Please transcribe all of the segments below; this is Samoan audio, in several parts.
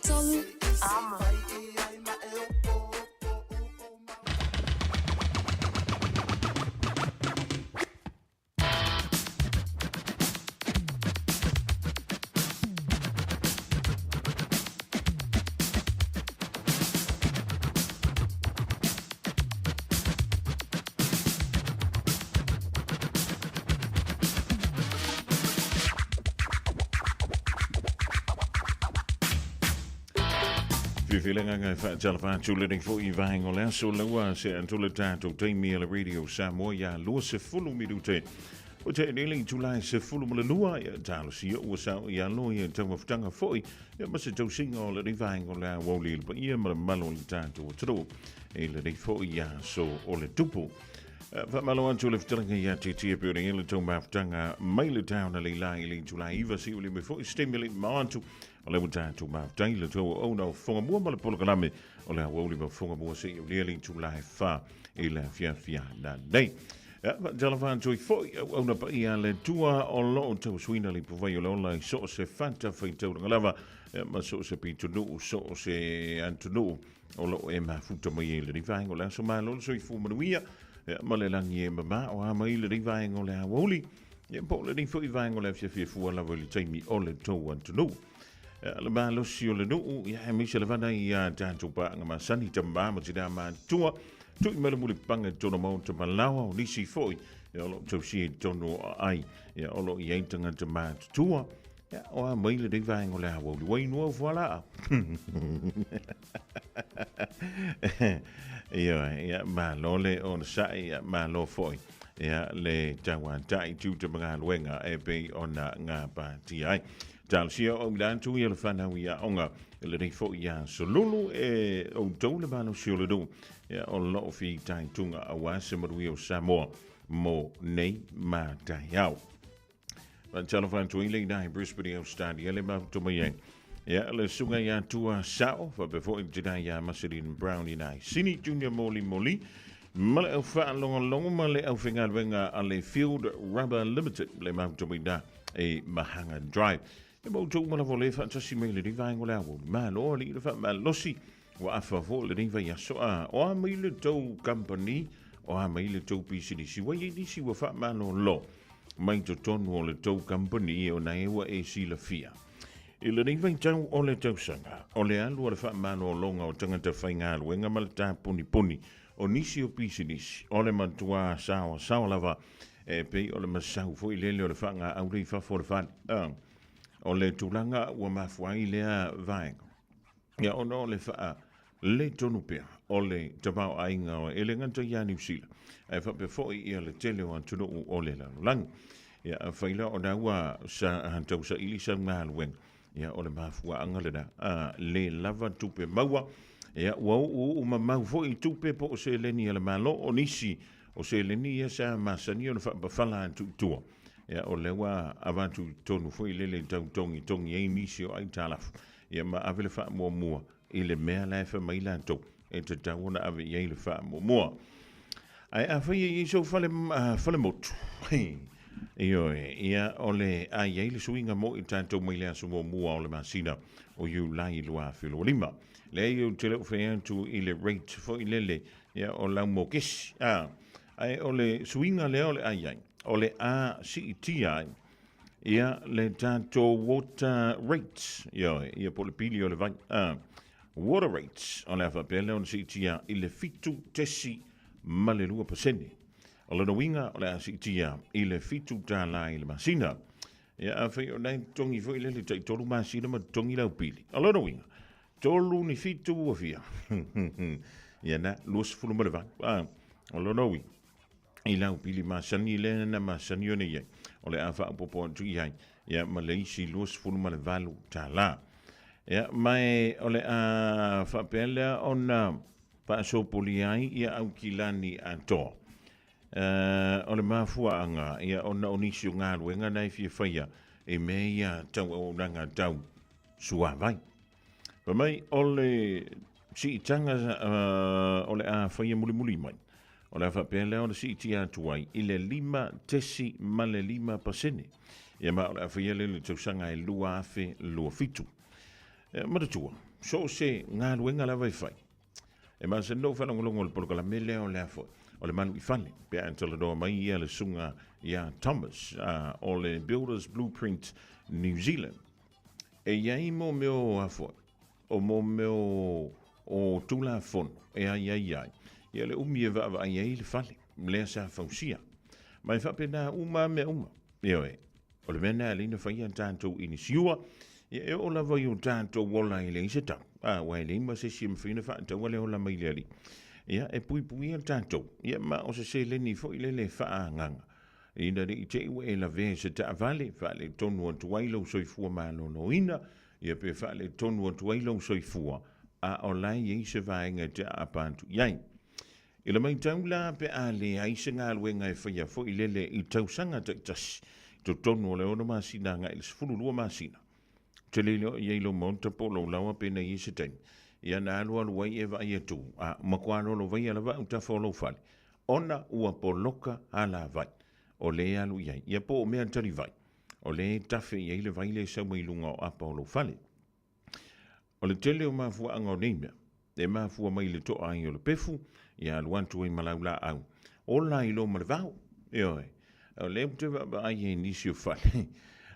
3. Fiafia le agaga e faatalofa atu lenei foi i vaega o le aso laua se atu le tatou taimi a le Radio Samoa ia 20 minute o te nei itula e 12 ia talosia ua sao i alo ia taumafataga foi ia ma se tausiga o lenei vaega o le aoauli i le paia ma le mamalu o le tatou atunuu i lenei foi aso o le tupu. Faamalo atu le fetalaga ia te tia pe o le tou mafutaga mai le taona le la i le itula 9 si uli me foi stemi le ma atu o le ua tatou mafutai le tou auauna o fofoga mua ma le polokalame o le aoauli ma fofoga mua se i aulia le itula e 4 i le afiafi a nei. Ia, faatalofa atu ai foi auauna paia a le Atua o lo o tausuina le ipuvai o le ola i so o se fata faitaulaga lava, ia, ma so o se pitonuu, so o se atunuu o lo o e mafuta mai ai i lenei vaega o le aso. Malo le soifua manuia, ia, ma le lagi e mama o a mai lenei vaega o le aoauli, ia, po o lenei foi vaega o le afiafi e fua lava i le taimi o le tou atunuu. Ia, le malosi o le nuu, ia, aemaise lava nai a tatou paaga masani, tama ma tinā matutua, tui mai le mulipapaga i totonu o maota ma laoa, o nisi foi, ia, o lo o tausia i totonu o aai, ia, o lo o i ai tagata matutua, ia, o a mai lenei vaega o le aoauli, ua inu au fualaau. Ioe, ia, malo le onosai, ia, malo foi, ia, le tauatai tiute ma galuega e pei ona gapatia ai. Talosia o ila atu ia le whanau i aoga i lenei foi aso lulu e outou le malosi o le nuu ia o lo o fitaituga aua se manuia o Samoa mo nei ma taeao. Faatalofa atu ai le ina i Brisbane i Australia le mafuta mai ai. Ia, le susuga ia Tua Sao, faapea foi le tina ia Marceline Brown ina i Sini Junior Moli Moli, ma le au faalogologo ma le aufaigaluega a le Field Rubber Limited, le mafuta mai ina e Mahanga Drive. E ma outou uma lava o le faatasi mai lenei vaega o le aoauli. Malo alii le faamalosi, ua afa foi lenei vaiaso. A, o a mai le tou company, o a mai le tou pisinisi, ua i ai nisi ua faamalolo mai totonu o le tou company ona e ua e silafia. I lenei vaitau o le tausaga, o le alu a le faamalologa o tagata faigaluega ma le tapunipuni o nisi o pisinisi, o le matua saoasaoa lava e pei o le masau foi lele o le faagaau lea i fafo o le fale. O le tulaga ua mafua ai lea vaega, ia ona o le faa le tonu pea o le tamaoaiga o e le gata ia Niu Sila, ae faapea foi ia le tele o atunuu o le lalolagi. Ia afai la ona ua sa tausaili sau galuega, ia o le mafuaaga lena, a le lava tupe maua, ia ua uuuu mamau foi tupe po o seleni a le Malo, o nisi o seleni ia sa masani ona faapafala atu i tua, ia o lea ua avatu i totonu foi lele e tau togitogi ai nisi o aitalafu, ia ma ave le faamuamua i le mea la e fai mai latou e tatau ona ave i ai le faamuamua. Ae afai e i ai sou fale, fale motu, ioe, ia o le a i ai le suiga mo i tatou mai le aso muamua o le masina o Iulai 2025. Leai ou te le o fai atu i le rate foi lele, ia o lau mokesi, a, ae o le suiga lea o le a i ai, o le a siitia ai ia le tatou water rates, ioe, ia po o le pili o le vai, a, water rates, o le a faapea lea ona siitia i le 7.2%. O lona uiga, o le a siitia i le $7 i le masina. Ia, afai o la e totogi foi lele tai 3 masina ma totogi lau pili. O lona uiga, tolu ni fitu ua fia. Ia na, 28. A, o lona uiga, i lau pili masani lea na masani ona i ai, o le a faaopoopo atu i ai, ia, ma le isi $28. Ia, ma e, o le a faapea lea ona faasopolia ai ia Aukilani atoa. O le mafuaaga, ia, ona o nisi o galuega na e fia faia i mea ia tau auaunaga tau suavai. Fai mai, o le siitaga o le a faia mulimuli mai, o le a faapea lea ona siitia atu ai i le 5.5%. Ia ma o le a faia lea i le tausaga e 2027. Ia, manatua, So o se galuega lava e fai, e masani ona ou faalogologo i le polokalame lea o le a foi, o le Malu i Fale, pe a talanoa mai ia le susuga ia Thomas o le Builders Blueprint New Zealand. E i ai mo mea o a foi, o mo mea o Tulafono e aiaia ai ia le umi e vaavaai ai le fale lea sa fausia. Ma e faapena uma lava mea uma. Ioe, o le mea lena e ala ai ona fai a tatou inisiua, ia e oo lava i o tatou ola e leai se tau, a, aua e leai ma se isi e mafai ona faataua le ola mai le Alii. Ia, e puipuia tatou, ia ma o se seleni foi lele e faaagaga, ina ne i te i ua e lavea i se taavale, faaletonu atu ai lou soifua maloloina, ia pe faaletonu atu ai lou soifua, a o la e i ai se vaega e te aapa atu i ai. I le matau la pe a leai se galuega e faia foi lele i tausaga taitasi, i totonu o le 6 masina agai i le 12 masina, ou te le iloa i ai lou maota po o lou laoa pe na i ai se taimi, ia na alualu ai e vaai atu, a matua lolovaia lava autafa o lou fale, ona ua poloka alavai o lea e alu i ai, ia po o mea talivai, o lea e tafe i ai le vai lea e sau mai luga o apa o lou fale. O le tele o mafuaaga o nei mea, e mafua mai i le toa ai o le pefu, ia alu atu ai ma lau laau. Ola ai loa ma le vao. Ioe. O lea ou te vaavaai ai i nisi o fale,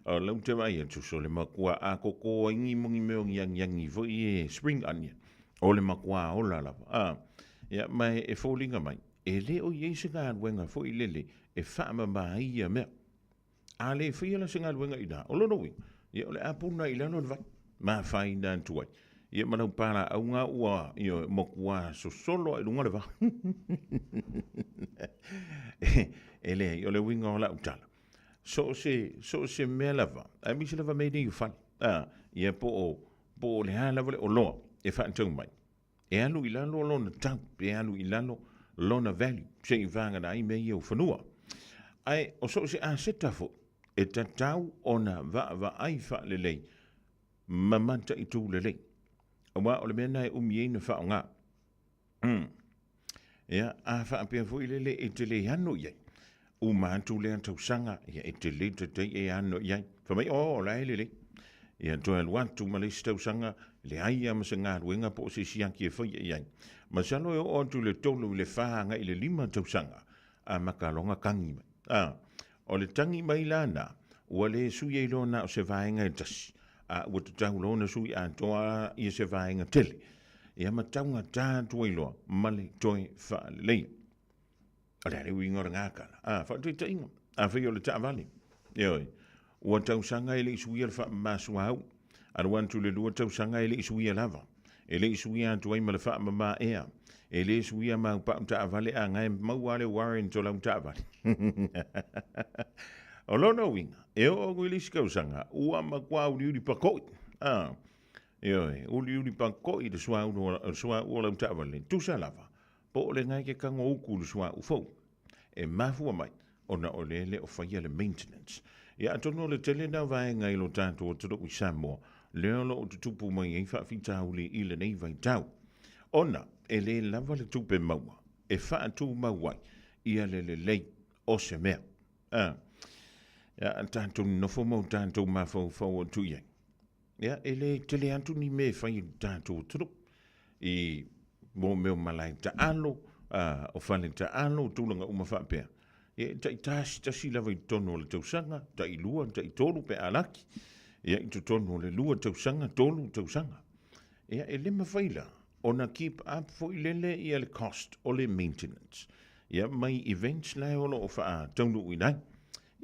o lea ou te vaai atu, so le makua a koko ai ni mo ni mea o ni agiagi foi e spring onion. O le makua ola lava. A, ia, ma e foliga mai, e le o i ai se galuega foi lele e faamama ai ia mea. A le faia la se galuega i ina, o lona uiga, ia o le a puna i lalo le vai, ma afaina atu ai. Ia ma lau palaauga ua, ia, matua sosolo lava i luga le vao. E leai, o le uiga o lau tala, so o se, so o se mea lava, aemaise lava mea nei o fale, a, ia po o, po o le a lava le oloa e faatau mai, e alu i lalo lona tau, pe alu i lalo lona value, seiavagana ai mea ia o fanua. Ae o so o se aseta foi, e tatau ona vaavaai faalelei ma mataitu lelei, aua o le mea lena e umi ai ona faaaoga. Ia, a faapea foi lele e te le ano i ai, uma atu lea tausaga, ia e te le taitai e ano i ai. Fai mai, oh, o la e lelei. Ia toe alu atu ma le isi tausaga, leai lava ma se galuega po o se siaki e faia i ai. Masalo e oo atu i le 3 i le 4 agai i le 5 tausaga, amata loa ona tagi mai. A, o le tagi mai la na, ua le sui ai loa na o se vaega e tasi, a ua tatau loa ona sui atoa ia se vaega tele. Ia ma taugata atu ai loa ma le toe faaleleia. O le a le uiga o le gakala? A, faataitaiga, afai o le taavale, ioe, ua tausaga e le i suia le faamama suauu, alu atu i le 2 tausaga e le i suia lava, e le i suia atu ai ma le faamama ea, e le suia ma au pau taavale a na e maua lava le warrant o lau taavale. O lona uiga, e oo atu i le isi tausaga, ua matua uliuli pako'i, a, ioe, uliuli pako'i le suauu o lau taavale, tusa lava, Po o le na e te tago utu i le suauu fou e mafua mai ona o lea e le o faia le maintenance. Ia atonu o le tele na o vaega i lo tatou atunuu i Samoa lea o lo o tutupu mai ai faafitauli i lenei vaitau ona e le lava le tupe maua e faatumau ai ia le lelei o se mea. A, ia, tatou nonofo ma o tatou mafaufau atu i ai. Ia, e le tele atu ni mea e fai i le tatou atunuu i mō mea o malae taalo, o fale taalo, tulaga uma faapea. Ia, e taitasi tasi lava i totonu o le tausaga, tailua, taitolu pe a laki. Ia, i totonu o le 2 tausaga, 3 tausaga. Ia, e le mafai la ona keep up foi lele ia le cost o le maintenance. Ia, mai events la o lo o faataunuuina ai.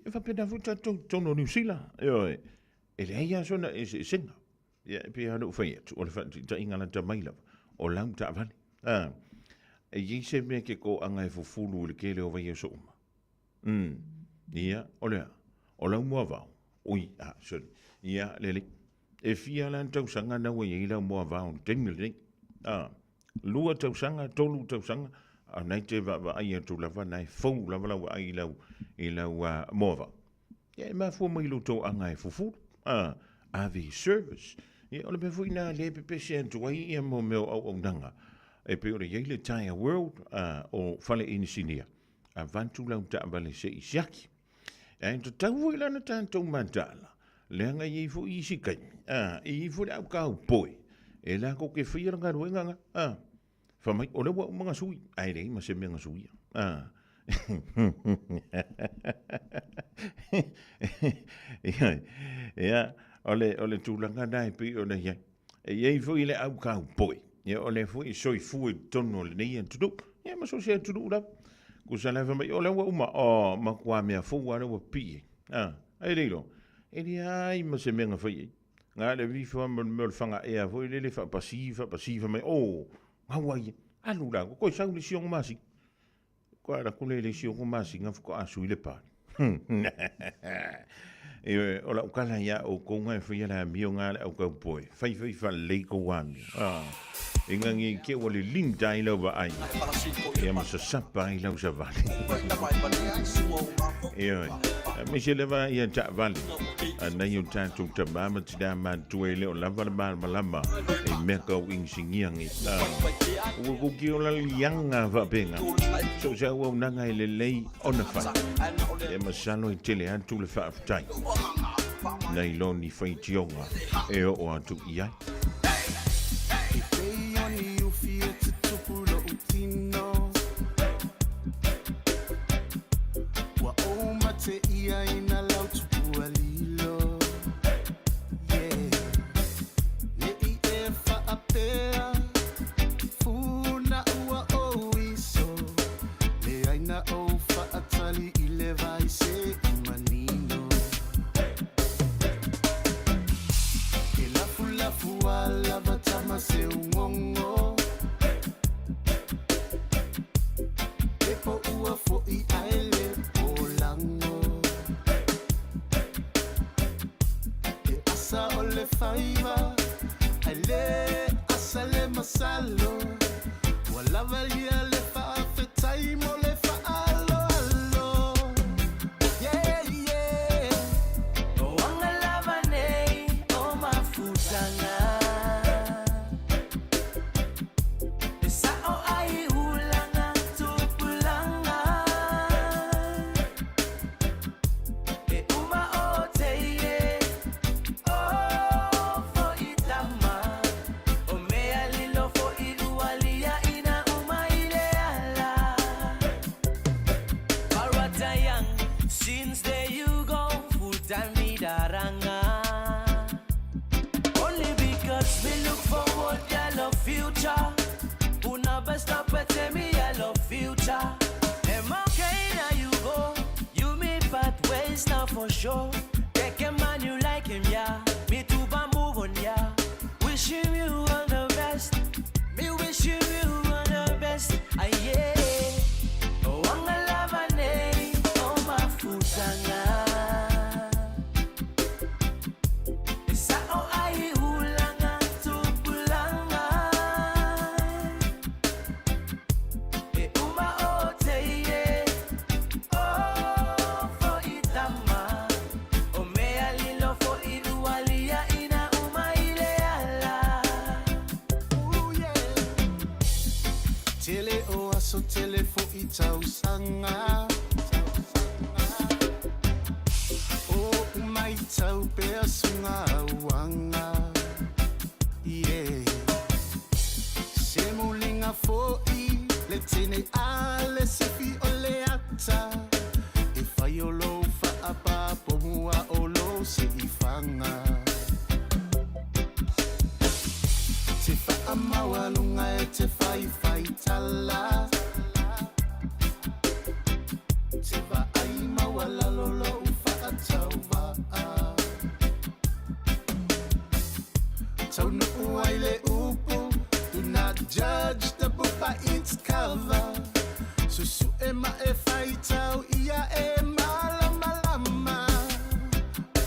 Ia, faapena foi tatou i totonu o Niu Sila. Ioe, e leai lava sona eseesega. Ia, e pei lava ona ou fai atu, o le faataitaiga lata mai lava, o lau taavale. A, e i ai se mea ke toaga e fufulu i le tele o vaiaso uma. Ia, o le a? O lau moavao. Ui, a, sorry. Ia, lelei. E fia la tausaga na ua i ai lau moavao i le taimi lenei. A, 2 tausaga, 3 tausaga, a na e te vaavaai atu lava, na e fou lava lau vaai i lau moavao. Ia e mafua mai i lou toaga e fufulu, a, ave i service. Ia o le mea foi lena lea e pepese atu ai ia mo mea o auaunaga. E pei ona i ai le Tyre World, a, o fale inisinia, avatu lau taavale se i siaki. Ae tatau foi la ona tatou mataala, leaga e i ai foi isi taimi, a, e i ai foi le au kaupoi. E latou te faia le galuega lena. A, fai mai, o lea ua uma ona sui, ae leai ma se mea na suia. A. Ia, o le, o le tulaga lena e pei ona i ai. E i ai foi le au kaupoi, ia o lea foi e soifua i totonu o lenei atunuu, ia ma so o se atunuu lava. Tusa la fai mai, o lea ua uma, o, matua mea fou lava lea ua pipii ai. A, ae le iloa, e leai ma se mea na fai ai. Na o le alu ifo lava ma le mea o le fagaea foi lele faapasi, faapasi, fai mai, o, gau ai ia. Alu la, toe sau le isi 6 masina. Toe alu atu lea i le isi 6 masina faatoa sui le pa. Ioe, o lau tala ia outou na e faia le amio na le au kaupoe, fai fai faalelei tou amio. Ah, ina ne i te i ua lilinta ai lau vaai, ia ma sasapa ai lau savali. Ioe, aemaise lava ia taavale a nai o tatou tama ma tinā matutua e le o lava le malamalama i mea tau inisinia nei. Ah, ua tou te ola liaga faapena, so o se auaunaga e lelei ona fai. E masalo e tele atu le faafetai nai lo ni faitioga e oo atu i ai. Leai na ou faatali i le vai se i manino. E lafulafu a lava tama se ugongo. E po ua fo'i ae le polago. E asa o le faiva ae le asa le masalo. Ua lava ia le faafetai mo le faaaloalo. Yeah, yeah. O anga lava nei o mafutanga. E sa'o ai ulanga tupulanga. E uma o te ie o fo'i tama. O mea lilo fo'i ua lia ina uma i le ala. Parata young, since there you go, full time ni daranga. Only because we look forward, yellow future. Una best up at me yellow future. Am okay now you go, you meet pathways now for sure. Take a man you like him, yeah. Me too, but move on, yeah. Wishing you all the best. Me wishing you all the best. Ah, yeah. O anga lava nei, o mafutanga. E sa'o ai ulanga tupulanga. E uma o te ie, o fo'i tama. O mea lilo fo'i ua lia ina uma i le ala. Ooh, yeah. Tele o aso tele fo'i tausaga. O umaitau pea sunga uanga. Yeah. Se muliga fo'i le tene a le sifi o le ata. E fai o lou faapapo mua o lou seifaga. Te faamaualuga e te faifaitala. Te vaai maualalo lou faatauvaa. Taunuu ai le upu, do not judge the book by its cover. Susu'e ma e faitau ia e malamalama.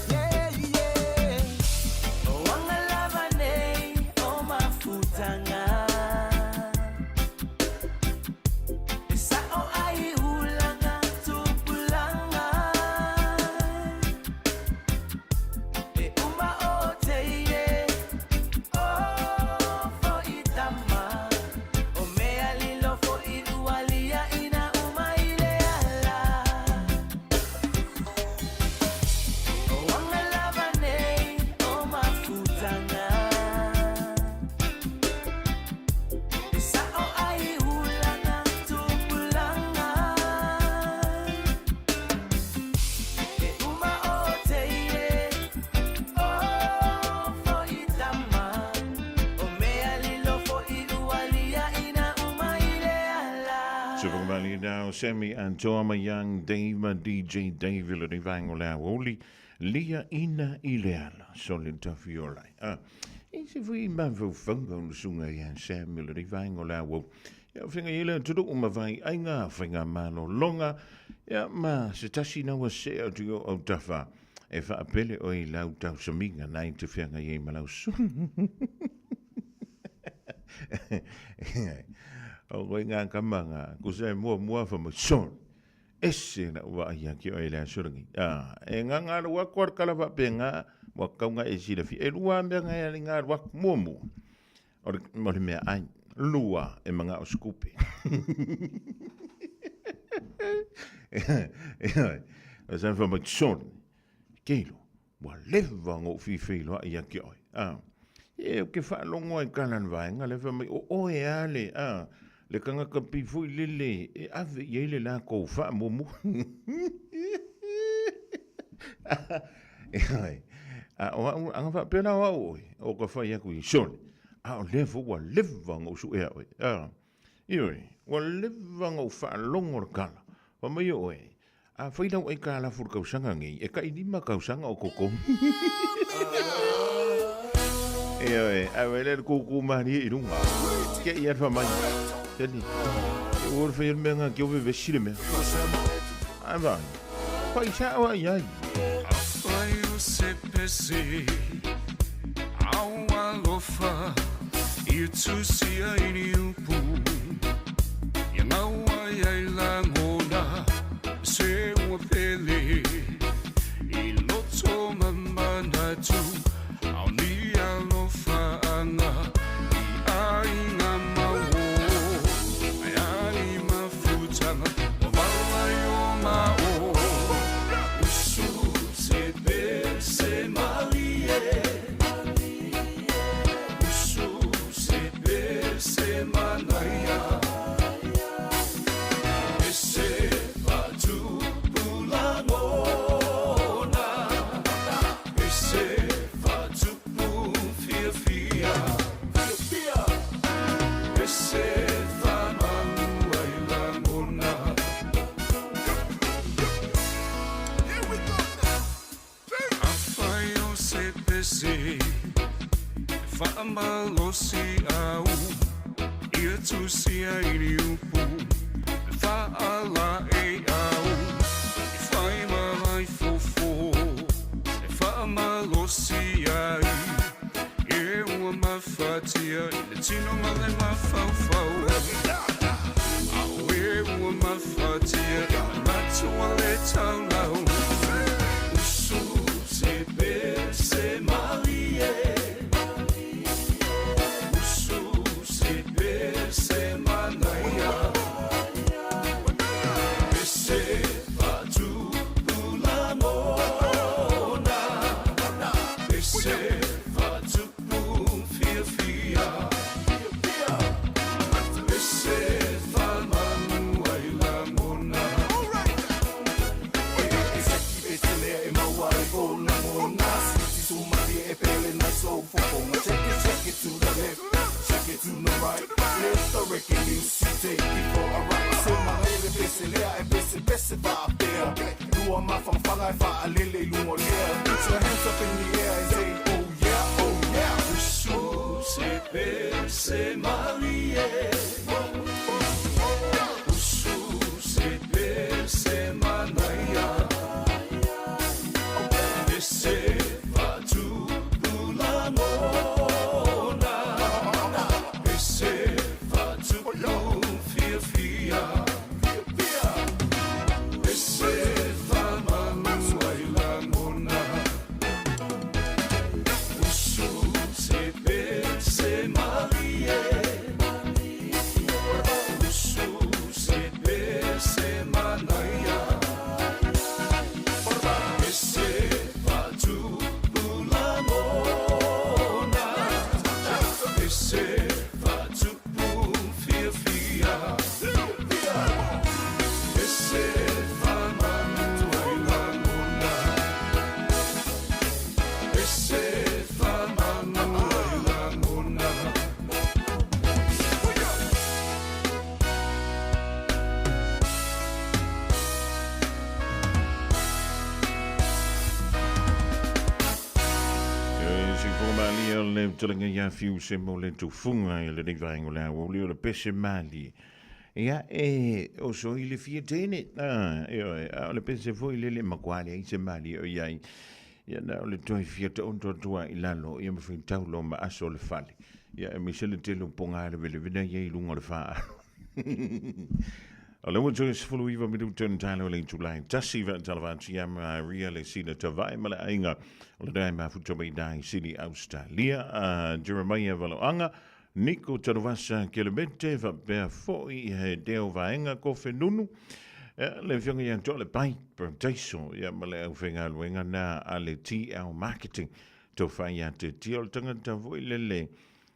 Yeah, yeah. O anga lava nei o mafutanga. E sa'o ai ulanga tupulanga. E uma o te ie, o fo'i tama. O mea lilo fo'i ua lia ina uma i le ala. Now Sammy Antoa ma Young Dave ma DJ Dave i lenei vaega o le aoauli, lia ina i le ala, sole tafiolai. Ah, e se fui mafaufauga o le susuga ia Sam i lenei vaega o le aoauli. Ia, o faiga i le atunuu ma vai aiga, faiga malologa, ia ma se tasi na ua see atu i o autafa e faapele oe i lau tausamiga na i te feagai ai ma lau susuga. O koe ngā kama ngā, kusa e mua mua fa mai son. Ese na ua ai ki oe le aso lengi. Ah, e ngā ngā rua koar kala fa pe ngā, wa kau ngā e sila fi. E rua mea ngā e ngā rua mua mua. O le, o le mea ai, lua e manga o skupe. O sa fa mai son. Keilo. Ua leva ona ou feifeiloai ia te oe, a. E, ou te faalogo lava i tala a le vaega lea fai mai, o oe lava le, a, le tagata pei foi lele e ave i ai le latou faamuamua. Ioe. A o au, ana faapea la o au oe, o ka fai atu i sole, a o lea foi ua leva ona ou suea oe, a. Ioe, ua leva ona ou faalogo le tala, fai mai oe, A fai lau aikalafu i le tausaga nei, e tai 5 tausaga o totogi. Ioe, ae vaai lea i le tūtū malie i luga. Ke i alfa mai. Tani, e ua le fai o le mea ngā ki o vevesi le mea. Ae vai, fai sao ai ai. Afai o se pese au alofa i tusia i ni upu Ia ngau ai ai lagona se ua pele I loto ma manatu ao ni alofa-anga I aiga mau o ai ai mafutaga ua vala i o ma o Usu se pese malie Usu se pese manaia Pese fatupu lagona Pese fatupu fiafia Pese famanu ai lagona. Afai o se pese e faamalosi au ia tusia i ni upu e faalaei au i whai ma ai fofo e faamalosi ai e ua mafatia i le tino ma le mafaufau a e ua mafatia i manatu a le taulau usu se pese malie usu se pese manaia pese fatupu lagona pese fatupu fiafia pese famanu ai lagona. Usu se pese malie Usu se pese manaia Pese fatupu lagona Pese fatupu fiafia Pese famanu ai lagona Usu se pese malie Usu se pese manaia Ia le talaga ia fiu se mo le tufunga i lenei vaega o le aoauli o le pese malie. Ia e oso i le fia tene. Ah, e oe, a o le pese foi le le makuā leai se malie o i ai. Ia na o le toe fia taoto atu lava i lalo ia ma faitau loa ma aso o le fale. Ia e aemaise le tele o poga leveleve na i ai i luga o le faaalu. O le ua toe 19 minute ona talo le itula e tasi faatalofa atu ia Maria le sina tavae ma le aiga o le dae mafuta mai i Sydney, Australia. Jeremiah Valoaga, Niko Tanuvasa Kelemete, faapea foi he deo vaega kofe nunu. Le afioga ia Toa le Pai Taiso ia ma le aufaigaluega na a le TL Marketing. Tau whai a te tia o le tangata foi lele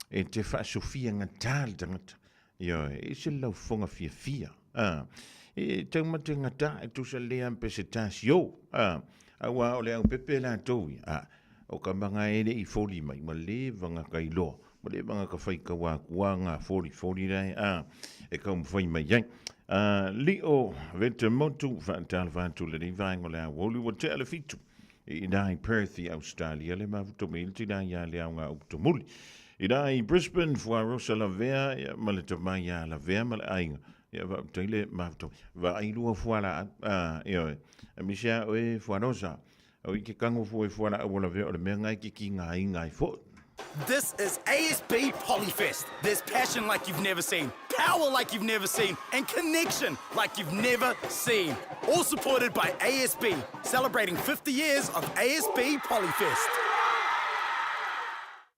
e te whaasofia ngata le tangata. Ioe, e ese le laufofoga fiafia, a, e taumate gata e tusa lea pe se tasio, a, auā o le aupepe latou ia, a, o ka maga e le i foli mai, ua leva ona ka iloa, ua leva ona ka faitau akua nga folifoli lae, a, e taumafai mai ai. A, lio Vetemotu, faatalofa atu i lenei vaega o le aoauli, ua tea le 7 i ina i Perth i Australia, le mafuta mai le tina ia le aoga upu tomuli. Ina i Brisbane, Fuarosa Lavea ia, ma le tama ia Lavea ma le aiga. Ia faafetai le mafuta. Vaai lua fualaau. Ah, ioe. Aemaise a oe Fuarosa. Au i ke kango fua i fualaau o Lavea o le mea ngai ke ki ngā inga ai foʻi. This is ASB Polyfest. There's passion like you've never seen, power like you've never seen, and connection like you've never seen. All supported by ASB, celebrating 50 years of ASB Polyfest.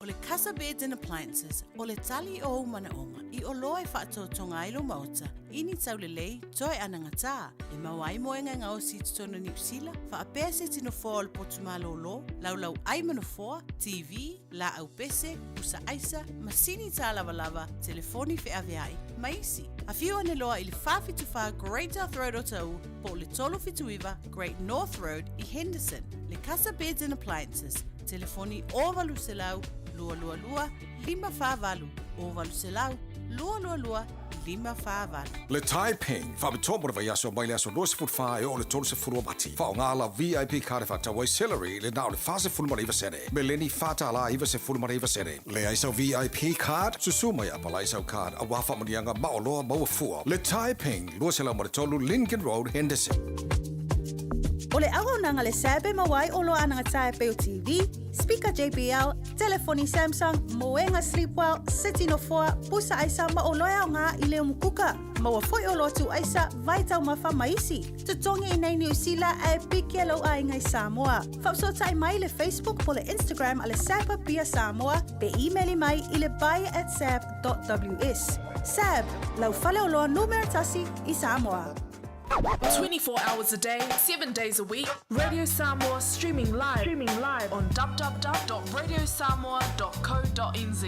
O le Casa Beds and Appliances, o le tali o ou manaoga i oloa e faatotoga ai lou maota i ni taulelei toe anagatā e maua ai moega e gaosi i totonu o Niu Sila, faapea se tino foa o le potu malōlō, laulau ai ma nofoa, TV, laau pese, pusa aisa, masini tālavalava, telefoni feaveai, ma isi. Afio ane loa i le 474 Great South Road o Taʻu po o le 379 Great North Road i Henderson. Le Casa Beds and Appliances, telefoni 0800 222 548, 0800 222 548. Le Tai Ping, faapitoa mo le vaiaso mai le aso 24 e oo i le 30 o Mati. Faaaoga lau VIP card e faatau ai celery i le na o le 49 sene, meleni $4.99 sene. Leai sau VIP card, susu mai a apalai sau card aua faamanuiaga maoloa maua fua. Le Tai Ping, 203 Lincoln Road, Henderson. O le auaunaga le SAB e maua ai oloa anagata e pei o TV, speaker JBL, telefoni Samsung, moega Sleepwell, seti nofoa, pusa aisa ma oloa e aoga i le umukuka. Maua foi oloa tuu aisa, vai taumafa ma isi. Totogi i nei Niu Sila ae piki lou aiga i Samoa. Faafesootai mai i le Facebook po le Instagram a le SAB Apia Samoa pe imeli mai i le buy at sab.ws. SAB, lau faleoloa numera tasi i Samoa. 24 hours a day, 7 days a week, Radio Samoa streaming live, streaming live on www.radiosamoa.co.nz.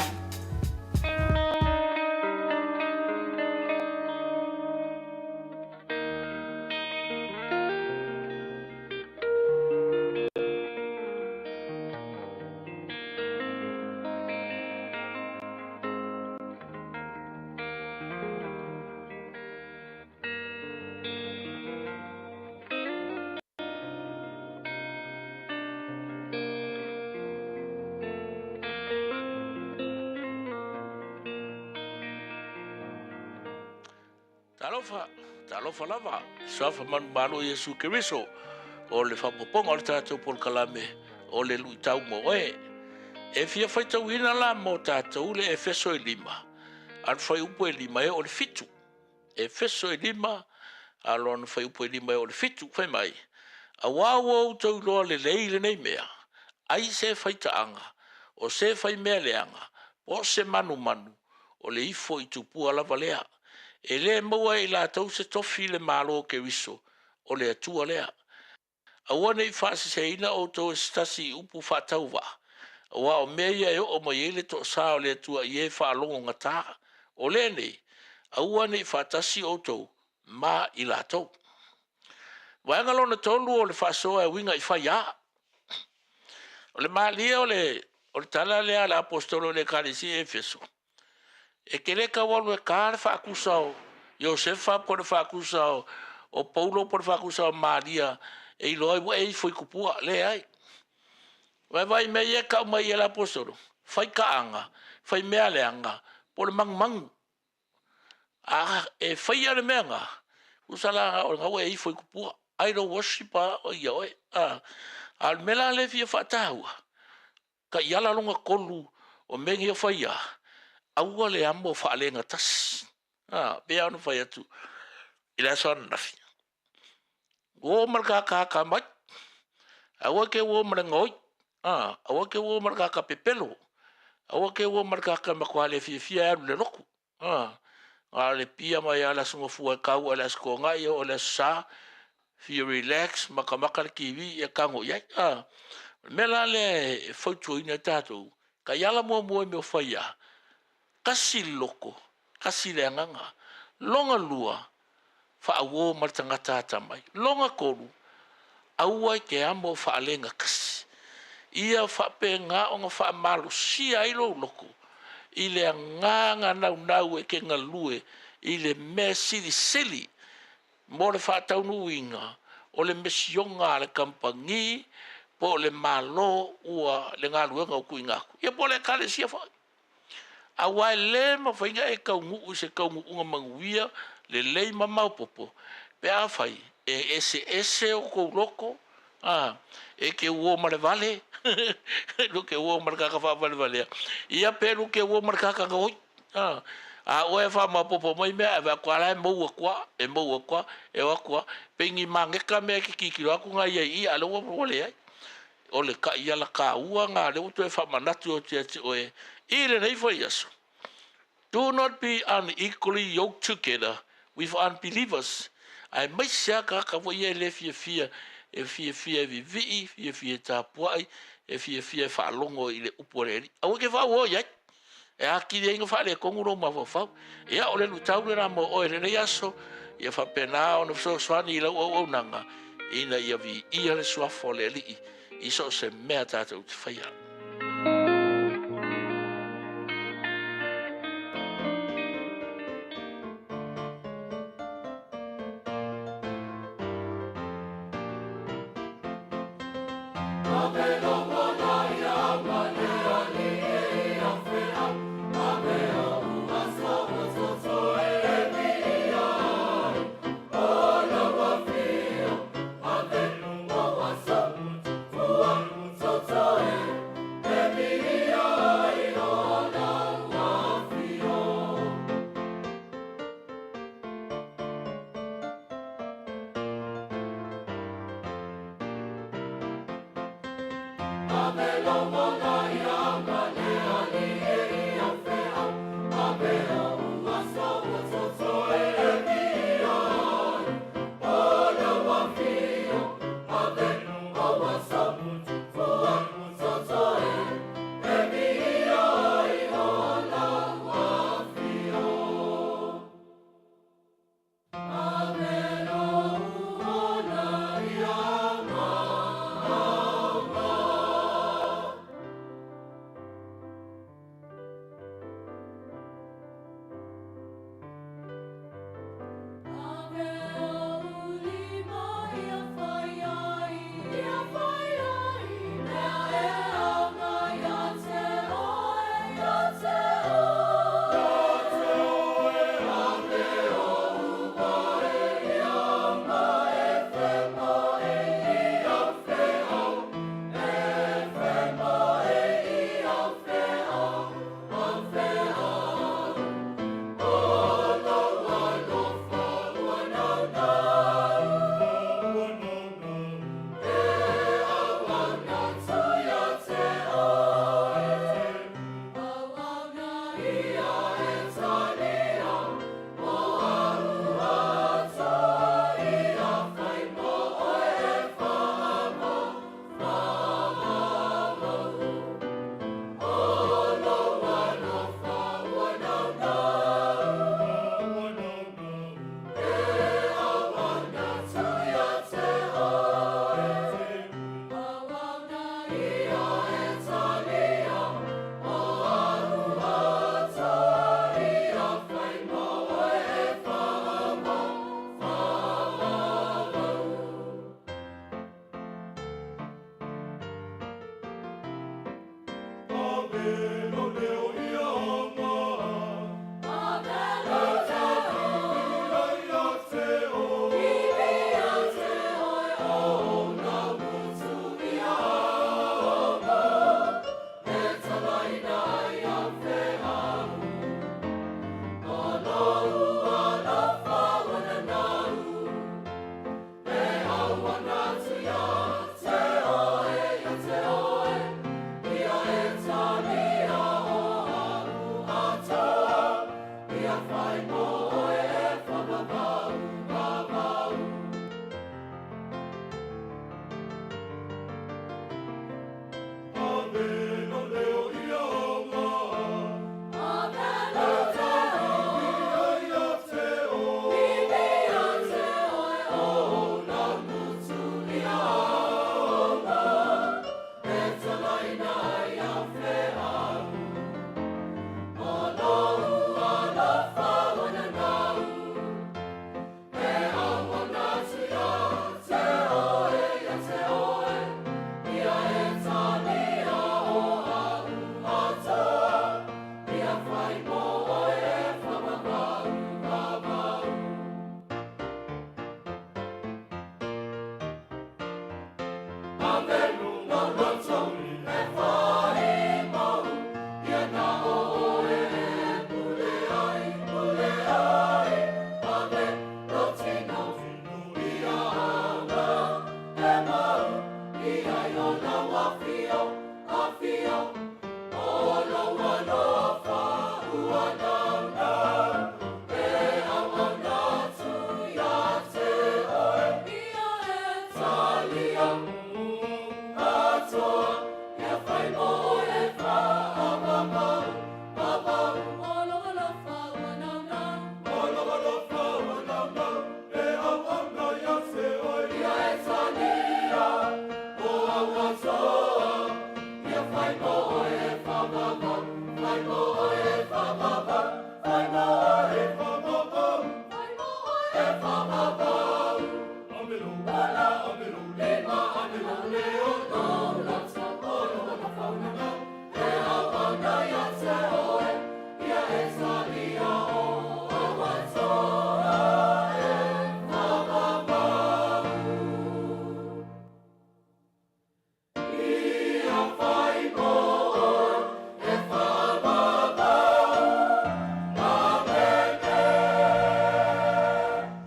Talofa, talofa lava, suafa manumalo Iesu Keriso, o le faaopoopoga o le tatou polokalame o le luitau mo oe. E fia faitauina la mo tatou le Efeso e lima, a le fuaiupu e lima e oo i le fitu. Efeso e lima, a lona fuaiupu e lima e oo i le fitu, fai mai, Auā ua outou iloa lelei lenei mea, ai se faitaaga, o se fai mea leaga, po o se manumanu, o le ifo i tupua lava lea. E lē maua e i latou se tofi i le Malo o Keriso, o le Atua lea. Aua ne i faaseseina outou e se tasi i upu faatauvaa, aua o mea ia e oo mai ai le toasā o le Atua i e faalogogata. O lenei, aua ne i faatasi outou ma i latou. Vaega lona tolu o le faasoa e uiga i faiā. O le malie o le, o le tala lea a le aposetolo i le Ekalesia i Efeso, E te le tau alu e ta le faakusa o Iosefa po o le faakusa o Paulo po o le faakusa o Maria e iloa ai ua e ifo i tupua. Leai. Vaevae i mea ia e tau mai e le aposetolo. Faikaaga, faimea leaga, po o le magumagu. A e faia le mea lena, tusa la o lena ua e ifo i tupua, idol worship a ia oe. A o le mea la lea e fia faataua, taiala lona tolu o mea nei e faia, aua le amo faalegatasi. A, pei lava ona fai atu i le aso ananafi, uo ma le tagata mai, aua e te uo ma le gaoi, a, aua e te uo ma le tagata pepelo, aua e te uo ma le tagata e matua le fiafia e alu i le lotu. A, na o le pia mai lava le Aso Gafua e tau ae le Aso Toonai e oo i le Aso Sa, fia relax, matamata le TV ia tago i ai. A, o le mea la lea e fautuaina ai tatou, taiala muamua i mea o fai a, tasi le loto, tasi le agaga. Lona lua, faauo ma le tagata atamai. Lona tolu, aua e te amo faalegatasi. Ia faapena ona faamalosia ai lou loto i le agaga naunau e te galue i le mea silisili mo le faataunuuina o le mesioga a le kamupani po o le Malo ua le galuega ua tuuina atu, ia po o le Ekalesia foi. Aua e le mafai ona e taunuu i se taunuuga manuia, lelei ma maopoopo pe afai e eseese o tou loto, a, e te uo ma le vale, lu te uo ma le tagata faavalevalea, ia pe lu te uo ma le tagata gaoi. A, a oe e faamaopoopo mai mea, ae vaai atu lava la e mou atu lava, e mou atu lava, e o atu lava, pei ni mageka mea e te tilotilo atu na ia i i, a o lea ua leai. O le taiala taua lena lea ua toe faamanatu atu ia te oe i lenei foi aso. Do not be unequally yoked together with unbelievers. Aemaise lava tagata foi ia e le fiafia, e fiafia e vivii, fiafia e tapuai, e fiafia e faalogo i le upu a le Alii. Aua e te faaauau i ai. E atili ai ona faaletonu lou mafaufau. Ia, o le luitau lena mo oe i lenei aso, ia faapena ona fesoasoani i lau auaunaga, ina ia viia le suafa o le Alii i so o se mea tatou te faia.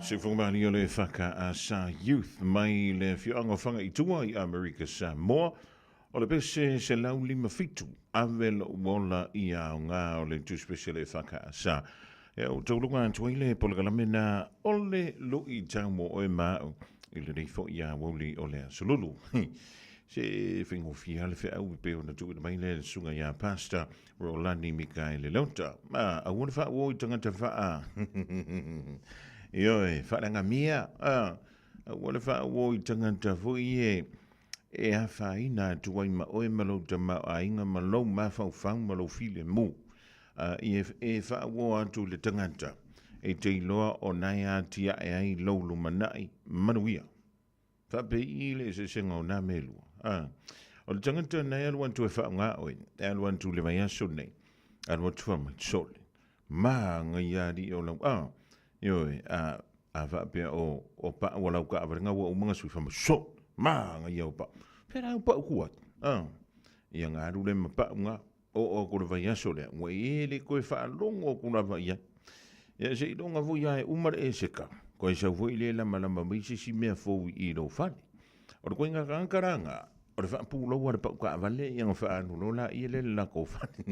Soifua o le FKA Youth mai le afioaga o Fagaitua i Amerika Samoa. O le pese 157 ave lou ola i aoga o le tusipese le FKA Sa. E o tauluga atu ai le polokalame na o le luitau mo oe ma au i lenei foi aoauli o le aso Lulu. Se faigofie lava le feau e pei ona tuuina mai le susuga ia Pastor Rolani Mikaele Leota. Ma aua le faauo i tagata faa. Ioe, faaleagamia. Aua le faauo i tagata foi e e afaina atu ai ma oe ma lou tamaoaiga ma lou mafaufau ma lou filemu. Ia e faauo atu i le tagata e te iloa o na e atiae ai lou lumanai manuia. Faapei i le eseesega o na mea e lua. A, o le tagata na e alu atu e faaaoga oe, e alu atu i le vaiaso nei, alu atu fai mai, sole, manaia alii o lau, a, ioe, a, a faapea o, o pau o lau taavale na ua uma ona sui, fai mai, sole, manaia o pau. Pea la au pau ku ai, a, ia na alu lea ma pau na, oo atu i le vaiaso lea, ua e le toe faalogo atu lava i ai. Ia seiloga foi lava e uma le eseka, toe sau foi lea lamalama mai se isi mea fou i lou fale. O le ituaiga tagata la lena, o le faapulou a le pau taavale ia ona faaalu loa laia lea i le latou fale.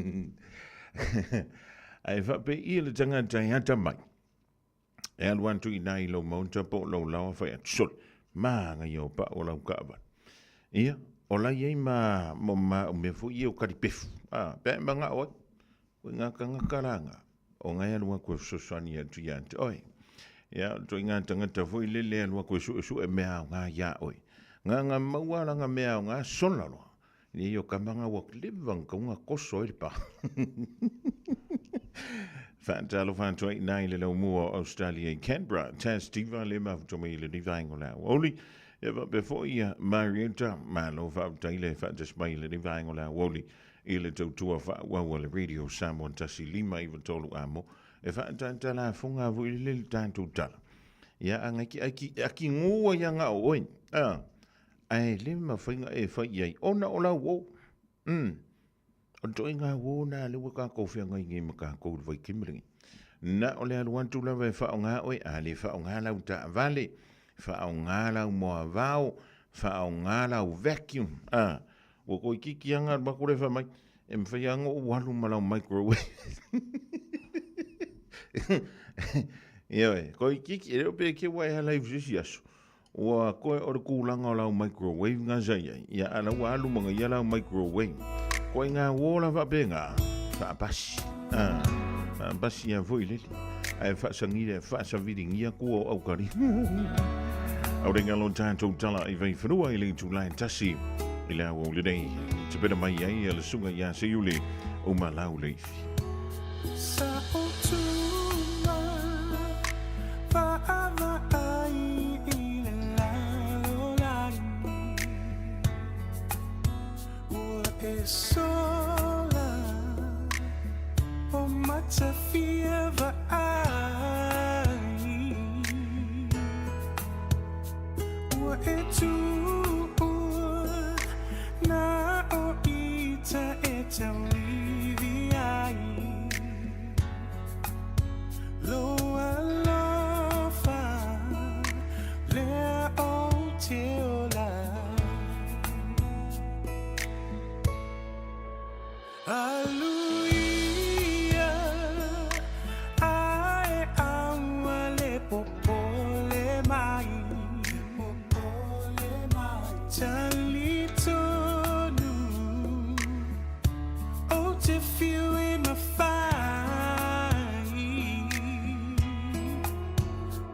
Ae faapei le tagata e atamai, e alu atu i ina i lou maota po o lou laoa fai atu, sole, manaia o pau o lau taavale. Ia, o la e i ai ma, ma mea foi ia o talipefu, a, pe a e manao ai. O ngā tangata la ngā, o ngai alu atu e fesoasoani atu ia te oe. Ia, o toi ngā tangata foi lele alu atu e suesue mea aoga ia oe. Ngā ngā maua la ngā mea aoga sola loa. Ni o ka manga ua leva nga kaunga koso ai le pa. Whaatalofa atu ai nai le laumua o Australia i Canberra. Tas Tiva le mafuta mai le ni vaenga o le aoauli. Ia faapea foi ia Marietta, malo faafetai le faatasi mai le ni vaenga o le aoauli i le tautua faaauau a le Radio Samoa 10593 amo e faataatalafoga foi le le tatou tala. Ia a ngai ki aki ngua ia nga o oi. A ae le mafai ona e fai i ai ona o lau uo. O le ituaiga uo lena lea ua tatou feagai nei ma tatou i le vaitaimi lenei. Na o le alu atu lava e faaaoga oe, a le faaaoga lau taavale, faaaoga lau moavao, faaaoga lau vacuum, a, ua toeitiiti lava ona alu atu lea fai mai, e mafai lava ona ou alu ma lau microwave. Ioe, toeitiiti, e le o pe te ua e ala ifo i se isi aso, Ua koe o le kulaga o lau microwave nga sa iai, ia a la ua alu ma ia lau microwave. Koe ngā wō la whaapenga, whaapasi. Ah, whaapasi ia foi lele. Ae whaasangire, whaasaviringia kua o aukari. Au renga lo tātou tala i vaiwhenua i le itulai tasi. I le au o lenei, te pera mai ai a le sunga ia Seiuli o Malau Leifi. Sa o tuma vaavaai i le lalolagi Ua e sola o matafia vaai Ua e tuua na o ita e tauivi ai Lou alofa lea ou te ola Aluia ae aua le popole mai Talitonu ou te fiu e mafai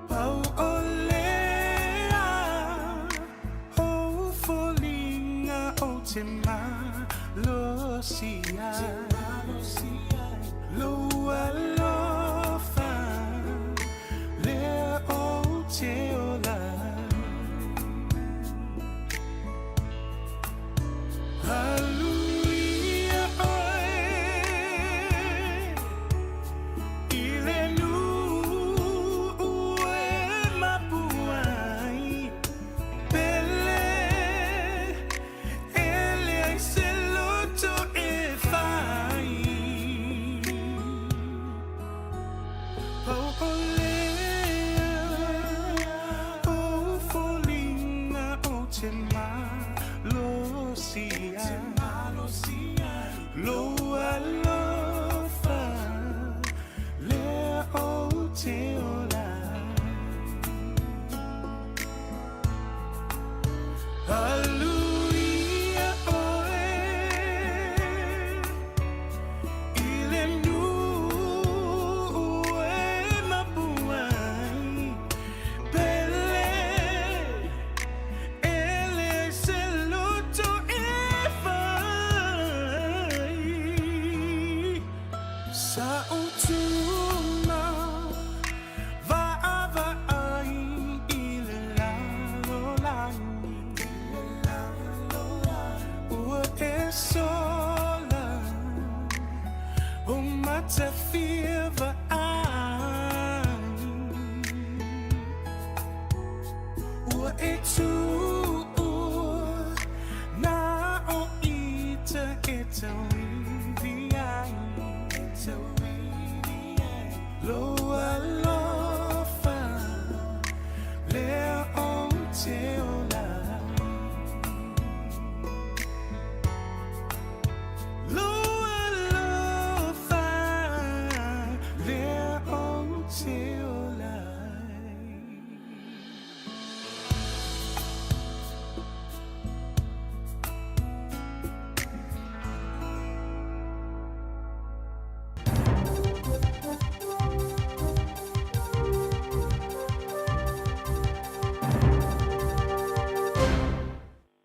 Pau o lea ou foliga ou te malosi ai Lou alofa lea ou te ola Aluia oe i le nuu e mapu ai Pele e leai se loto e fai Pau o lea. Lo alofa lea ou te ola Aluia oe i le nuu e mapu ai Pele e leai se loto e fai Sa utuma vaavaai i le lalolagi Ua e sola o matafia vaai Ua e tuua na o ita e tauivi ai Lo alofa lea ou te ola Lo alofa lea ou te ola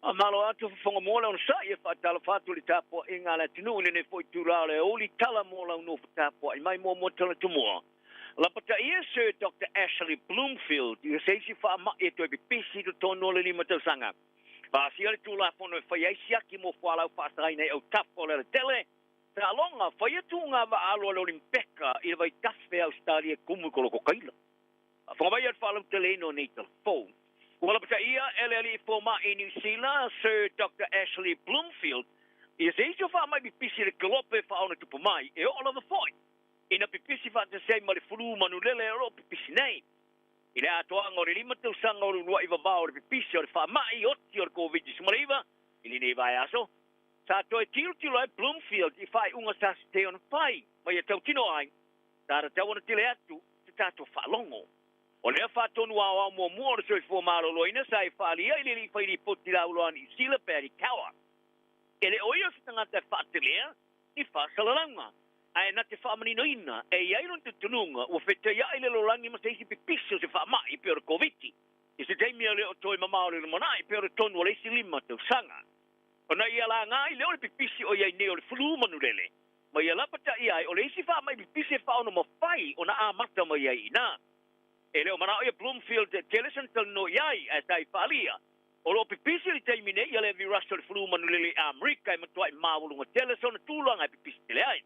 Faamalo atu fofoga mo le onosai e faatalofa atu i le tapuaiga a le atunuu i lenei foi itula o le aoauli tala mo lau nofo tapuai mai muamua tala tumua. Lapataia Sir Doctor Ashley Bloomfield i se isi faamai e toe pipisi i totonu o le 5 tausaga. Pasia le Tulafono e fai ai siaki mo fualau faasagaina i autafa o le alatele, taaloga, faia tuuga vaaalo a le Olimpeka i le vaitafe Ausetalia e kumu i kolokokaila. Faafofoga mai le faalauteleina o nei tala fou. Ua lapataia e le alii fomai i Niu Sila, Sir Doctor Ashley Bloomfield, ia se isi o faamai pipisi i le kelope faaonatupu mai e oo lava foi ina pipisi faatasi ai ma le fulu manulele o lo o pipisi nei. I le atoaga o le 5 tausaga o le uluai vavao o le pipisi o le faamai oti o le Koviti-19 i lenei vaiaso, sa toe tilotilo ai Bloomfield i faaiuga sa se ona fai ma ia tautino ai, sa tatau ona tele atu se tatou faalogo. O lea faatonu aoao muamua o le soifua maloloina sa e faaalia i le alii fai lipoti lauloa a Niu Sila Paddy Power. E le o ia se tagata e faatelea ni faasalalauga, ae na te faamaninoina e i ai lona talitonuga ua fetaiai le lalolagi ma se isi pipisi o se faamai pei o le Koviti i se taimi e le o toe mamao le lumanai pei o le tonu o le isi 5 tausaga. Ona ia laga ai lea o le pipisi o i ai nei o le flu manulele, ma ia lapataia ai o le isi faamai pipisi e faaonomafai ona amata mai ai i ina. E le o manao ia Bloomfield e tele sana talanoa i ai, ae sa i faalia. O lo o pipisi i le taimi nei ia lea virasi o le flu manulele i Amerika e matuai maualuga tele sona tulaga e pipisi tele ai.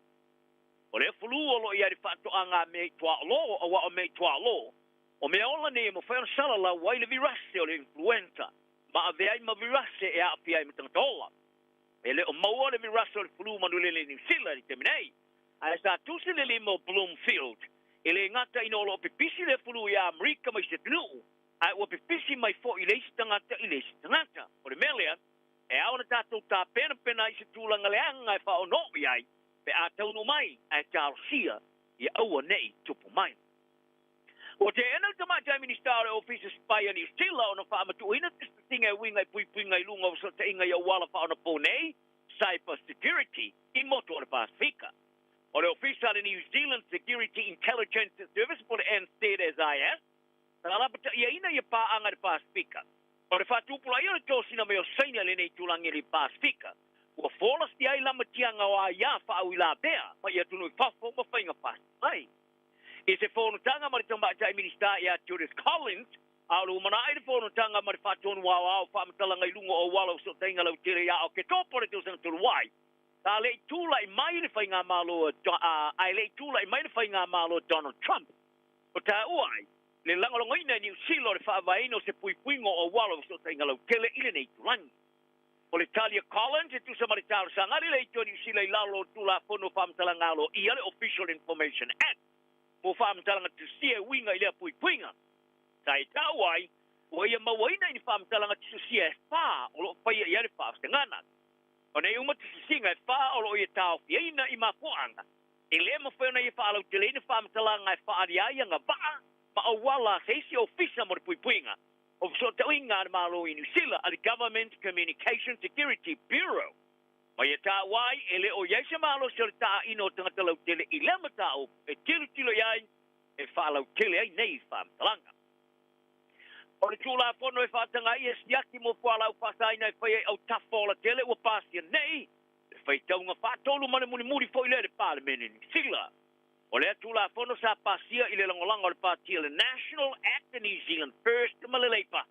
O lea flu o lo o i ai le faatoaga a mea i tuaolo, aua o mea i tuaolo, o mea ola nei e mafai ona salalau ai le virasi o le influenza, ma avea ai ma virasi e aafia ai ma tagata ola. E le o maua le virasi o le flu manulele i Niu Sila i le taimi nei, ae sa tusi le lima o Bloomfield, e le gata ina o lo o pipisi le flu i Amerika ma isi atunuu, ae ua pipisi mai foi i le isi tagata i le isi tagata. O le mea lea, e ao ona tatou tapenapena i se tulaga leaga e faaono'o i ai pe a taunuu mai, ae talosia ia aua ne'i tupu mai. Ua teena le Tamaitai Minisita o le Ofisa Sipai a Niu Sila ona faamatuuina tisitisiga e uiga i puipuiga i luga o fesootaiga i auala faaonapou nei, cyber security, i motu o le Pasefika. O le Ofisa a le New Zealand Security Intelligence Service po o le NZSIS, sa lapataiaina ia paaga i le Pasefika. O le faatupulaia o le tosina mai o Saina i lenei itulagi i le Pasefika, ua folasia ai lamatiaga o aia faauilavea mai atunuu i fafo ma faiga fasipai. I se fonotaga ma le Tamaitai Minisita ia Judith Collins, a o le lumanai le fonotaga ma le faatonu aoao faamatalaga i luga o auala o fesootaiga lautele ia Oketopa o le tausaga talu ai, sa le i tulai mai le faigamalo ae le i tulai mai le faigamalo Donald Trump. O taua ai le lagolagoina e Niu Sila o le faavaeina o se puipuiga o auala o fesootaiga lautele i lenei itulagi. O le tali a Collins e tusa ma le talosaga a le Leitio a Niu Sila i lalo o le Tulafono o Faamatalaga Aloaia, le Official Information Act, mo faamatalaga tusia e uiga i lea puipuiga. Sa e tau ai, ua ia mauaina i ni faamatalaga tusia e 4 o lo o faia i ai le faavasegana. O nei uma tusisiga e fā o loo ia taofiaina i mafuaaga e lē mafai ona ia faalauteleina faamatalaga e faaalia ai agavaa ma auala a se isi ofisa mo le puipuiga o fesootauiga a le Malo i Niu Sila a le Government Communication Security Bureau ma ia taua ai e le o i ai se malosi o le taaina o tagata lautele i lea mataupu e tilotilo i ai e faalautele ai nei faamatalaga. O le Tulafono e faataga ai e siaki mo fualaau faasaina e fai ai autafa o alatele ua pasia nei le faitauga faatolu ma le mulimuli foi lea i le Palemene Niu Sila. O lea Tulafono sa pasia i le lagolago a le Pati a le National Act New Zealand First ma le Labour.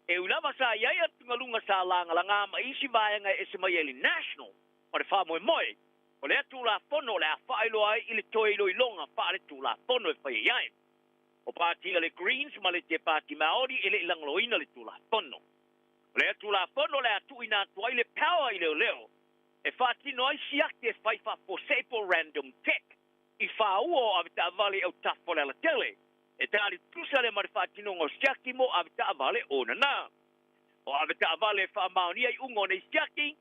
E ui lava sa i ai atugaluga sa lagalagā ma isi vaega e ese mai ai le National ma le faamoemoe, o lea Tulafono o le a faailoa ai i le toe iloiloga faaletulafono e fai ai. O Pati a le Greens ma le Te Pati Maori e le i lagolagoina le Tulafono. O lea Tulafono o le a tuuina atu ai le power i leoleo e faatino ai siaki e fai faafuasei po o random check i fāua o avetaavale i autafa o le alatele. E tali tutusa lea ma le faatinoga o siaki mo avetaavale onana. O avetaavale e faamaonia iuga o nei siaki,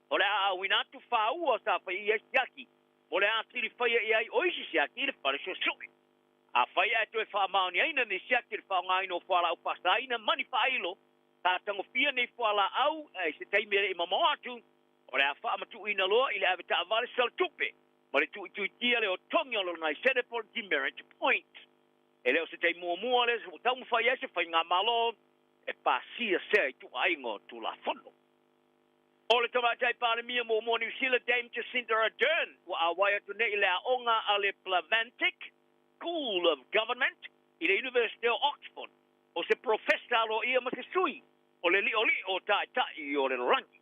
o le a auina atu fāua sa fai i ai siaki mo le atili faia i ai o isi siaki i le fale suesue. Afai ae toe faamaoniaina nei siaki i le faaaogaina o fualaau faasaina ma ni faailo, sa tagofia nei fualaau i se taimi e le i mamao atu, o le a faamatuuina loa i le avetaavale salatupe ma le tuuituitia lea o togi o lona laisene po o le demerit point. E le o se taimi muamua lea ua taumafai ai se faigamalo e pasia sea ituaiga o Tulafono. O le Tamaitai Palemia muamua o Niu Sila, Dame Jacinda Ardern, ua auai atu nei i le aoga a le Blavatnik School of Government i le Iunivesite o Oxford. O se Profesa aloaia ma se sui o le li'oli'o o Taitai o le Lalolagi.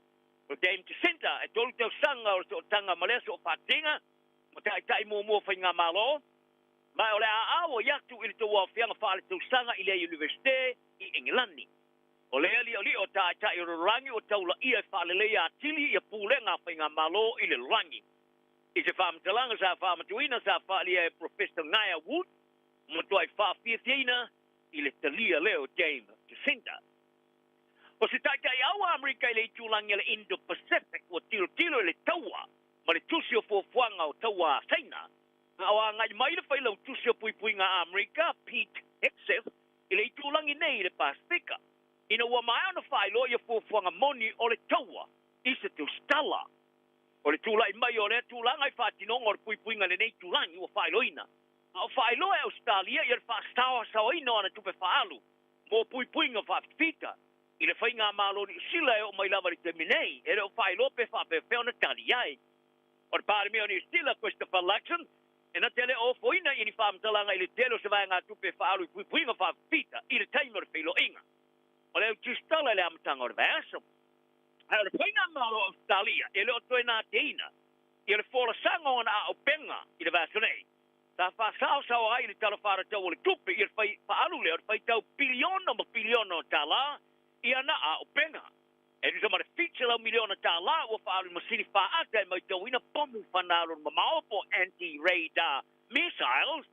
O Dame Jacinda, e 3 tausaga o le sootaga ma lea soofaatasiga ma Taitai muamua o Faigamalo, ma o le a auai atu i le tauaofiaga faaletausaga i lea Iunivesite i Engelani. O lea li'oli'o o Taitai o le lalolagi ua taulaia e faaleleia atili ia pulega a faigamalo i le lalolagi. I se faamatalaga sa faamatuina sa faaalia e Professor Ngaia Wood, ua matuai faafiafiaina i le talia lea o Dame Jacinda. O se taitai au a Amerika i le itulagi a le Indo-Pacific ua tilotilo i le taua ma le tusi o fuafuaga o taua a Saina, a o agai mai le failautusi o puipuiga a Amerika, Pete Hegseth, i le itulagi nei i le Pasefika, ina ua maea ona faailoa ia fuafuaga moni o le taua i se tusitala. O le tulai mai o lea tulaga i faatinoga o le puipuiga i lenei itulagi ua faailoaina, a o faailoa e Ausetalia ia le faasaoasaoaina o ana tupe faaalu mo puipuiga faafitafita i le faigamalo Niu Sila e oo mai lava i le taimi nei, e le o faailoa pe faapefea ona tali ai. O le Palemia o Niu Sila, Christopher Luxon, e na te le o ofoina i ni faamatalaga i le tele o se vaegatupe e faaalu i puipuiga faafifita i le taimi o le feiloaiga o le tusitala i le amataga o le vaiaso. Ae o le faigamalo o Ausetalia e le o toe nateina ia le folasaga o ana aaupega i le vaiaso nei, sa faasaosaoa ai i le Tala Faatatau o le Tupe ia le fai faaalu lea o le faitau piliona ma piliona o tālā i ana aaupega. E tusa ma le $700 miliona tālā ua faaalu i masini faata e maitauina pomu fanalona mamao po o anti-radar missiles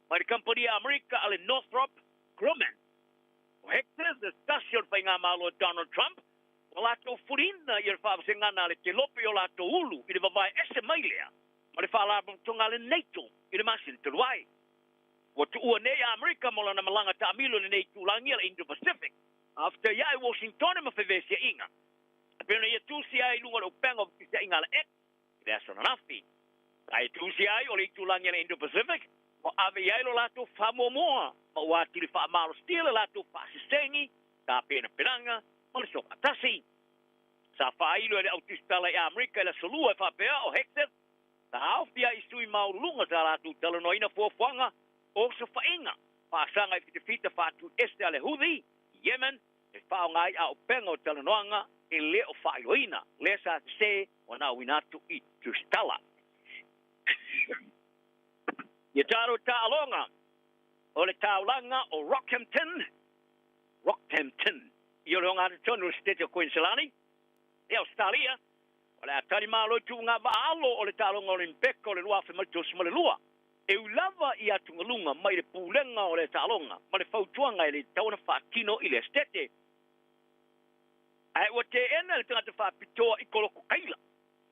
mai le kamupani a Amerika a le Northrop Grumman. O Hegseth se tasi o le faigamalo a Donald Trump ua latou fuliina ia le faavasegana a le kelope o latou ulu i le vavae ese mai lea ma le faalapotopotoga a le NATO i le masina talu ai. Ua tuua nei a Amerika mo lana malaga taamilo i lenei itulagi a le Indo-Pacific, a fetaiaʻe Washingtone ma fevesiaʻiga. E pei ona ia tusia ai i luga o le upega o fetisiaʻiga a le X i le aso ananafi. Sa e tusia ai o le itulagi a le Indo-Pacific ua ave i ai lo latou faamuamua ma ua atili faamalosia le latou faasesegi, tapenapenaga ma le sofaatasi. Sa faailo e le au tusitala i Amerika i le aso Lua e faapea o Hegseth sa aofia ai i sui maualuluga sa latou talanoaina fuafuaga o osofaiga faasaga i fitafita faatuiese a le Houthi i Yemen e faaaoga ai auupega o talanoaga e le o faailoaina lea sa sesē ua nauina atu i tusitala. Ia tatou taaloga o le taulaga o Rockhampton, Rockhampton, i o le ogatotonu o le Setete o Koiniselani i Ausetalia, o le a tali malo i tuuga vaaalo o le taaloga Olimpeka o le 2032. E ui lava i atugaluga mai le pulega o le taaloga ma le fautuaga e le tatau ona faatino i lea setete. Ae ua teena e le tagata faapitoa i Koloko Kaila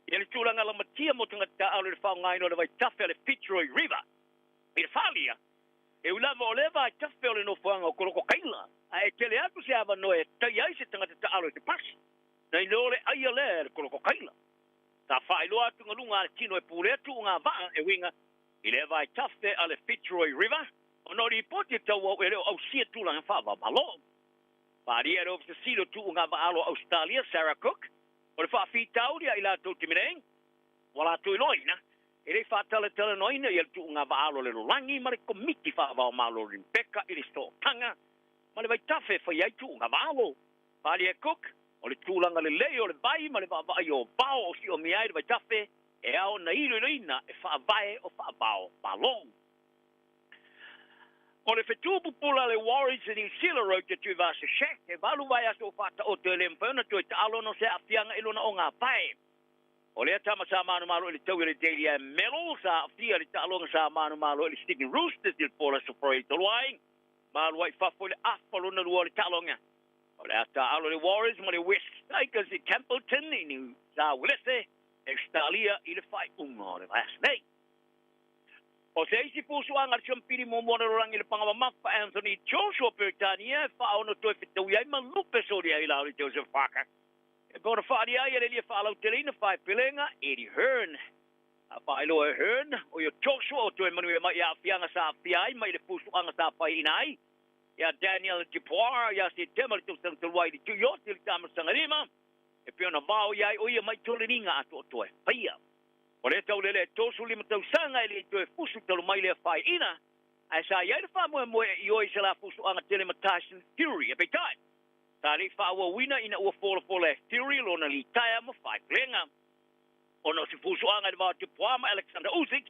Ia le tulaga lamatia mo tagata taaalo i le faaaogaina o le vaitafe a le Fitzroy River i le falia, e ui lava o lea vaitafe o le nofoaga o Kolokokaila, ae tele atu se avanoa e taia ai se tagata taaalo i se pasi, nai lo le aia lea e le Kolokokaila. Sa faailoa atu galuga a le tino e pulea tuuga vaa e uiga i lea vaitafe a le Fitzroy River ona o lipoti e tauau e le o ausia tulaga faava-o-Malo. Faaalia e le Ofisa Sili o Tuuga Vaa-alo a Ausetalia, Sarah Cook, o le faafitauli a i latou taimi nei, ua latou iloaina, e le i faatalatalanoaina ia le tuuga vaa-alo a le lolagi ma le Komiti Faava-o-Malo o Rebecca i le sootaga ma le vaitafe e fai ai tuuga vaa-alo. Faaalia e Cook, o le tulaga lelei o le vai ma le vaavaaia o vao o siomia ai le vaitafe e ao ona iloiloina e faavae o faava-o-Malo. O le fetu pupula a le Warriors i Niu Sila Road te Tuivasa-Sheck, e valu vaiaso o faataoto e le mafai ona toe taalo ona o se aafiaga i lona ogāpae. O lea tama sa manumalo i le taui a le Dally M Medal, sa aafia i le taaloga sa manumalo i le Sydney Roosters i le po o le Aso Faraile talu ai, ma alu ai i fafo i le afa lona lua o le taaloga. O le a taaalo le Warriors ma le West Tigers i Campbellton i Niu Sa Uelese, Ausetalia i le faaiuga o le vaiaso nei. O se isi fusuaga a le Siamupini muamua o le lalolagi i le paga mamafa, Anthony Joshua Peretania, e faaono toe fetaui ai ma lupe solia ai la o le Joseph Parker. E pei ona faaalia ai e le lia faalauteleina faepelega Eddie Hearn. A faailoa e Hearn, o ia Joshua o toe manuia mai i aafiaga sa aafia ai mai le fusuaga sa faiaina ai ia Daniel Dupois ia Setema le tausaga talu ai i le Tuioti i le tamasaga lima, e pei ona vao i ai o ia mai toleniga atoatoa e faia. O lea taulele e 35 tausaga e le i toe fusu talu mai lea faiaina, ae sa i ai le faamoemoe e ioe i se la fusuaga tele ma Tyson Fury, ae peitai, sa le i faaauauina ina ua folafola e Fury lona litaea ma faepelega. Ona o se fusuaga i le va o Dupois ma Alexander Usyk,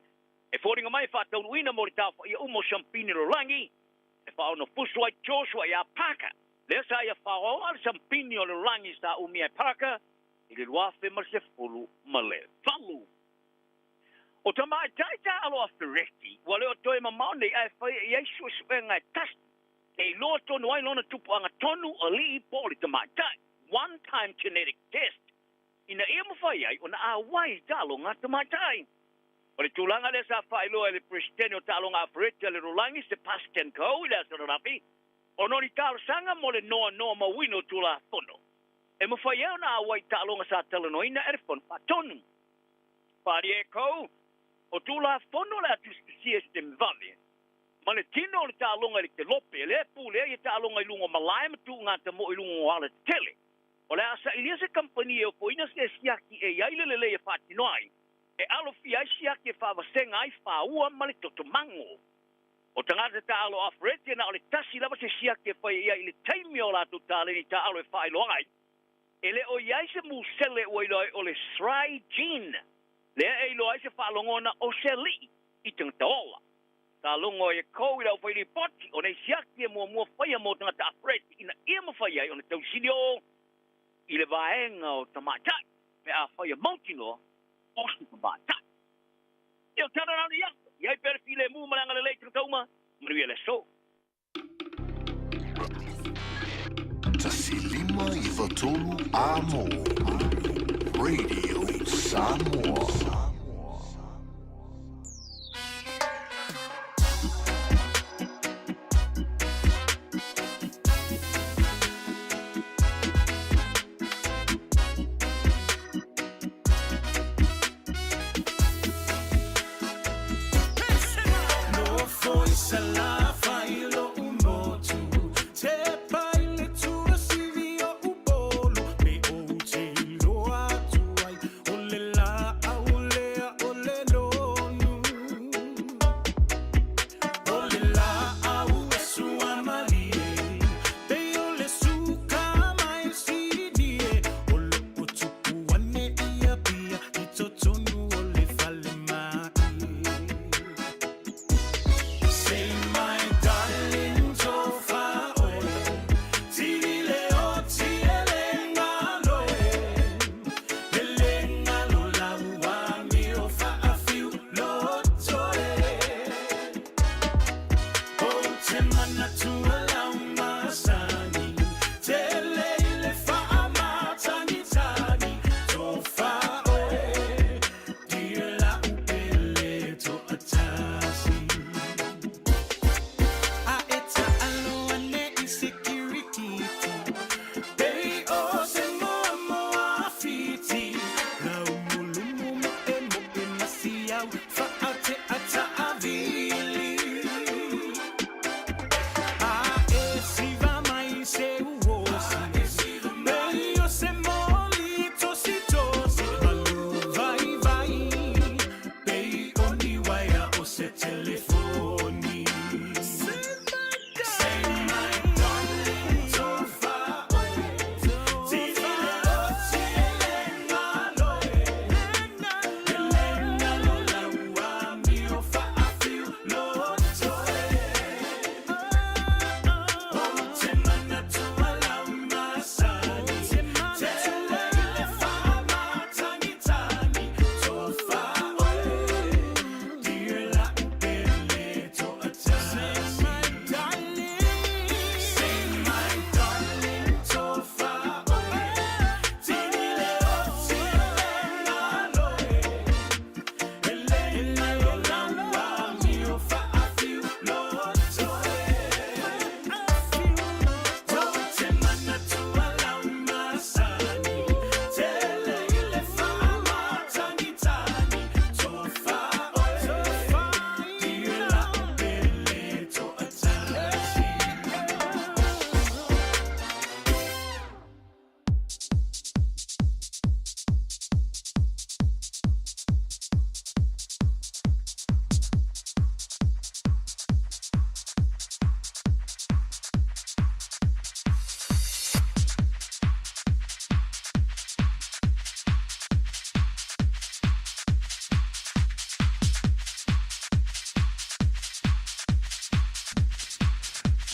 e foliga mai e faataunuuina mo le taofaia uma o siampini lalolagi, e faaono fusu ai Joshua iā Parker, lea sa ia faaoaoa le siampini o le lalolagi sa umia e Parker i le 2018. O tamaitai taaalo afereti, ua le o toe mamao nei ae faia i ai suesuega e tasi, e iloa tonu ai lona tupuaga tonu alii po o le tamaitai, one time genetic test, ina ia mafai ai ona auai i taaloga a tamaitai. O le tulaga lea sa faailoa e le Peresetene o Taaloga Afereti a le Lalolagi, Sebastian Coe, i le aso ananafi, ona o ni talosaga mo le noanoa mauina o Tulafono e mafai ai ona auai i taaloga sa talanoaina e le Fono Faatonu. Faaalia e Coe, o Tulafono o le a tusitusia i se taimi vave, ma le tino o le taaloga i le kelope, lea e pulea ia taaloga i luga o malae ma tuugata moʻo i luga o alatetele. O le a sailia se kamupani e ofoina se siaki e i ai le lelei e faatino ai, e alofia ai siaki e faavasega ai faua ma le totomago. O tagata taaalo afereti e na o le tasi lava se siaki e faia i ai i le taimi o latou taleni taaalo e faailoa ai, e le o i ai se musele ua iloa ai o le SRY gene, lea e iloa ai se faalogona o se alii i tagata ola. Sa logo ai e Coe i le aufailipoti, o nei siaki e muamua faia mo tagata afereti ina ia mafai ai ona tausili oo i le vaega o tamaitai pe afai e mautinoa o se tamaitai. Ia o tala lana ia, i ai pea le filemu ma le agalelei i tagata uma, manuia le aso. 1 5 93 Amo Radio Samoa. Nofo i Salafai lo'u motu, tepa i le turasivi o Upolu, pe ou te iloa atu ai o le laau lea.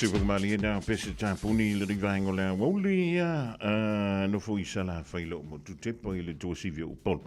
Supermalie na pese tapuni le rivaenga o le aoauli ia nofo i Salafai lou motu tepa i le tuasivi o Upolu.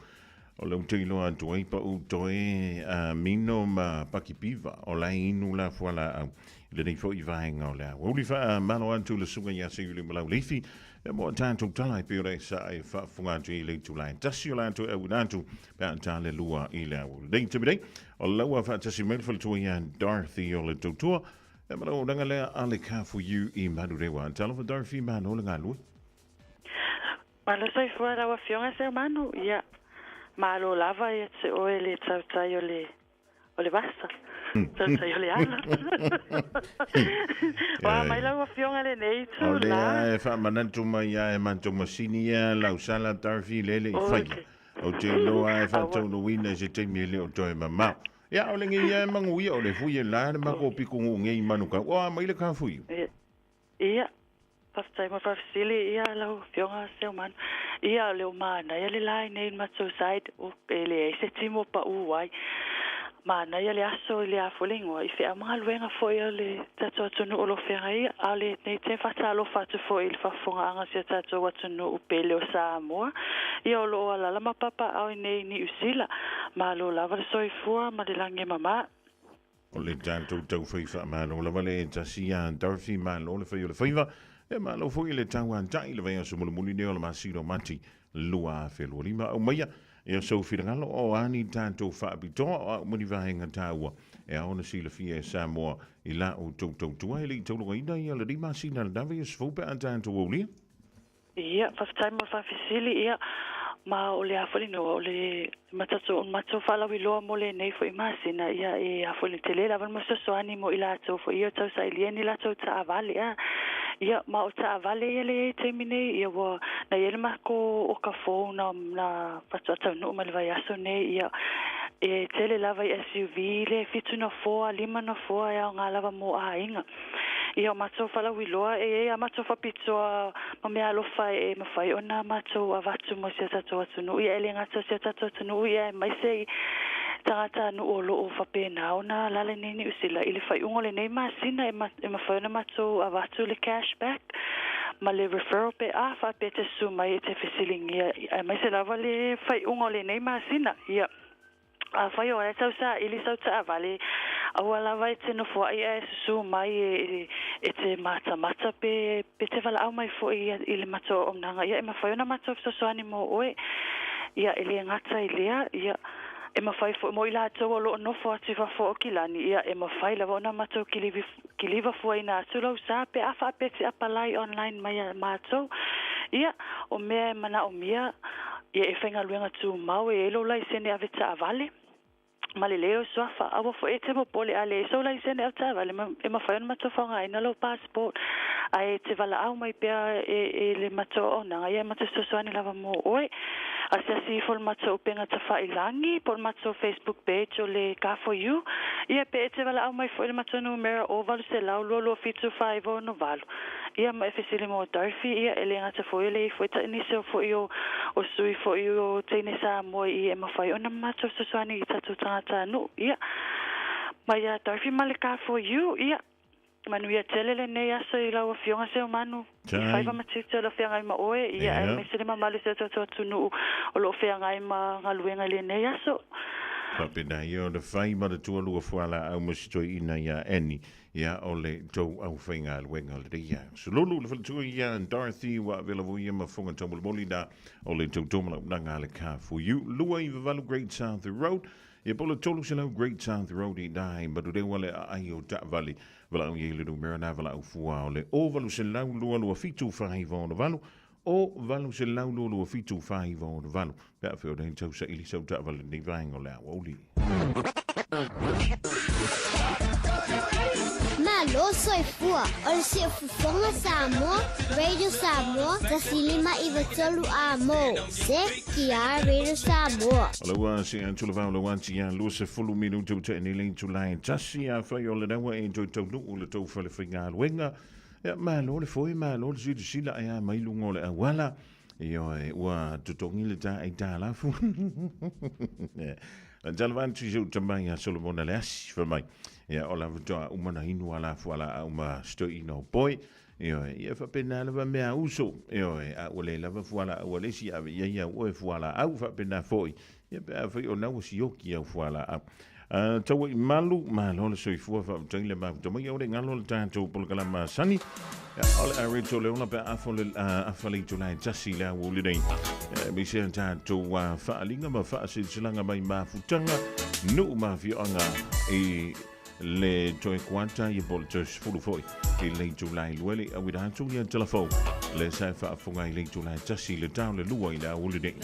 O le ute iloa atu ai pa u toe mino ma pakipiva o la inu la fualaau i lenei foi vaenga o le aoauli. Faamalo atu le susuga ia Seiuli Malauleifi e mo a tatou tala e pei ona e sa e faafofoga atu i le itula e tasi o latou e auina atu pe a ta le lua i le aoauli. Nei taimi nei, o laua faatasi mai le faletua ia Dorothy o le Tautua E ma le auaunaga lea a le Car4U i Manurewa. Talofa Dorothy, malo le galue. Malo soifua lau Afioga Seumanu, ia, malo lava ia te oe le tautai o le, o le vasa, tautai o le ala. Oa mai lau Afioga lenei itu O la. lea e faamanatu mai ia e matou masini ia lau sala Dorothy lele i faia. Ou te iloa e faataunuuina i se taimi e le o toe mamao. Ia, o le ngei ia e manuia, o le fui e la le mako piko ngu ngei manu kau. O a mai le ka fui. Ia, faafetai mo faafesili, ia lau Afioga Seumanu. Ia, o le o manaia le la i nei matou side, o, e leai se timu o paʻu ai. Manaia le aso i le a foi le igoa, i feau ma galuega foi a le tatou atunuu o lo o feagai ia, a o lenei taimi faatalofa atu foi i le faafofogaaga o si o tatou atunuu pele o Samoa, ia o lo o alaala ma papaaao i nei i Niu Sila. Malo lava le soifua ma le lagi e mama. O le tatou taufai faamalo lava le e tasi ia Dorothy, malo le fai o le faiva, e malo foi i le tauatai i le vaiaso mulimuli nei o le masina o Mati 2025. Aumaia ia sou finagalo o a ni tatou faapitoa o a uma ni vaega taua e ao ona silafia e Samoa i la outou tautua e le i taulagaina ia lenei masina lena vaiaso fou pe a tatou aulia. Ia, faafetai mo le faafesili, ia, ma o le a foi le igoa o le matou, matou faalauiloa mo lenei foi masina, ia, e a foi le tele lava le fesoasoani mo i latou foi ia o tausailia ni latou taavale, a. Ia, ma o taavale ia lea e i ai taimi nei, ia, ua, na i ai le makou oka fou na, na faatoa taunuu mai le vaiaso nei, ia, e tele lava i SUV le fitu nofoa, lima nofoa e aoga lava mo aiga. Ia, o matou faalauiloa, e i ai a matou faapitoa ma meaalofa e mafai ona matou avatu mo si o tatou atunuu, ia e le gata o si o tatou atunuu, ia aemaise i tagatanuu o lo o faapena ona alaala i nei Niu Sila. I le faaiuga o lenei masina, e mafai ona matou avatu le cash back ma le referral pe a faapea e te susu mai e te fesiligia, aemaise lava le faaiuga o lenei masina. Ia. Afai o e tau saili sau taavale, aua lava e te nofoai ae susu mai e, e te matamata pe, pe te valaau mai foi i le matou auaunaga, ia e mafai ona matou fesoasoani mo oe. Ia, e le gata i lea, ia, e mafai foi mo i latou o lo o nofo atu i fafo o Aukilani, ia, e mafai lava ona matou kilivi, kiliva fuaina atu lou sa pe a faapea e te apalai online mai ia matou. Ia, o mea e manaomia, Ia e faigaluega tumau e i ai lou laisene ave taavale ma le leo suafa. Aua foi e te popole a leai sou laisene ave taavale e mafai ona matou faaaogaina lou passport ae e te valaau mai pea e le matou auaunaga ia e matou fesoasoani lava mo oe. Asiasi ifo i le matou upega tafailagi po o le matou Facebook page o le Car for You. Ia pe e te valaau mai foi i le matou numera o 800 227 468. Ia ma e fesili mo Dorothy, ia e le gata foi o le ifo e nisi o foi o o sui foi o teine Samoa i e mafai ona matou fesoasoani i tatou tagata nuu. Ia ma ia Dorothy ma le Car for You, ia manuia tele lenei aso i lau Afioga Seumanu. I faiva ma tiute o lo feagai ma oe, ia aemaise le mamalu o si o tatou atunuu o lo o feagai ma galuega i lenei aso. Faapena ia ona fai ma le tualua fualaau ma si toeaina ia Annie. Ia, o le tou aufaigaluega lenei ia. Sululu le faletua ia Dorothy ua avela foi ia ma fofoga taumolimoli na o le tautua malaunaga a le Car for You. 298 Great South Road, ia po o le 300 Great South Road i ina i Manurewa le aai o taavale. Valaau i ai le numera na valaau fua o le 0800 227 468 o 800 227 468 pe a feorai tau saili sau taavale nei vaega o le aoauli. Malo soifua o le Siufofoga Samoa, Radio Samoa, 1593 A-mo, CKR Radio Samoa. O le ua se atu le vao le wati ia 20 minutu ua tea nei le itula e tasi afai o lena ua e toe taunuu le tou fale faigaluega. Ia, malo le foe, malo le silasila ae a mai luga o le auala. Ioe, ua totogi le ta ai tālafu. Talofa atu i si ou tama ia Solomona le asi, fai mai. Ia, o la faatoa uma na inu a la fualaau ma stoeina o Boy. Ioe, ia faapena lava mea a uso. Ioe, a ua le lava fualaau a le isi, ave i ai au oe fualaau faapena foi. Ia pe afai o na ua sioki au fualaau. Tauai malu, malo le soifua faafetai le mafuta mai o le galo le tatou polokalame masani. O le a reto le ola pe afa le afa le itula e tasi le aoauli nei. Aemaise a tatou faaaliga ma faasilasilaga mai mafutaga, nuu ma afioaga i le toe kuata ia po o le toe 10 foi i le itula e 2 le auina atu ia telefou le sa e faafofoga i le itula e tasi le tao le 2 i le aoauli nei.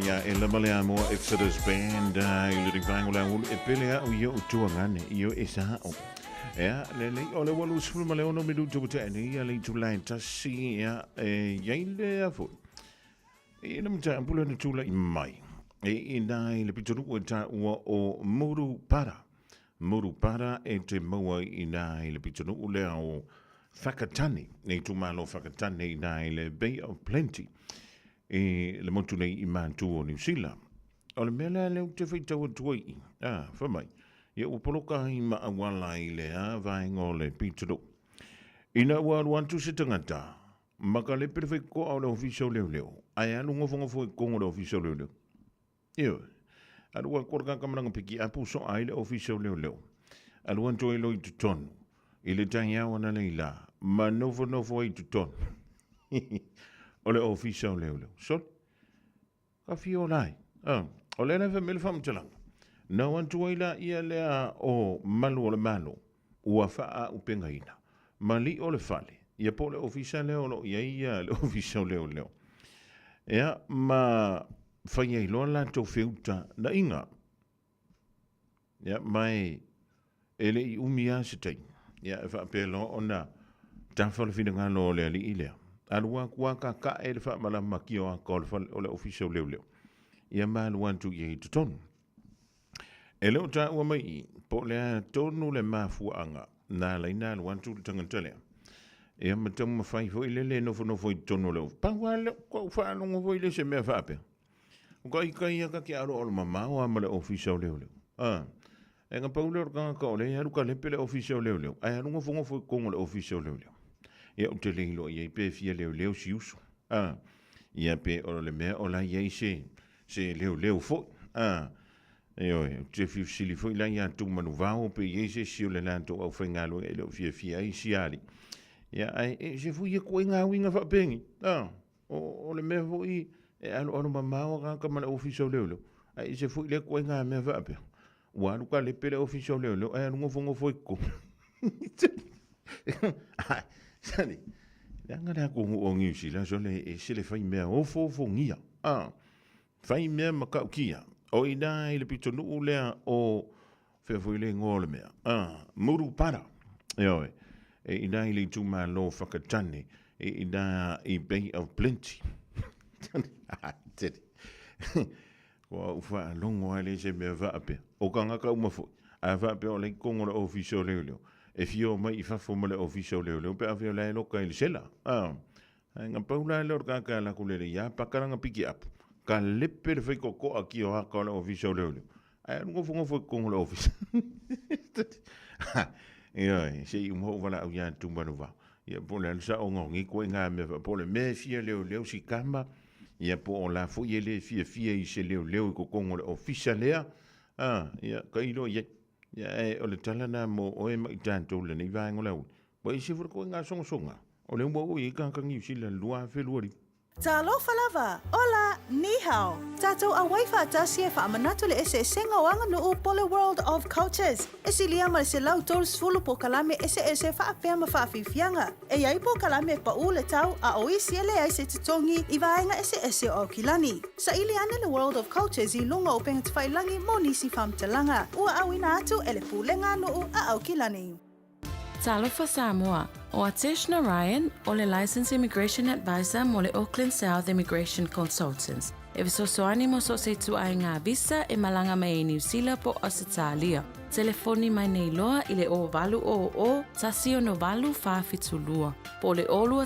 ia Ella ma le Amoa Exodus Band i le rivaenga o le aulu e pele a'u i o'u tuagane i o e sa'o. Ea, lelei, o le ua 26 minuta ua tea nei ia le itula e tasi, ea, e iai lea foi. I le mataupu lea na tulai mai, e inā i le pitonuu e taua o Murupara. Murupara e te maua i inā i le pitonuu lea o Whakatane, le itumalo Whakatane inā i le Bay of Plenty, i le motu nei i Mātū o Niu Sila. O le mea lea lea ou te faitau atu ai i, ā, fai mai, ia ua poloka ai ma auala i le a vaega o le pitonuu. Ina ua alu atu se tagata, ma ka lepe le faikokoa o le ofisa o leoleo, ae alu ngofongofo i totonu o le ofisa o leoleo. Ioe. Alu atu le tagata ma lana pikiapu soa ai le ofisa o leoleo. Alu atu ai loa i totonu, i le taeao analeila, ma nofonofo ai i totonu o le ofisa o leoleo. Sole, ka fia ola ai. Ah, o lea la e fai mai le faamatalaga. Na o atu ai laia lea o malu o le Malo, ua faaaupegaina ma lio le fale, ia po o le ofisa lea o lo o i ai ia le ofisa o leoleo. Ia, ma fai ai loa latou feuta na iga. Ia, ma e, e le i umi lava se taimi, ia, e faapea loa ona tafa le finagalo o le alii lea. Alu atu lava kakae le faamalama kioaka o le fale o le ofisa o leoleo, ia ma alu atu i ai i totonu. E le o taua mai i, po o le a tonu le mafuaaga na ala ai ona alu atu le tagata lea. Ia ma taumafai foi lele e nofonofo i totonu o le ofi. Pau lava lea, ua ou faalogo foi lea i se mea faapea. O ka ika ia ka ke aloalo mamao lava ma le ofisa o leoleo. A, e na pau lea o le tagata o lea e alu kalepe le ofisa o leoleo, ae alu nofonofo i totonu o le ofisa o leoleo. Ia ou te le iloa i ai pe fia leoleo si uso. A, ia pe o le mea o la i ai se, se leoleo foi. A, Ioe, ou te fiu fesili foi la ia Tumanuvao pe i ai se isi o le latou aufaigaluega e le o fiafia ai si alii. Ia, ae e ese foi ia ituaiga uiga faapeni. A, o, o le mea foi e aloalo mamao tagata ma le ofisa o leoleo, ae ese foi lea ituaiga mea faapea. Ua alu kalepe le ofisa o leoleo ae alu nofonofo i totonu. Ai, sali, leaga le atunuu o Niu Sila sole e ese le fai mea ofoofogia. A, Fai mea matautia. O i ina i le pitonuu lea o, fea foi le igoa o le mea, a, Murupara, ioe, e i ina i le itumalo Whakatane, e i ina i Bay of Plenty. Kua ou faalogo lava lea i se mea faapea. O tagata uma foi, a faapea o la e i totonu o le ofisa o leoleo, e fia omai i fafo ma le ofisa o leoleo pe a fea o la e loka i le sela. A, Ae na pau la lea o le tagata e alu atu lele ia paka lana pikiapu, kalepe le faitotoa ki o haka o le ofisa o leoleo, ae alu nofonofo i totonu o le ofisa. Ioe, se i uma ou valaau ia Tumanuvao. Ia po o le a le saoga o nei ituaiga mea faapea, po o le mea e fia leoleo si tama, ia po o la foi e le fiafia i se leoleo i totonu o le ofisa lea, a, ia, tailo i ai. Ia, ae o le tala lena mo oe ma i tatou i lenei vaega o le aoauli. Ua ese foi le ituaiga sogasoga o lea ua oo i ai tagata Niu Sila i le 2025. Talofa lava! Hola! Ni hao! Tatou auai faatasi e faamanatu le eseesega o aganuu po le World of Cultures. E silia ma le 130 polokalame eseese faapea ma faafiafiaga. E i ai polokalame e paʻu le tau a o isi e leai se totogi i vaega eseese o Aukilani. Saili ane le World of Cultures i luga o upegatafailagi mo nisi faamatalaga. Ua auina atu e le Pulega a Nuu a Aukilani. Talofa Samoa, ʻO Atesh Narayan, ʻo le Licensed Immigration Advisor mo le Auckland South Immigration Consultants, e fesoasoani mo so o se ituaiga visa e malaga mai ai Niu Sila po o Ausetalia. Telefoni mai nei loa i le 0800 168 472 po o le 021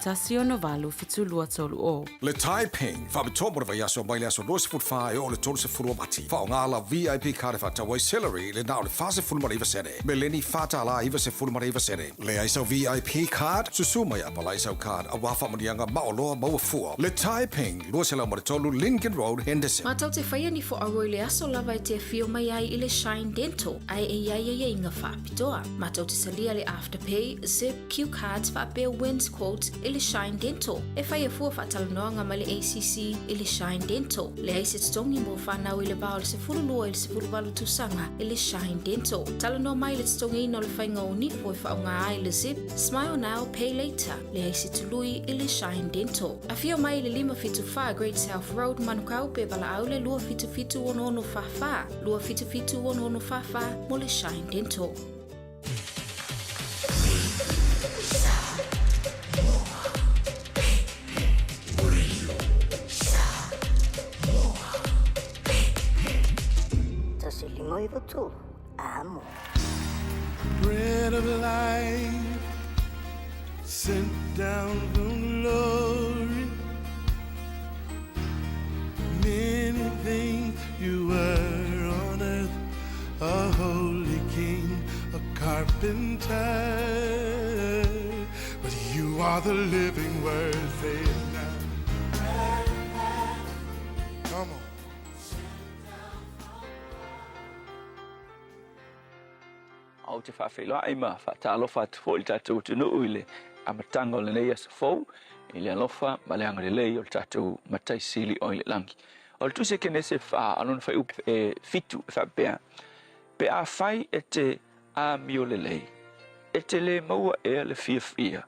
168 7230. Le Taiping, faapitoa mo le vaiaso mai le aso 24 e oo i le 30 o Mati. Faaaoga lau VIP card e faatau ai celery i le na o le 49 sene. Meleni $4.99 sene. Leai sau VIP card? Susu mai apalai sau card aua faamanuiaga maoloa maua fua. Le Taiping, 203 Lincoln Road, Henderson. Matou te faia ni foaua i le aso lava e te afio mai ai i le Shine Dental. Dental, ae e i ai aiaiga faapitoa. Matou te talia le Afterpay, Zip, Q Cards faapea Wins Quotes i le Shine Dental. E faia fua faatalanoaga ma le ACC i le Shine Dental. Leai se totogi mo fanau i le va o le 12 i le 18 tausaga i le Shine Dental. Talanoa mai i le totogiina o le faiga o nifo e faaaoga ai le Zip, Smile Now, Pay Later. Leai se tului i le Shine Dental. Afio mai i le 574 Great South Road, Manukau pe valaau le 277 6644, 277 6644 mo le Shine Dental. Amo. Bread of life sent down from glory. Many things you were on earth, a holy king, a carpenter. But you are the living word, say it now. Come on. Ou te faafeiloai ma faatalofa atu foi i le tatou atunuu i le amataga o lenei aso fou i le alofa ma le agalelei o le tatou Matai Sili o i le lagi. O le Tusi a Kenese 4 a lona fuaiupu e 7 e faapea, Pe afai e te amio lelei, e te lē maua ea le fiafia,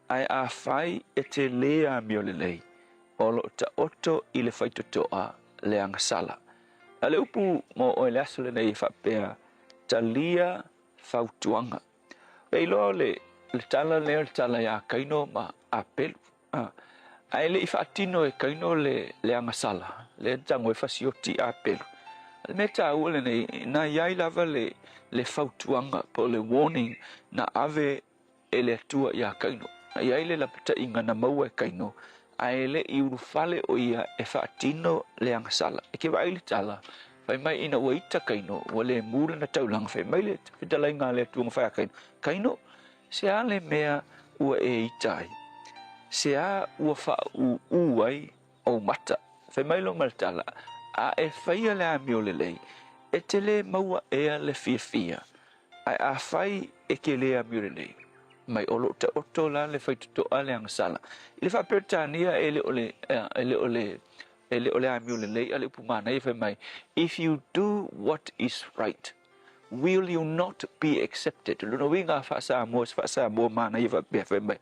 ae afai e te lē amio lelei, o lo o taoto i le faitotoa le agasala. A o le upu mo oe i le aso lenei e faapea, Talia fautuaga. E iloa o le tala lea o le tala iā Kaino ma Apelu. Ae le i faatino e Kaino le agasala, lea na tago ai fasioti Apelu. O le mea taua lenei, na i ai lava le fautuaga po o le warning na ave e le Atua iā Kaino. Na i ai le lapataiga na maua e Kaino, ae le i ulufale o ia e faatino le agasala. E ke vaai i le tala, fai mai ina ua ita Kaino, ua le mū lana taulaga, fai mai le fetalaiga a le Atua ma fai a Kaino, Kaino, se a le mea ua e ita ai? Se a ua faaūū ai ou mata? Fai mai loa ma le tala, A e faia le amio lelei, e te lē maua ea le fiafia Ae afai e ke lē amio lelei mai o lo o taoto la le faitotoa le agasala. I le Faa-Peretania e le o le, e le o le, e le o le amio lelei a le upu manaia fai mai, If you do what is right, will you not be accepted? O lona uiga a Faa-Samoa, se Faa-Samoa manaia faapea fai mai,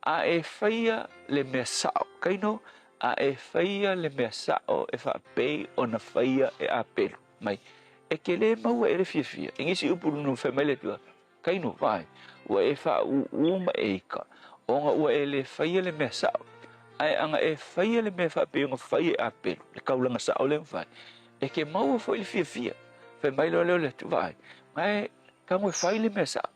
A e faia le mea sao, kaino, a e faia le mea sao e faapei ona faia e Apelu. Mai, e ke lē maua e le fiafia. I nisi upu luna fai mai le Atua, Kaino, vaai, ua e faaūū ma e ika, ona ua e lē faia le mea sao. Ae ana e faia le mea faapei ona fai e Apelu, le kaulaga sao lea na fai, e ke maua foi le fiafia. Fai mai loa lea o le Atua, Vaai, ae tago e fai le mea sao.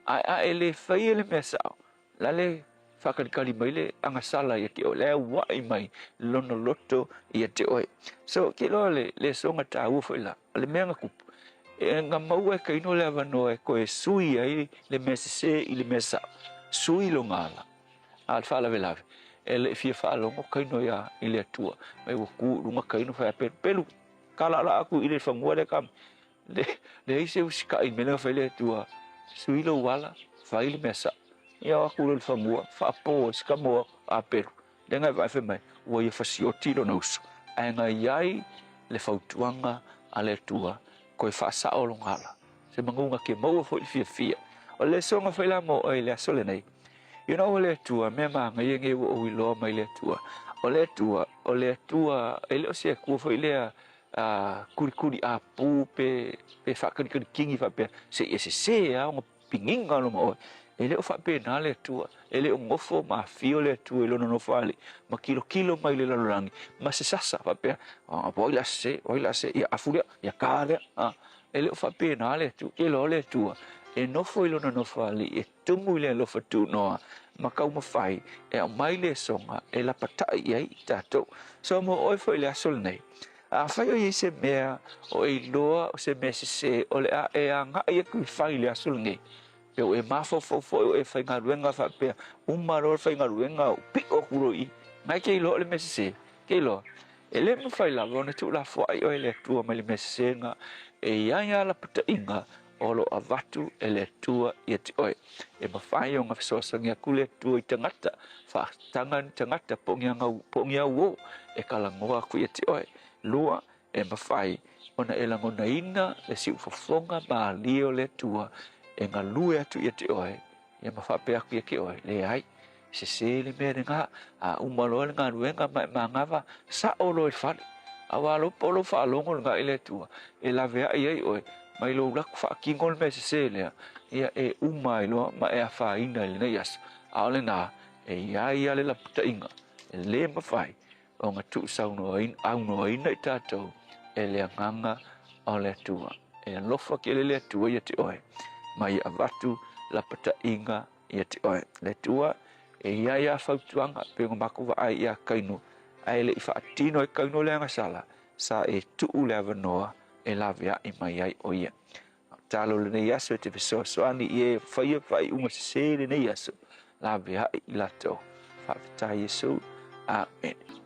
Ae a e lē faia le mea sao, La le faakalikali mai le agasala ia te oe, la e aua'i mai lona loto ia te oe. So, ke iloa le le soga taua foi la, o le mea na kupu, e na maua e Kaino le avanoa e toe sui ai le mea sesē i le mea sa'o, sui lona ala. A o le faalavelave, e le i fia faalogo Kaino iā i le Atua, mai ua kū i luga Kaino fai a Pelu, Pelu, kālaʻalaʻa aku i le fanua lea ka Le, leai se usitaʻi i le mea lea na fai le Atua, sui lou ala, fai le mea saʻo. Ia o atu loa i le fanua, faapō ai se tama a Pelu. Lea na e vaai fai mai, ua ia fasioti lona uso, ae na i ai le fautuaga a le Atua, toe faasao lona ala. Se manu na ke maua foi le fiafia. O le lesoga foi la mo oe i le aso lenei. You know, o le Atua, mea manaia nei ua ou iloa mai le Atua. O le Atua, o le Atua, e le o se Atua foi lea a kulikuli apu pe pe faakalikali kini faapea seia sesē a ona piniga lona oe. E le o faapena le Atua, e le o nofo ma afio le Atua i lona nofoalii ma kilokilo mai le lalolagi ma se sasa faapea, o ai le a sesē, o ai le a sesē, ia afu lea, ia ka lea. A, e le o faapena le Atua. Ke iloa le Atua e nofo i lona nofoalii e tumu i le alofa tunoa ma taumafai e aumai le soga e lapataʻi i ai i tatou. So mo oe foi i le aso lenei, afai o i ai se mea o e iloa o se mea sesē o le a e agaʻi atu i fai i le aso lenei, pe ua e mafaufau foi o e faigaluega faapea, uma loa le faigaluega ou piʻo atu loa i i, na e ke iloa o le mea sesē, ke iloa. E le mafai lava ona tuulafoai oe e le Atua mai le mea sesega e i ai lava lapataiga o lo o avatu e le Atua ia te oe. E mafai ona fesoasoani atu le Atua i tagata, faataga ni tagata po o ni agau, po o ni auō e talanoa atu ia te oe. Lua, e mafai ona e lagonaina le siufofoga malie o le Atua e galue atu ia te oe, ia ma faapea atu ia te oe, Leai, sese le mea lena, a uma loa le galuega ma e manava, sao loa i le fale. Aua lou po o lou faalogo lena i le Atua, e laveai ai oe mai lou laku faatino le mea sese lea, ia e uma ai loa ma e afaina i lenei aso. A o lena, e i ai lava le lapataiga, e le mafai ona tuusaunoaina, aunoaina i tatou e le Agaga o le Atua. E alofa tele le Atua ia te oe, ma ia avatu lapataiga ia te oe. Le Atua, e i ai a fautuaga pei ona matou vaai ia Kaino, ae le i faatino e Kaino le agasala, sa e tuu le avanoa e laveai mai ai o ia. Talo lenei aso e te fesoasoani i e faia faaiuga sesē i lenei aso, laveai i latou. Faafetai Iesu. Amene.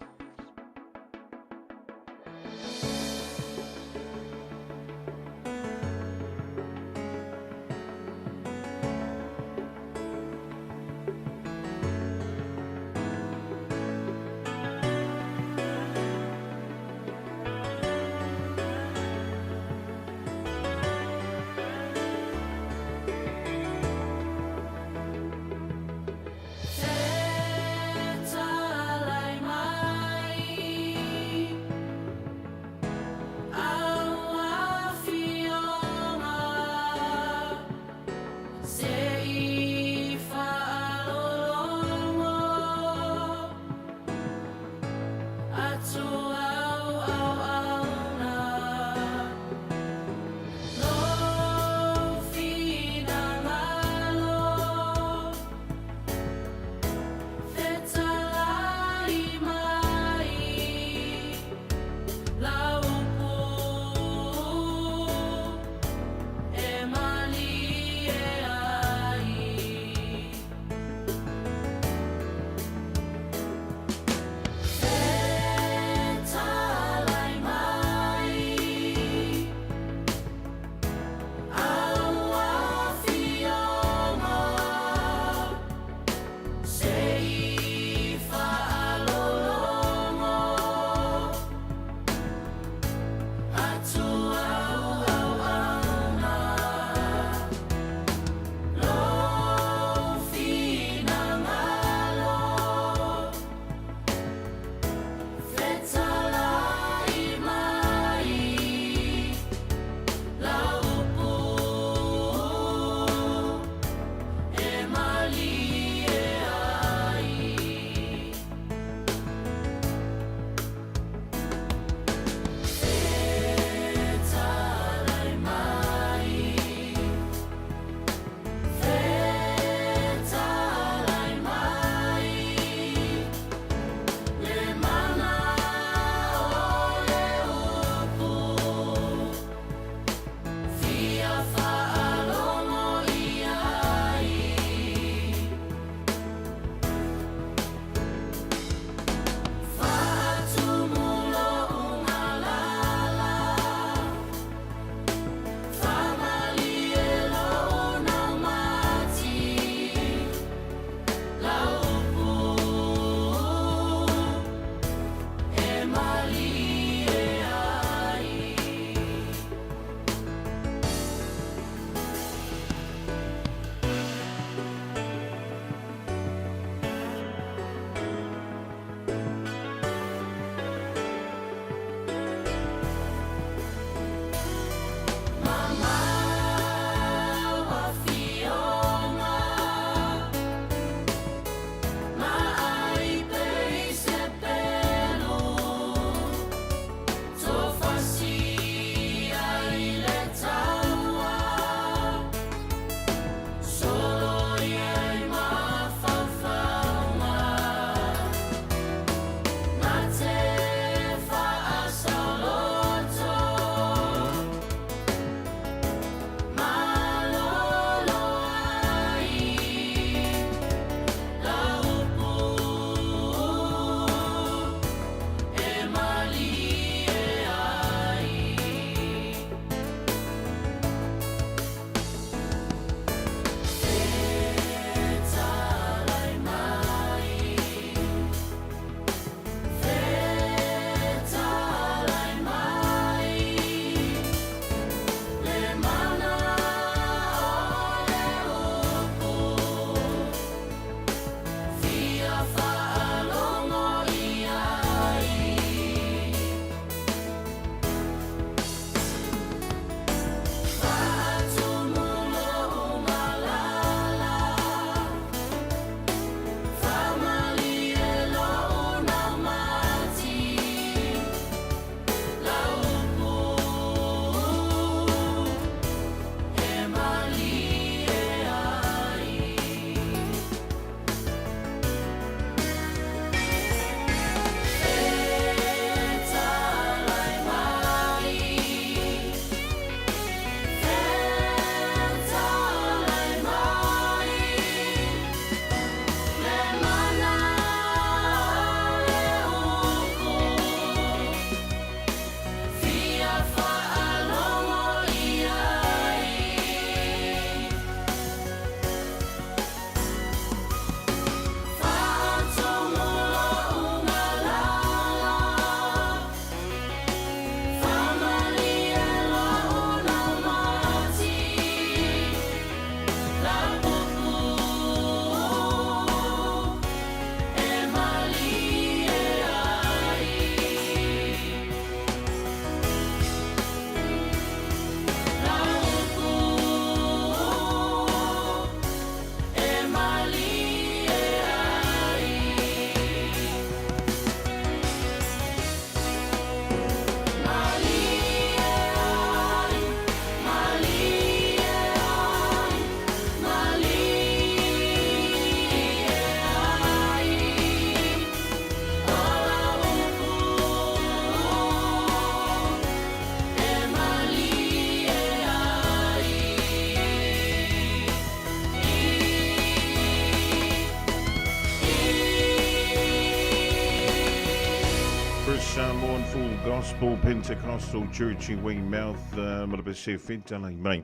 Samoan Full Gospel Pentecostal Church i Weymouth ma le pese fetalai mai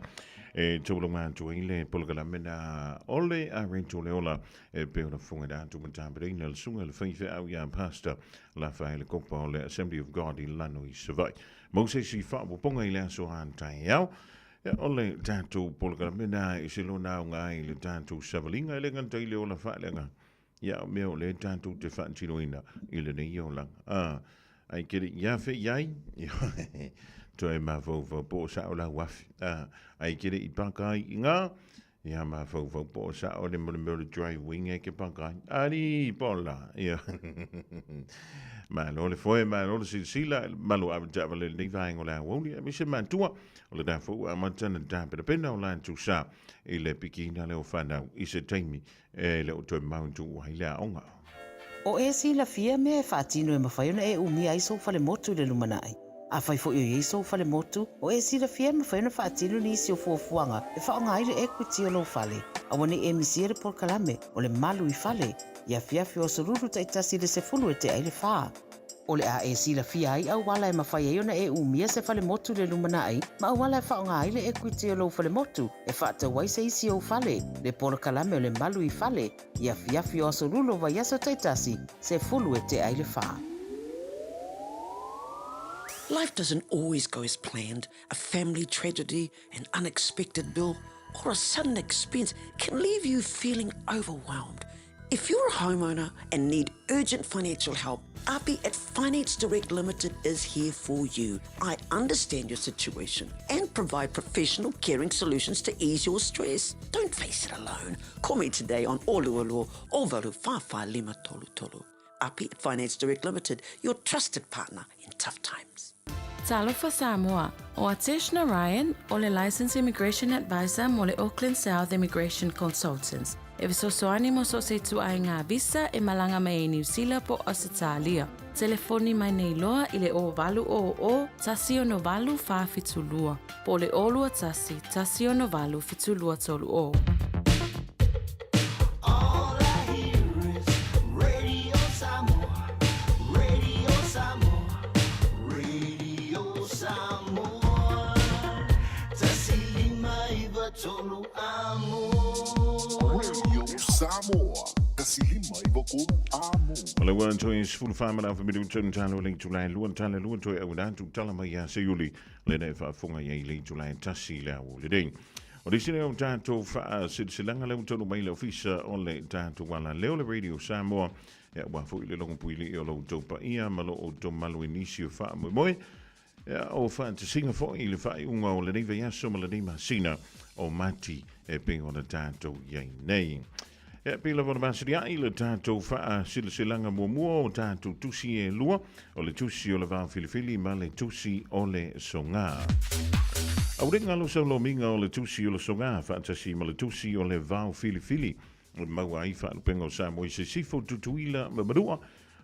e taulauga atu ai le polokalame na ole a Rachel Leola e pei ona fofoga ina atu ma tapenaina le susuga i le faifeau ia Pastor Lafaele Kopa o le Assembly of God i Lano i Savaii. Mo se isi faaopoopoga i le aso a taeao, ia, o le tatou polokalame na i se lona aoga ai i le tatou savaliga e le gata i le ola faaleaga, ia, o mea o lea tatou te faatinoina i lenei olaga. A, ai ke le i afe i ai, toe mafaufau po o sao lau afe. A, ai ke le i paka ai i ngā, Ia mafaufau po o sao le mo le mea o le dry wing e ke paka ai. Ali pola. Ia. Malo le foe, malo le silasila, malo ave taavale i lenei vaega o le aoauli, aemaise matua o le tatou ua amata ona tapenapena o latou sa i le pikiina lea o fanau i se taimi e le o toe mautu ai le aoga. O e silafia mea e faatino e mafai ona e umia ai sou falemotu i le lumanai. Afai foi o i ai sou falemotu, o e silafia e mafai ona faatino nisi o fuafuaga e faaaoga ai le equity o lou fale. Aua ne i e misia le polokalame o le Malu i Fale i afiafi o aso Lulu taitasi i le 10 e tea ai le fa. O le a e silafia ai auala e mafai ai ona e umia se falemotu i le lumanai ma auala e faaaoga ai le equity o lou falemotu e faatau ai se isi ou fale, le polokalame o le Malu i Fale i afiafi o aso Lulu o vaiaso taitasi, 10 e tea ai le fa. Life doesn't always go as planned. A family tragedy, an unexpected bill, or a sudden expense can leave you feeling overwhelmed. If you're a homeowner and need urgent financial help, Api at Finance Direct Limited is here for you. I understand your situation and provide professional caring solutions to ease your stress. Don't face it alone. Call me today on Olualua Ovalu Whawha Lima Tolu Tolu. Api at Finance Direct Limited, your trusted partner in tough times. Talofa Samoa, o Atesh Narayan o le Licensed Immigration Advisor mo le Auckland South Immigration Consultants. E fesoasoani mo so o se ituaiga visa e malaga mai ai Niu Sila po o Ausetalia. Telefoni mai nei loa i le 0800 168 472 po o le 021 168 7230. Radio Samoa, 153 Amo. O le ua toe 14 ma le afa minuta na talo le itula e lua tala lua toe au atu tala mai ia Seiuli lena e faafofoga i ai le itula e tasi le ao lenei. O le isi lea o tatou faasilasilaga lea ua taunuu mai le ofisa o le tatou alaleo le Radio Samoa ia aua foi le logopuilii o lo outou paia ma lo outou malu i nisi o faamoemoe ia o faatasiga foi i le faaiuga o lenei vaiaso ma lenei masina o Mati e pei ona tatou i ai nei. Ia, pei lava ona masiliai le tatou faasilasilaga muamua o tatou tusi e lua, o le tusi o le vaofilifili ma le tusi o le sogā. Aulega lo sau lomiga o le tusi o le sogā faatasi ma le tusi o le vaofilifili e maua ai faalupega o Samoa i Sisifo, Tutuila ma Manua.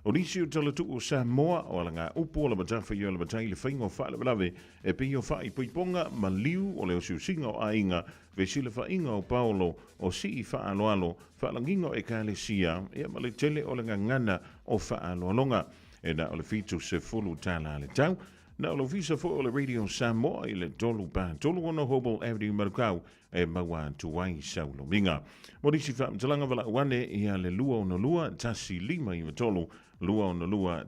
O nisi o talatuu o Samoa, o alagaupu, o le matawhaioi o le matai, le faiga o faalavelave e pei o faaipoipoga ma liu o le osiosiga o aiga, fesilafaiga o paolo, o sii faaaloalo, faalagiga o ekalesia, ia ma le tele o le gagana o faaaloaloga. E na o le $70 le tau. Na o le ofisa foi o le Radio Samoa i le 3 3 6 Hobel Avenue, Manukau, e maua atu ai sau lomiga. Mo nisi faamatalaga valaau ane ia le 262 1593, 262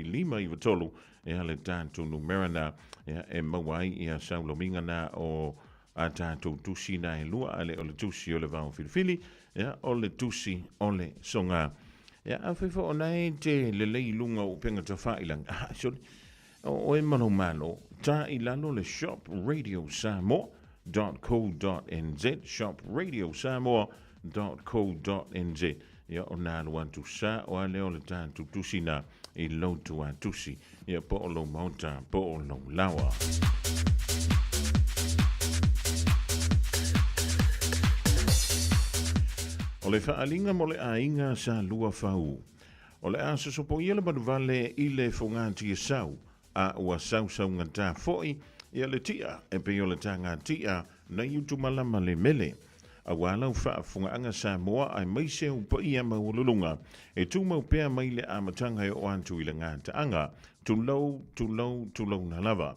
1593 ia le tatou numera na ia e maua ai ia sau lomiga na o a tatou tusi na e lua ale o le tusi o le vao filifili ia o le tusi o le soga. Ia afai foi o na e te lelei i luga o upega tafailaga, ah, sorry, O oe ma lou malo, ta i lalo le shop radio samoa dot co dot nz, shop radio samoa dot co dot nz. Ia o nā alu atu sa o ale o le tātou tusi nā i lou tuatusi. Ia po o lou maota, po o lou lawa. O le faaaliga mo le aiga sa lua fau. O le a sosopoia le manuvale i le fogatiasau, a ua sausaugatā foi ia le ti'a e pei o le tāgā ti'a nai utumalama le mele. Auā lau faafofogaaga Samoa aemaise ou paia maualuluga e tumau pea mai le amataga e oo atu i le gataaga. Tulou, tulou, tulouna lava.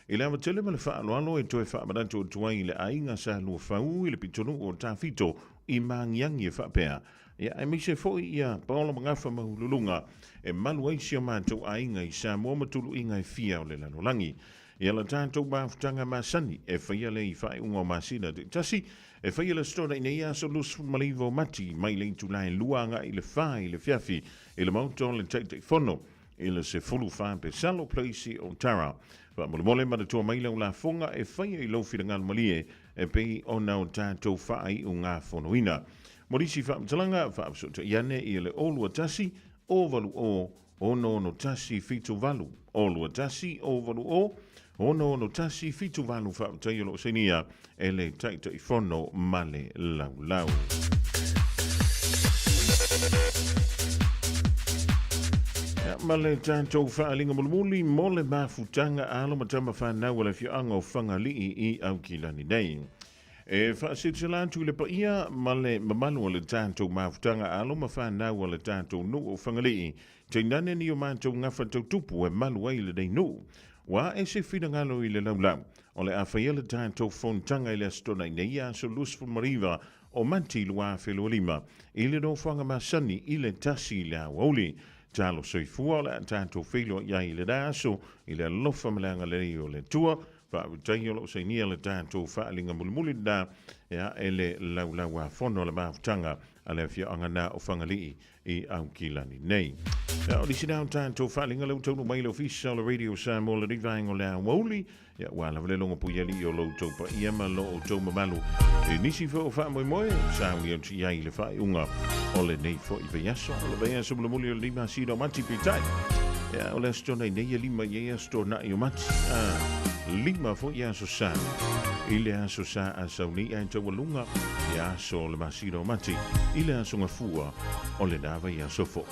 I le ava tele ma le faaaloalo e toe faamanatu atu ai i le aiga sa luafau i le pitonuu o Tafito i Magiagi e faapea, Ia, aemaise foi ia Paolo Magafa Maualuluga e malu ai si o matou aiga i Samoa ma tuluiga e fia o le lalolagi. Ia la tatou mafutaga masani e faia lea i faaiuga o masina taitasi, e faia le Aso Toonai nei aso 29 o Mati mai le itula e 2 agai i le 4 i le afiafi i le Maota o le Taitaifono i le 14 Pesalo Place i Otara. Faamolemole manatua mai lau lafoga e faia i lou finagalo malie e pei ona o tatou faaiugafonoina. Mo nisi faamatalaga, faafesootai ane i le 021 080 661 78 021 080 661 78 Faafetai o lo o sainia e le Taitaifono ma le Laulau. Ia, ma le tatou faaaliga mulimuli mo le mafutaga alo ma tama fanau a le afioaga o Fagalii i Aukilani nei. E faasilasila atu i le paia ma le mamalu o le tatou mafutaga alo ma fanau a le tatou nuu o Fagalii, tainane ni o matou gafa tautupu e malu ai lenei nuu. Ua ae se finagalo i le laulau, o le a faia le tatou fonotaga i le Aso Toonai nei, aso 29 o Mati 2025, i le nofoaga masani i le 1 i le aoauli. Talo soifua o le a tatou feiloai ai i lena aso i le alofa ma le agalelei o le Atua. Faafetai o lo o sainia le tatou faaaliga mulimuli lena e ae le laulau-a-fono a le mafutaga a le afioaga na o Fagalii i Aukilani nei. Ia, o nisi na o tatou faaaliga lea ua taunuu mai i le Ofisa o le Radio Samoa lenei vaega o le aoauli, ia, ua lava le logo puialii o lo outou paia ma lo outou mamalu i nisi foi o faamoemoe sauni atu i ai i le faaiuga o lenei foi vaiaso. O le vaiaso mulimuli o lenei masina o Mati peitai. Ia, o le Aso Toonai nei e 5 i ai Aso Toonai o Mati. 5 foi aso Sa. I le aso Sa a sau nei ae taualuga i aso o le masina o Mati i le aso Gafua o lena vaiaso foi.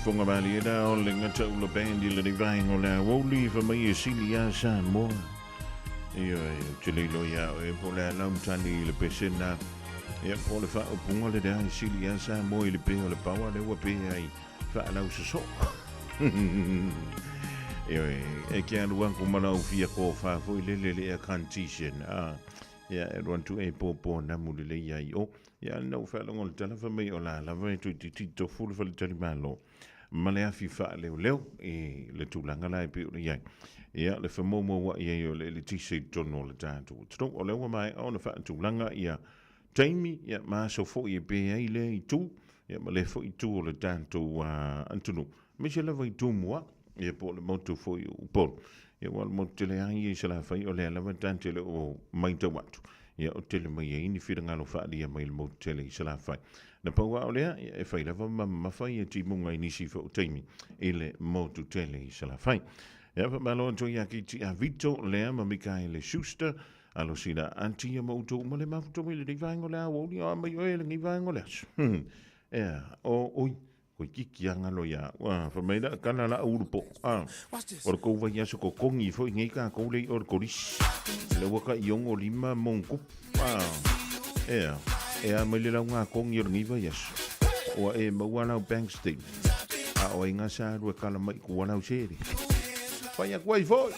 Fofoga malie la o le gataula band i lenei vaega o le aoauli fai mai e sili lava Samoa. Ioe, ou te le iloa ia oe po o le a lau tali i le pese lena. Ia, po o le faaupuga lena e sili lava Samoa i le pe o le paoa lea ua pe ai faalausosoo. Ioe, e ke alu aku ma lau fia kofa foi lele le air condition. Ah, ia, e alu atu e pōpō namu lelei ai o. Ia, na ou faalogo i le tala fai mai o la lava e toeitiiti tofu le faletalimalo ma le afi faaleoleo i le tulaga la e pei ona i ai. Ia, le femoumoua'i ai o le eletise i totonu o le tatou atunuu. O lea ua maea ona faatulaga ia taimi, ia, ma aso foi e pe ai lea itu, ia, ma lea foi itu o le tatou atunuu, aemaise lava i Tumua, ia, po o le motu foi o Upolu. Ia, aua o le motu tele lava ia i Salafai, o lea lava ta te le o matau atu, ia, o tele mai ai ni finagalo faaalia mai le motu tele i Salafai. Na pau lava o lea, ia, e fai lava ma mamafa ia timuga i nisi foi o taimi i le motu tele i Salafai. Ia, faamalo atu ia Kiti Avito, Lea ma Mikaele Schuster, alo sila aunty ia ma outou uma le mafuta mai lenei vaega o le aoauli, a mai oe lenei vaega o le aso. Ea, o, oi, koe kiki a ngalo ia, ua, fai mai la kala la ulu po, a, o le kou vai aso kokongi foi nei ka kou lei o le kolisi. Le ua ka iongo lima mong kupu, a, ea, e a mai le lau ngā kongi o lenei vai aso. Ua e maua lau bank statement. A o ai ngā sa rua kala mai ku lau sere. Whai aku ai foi.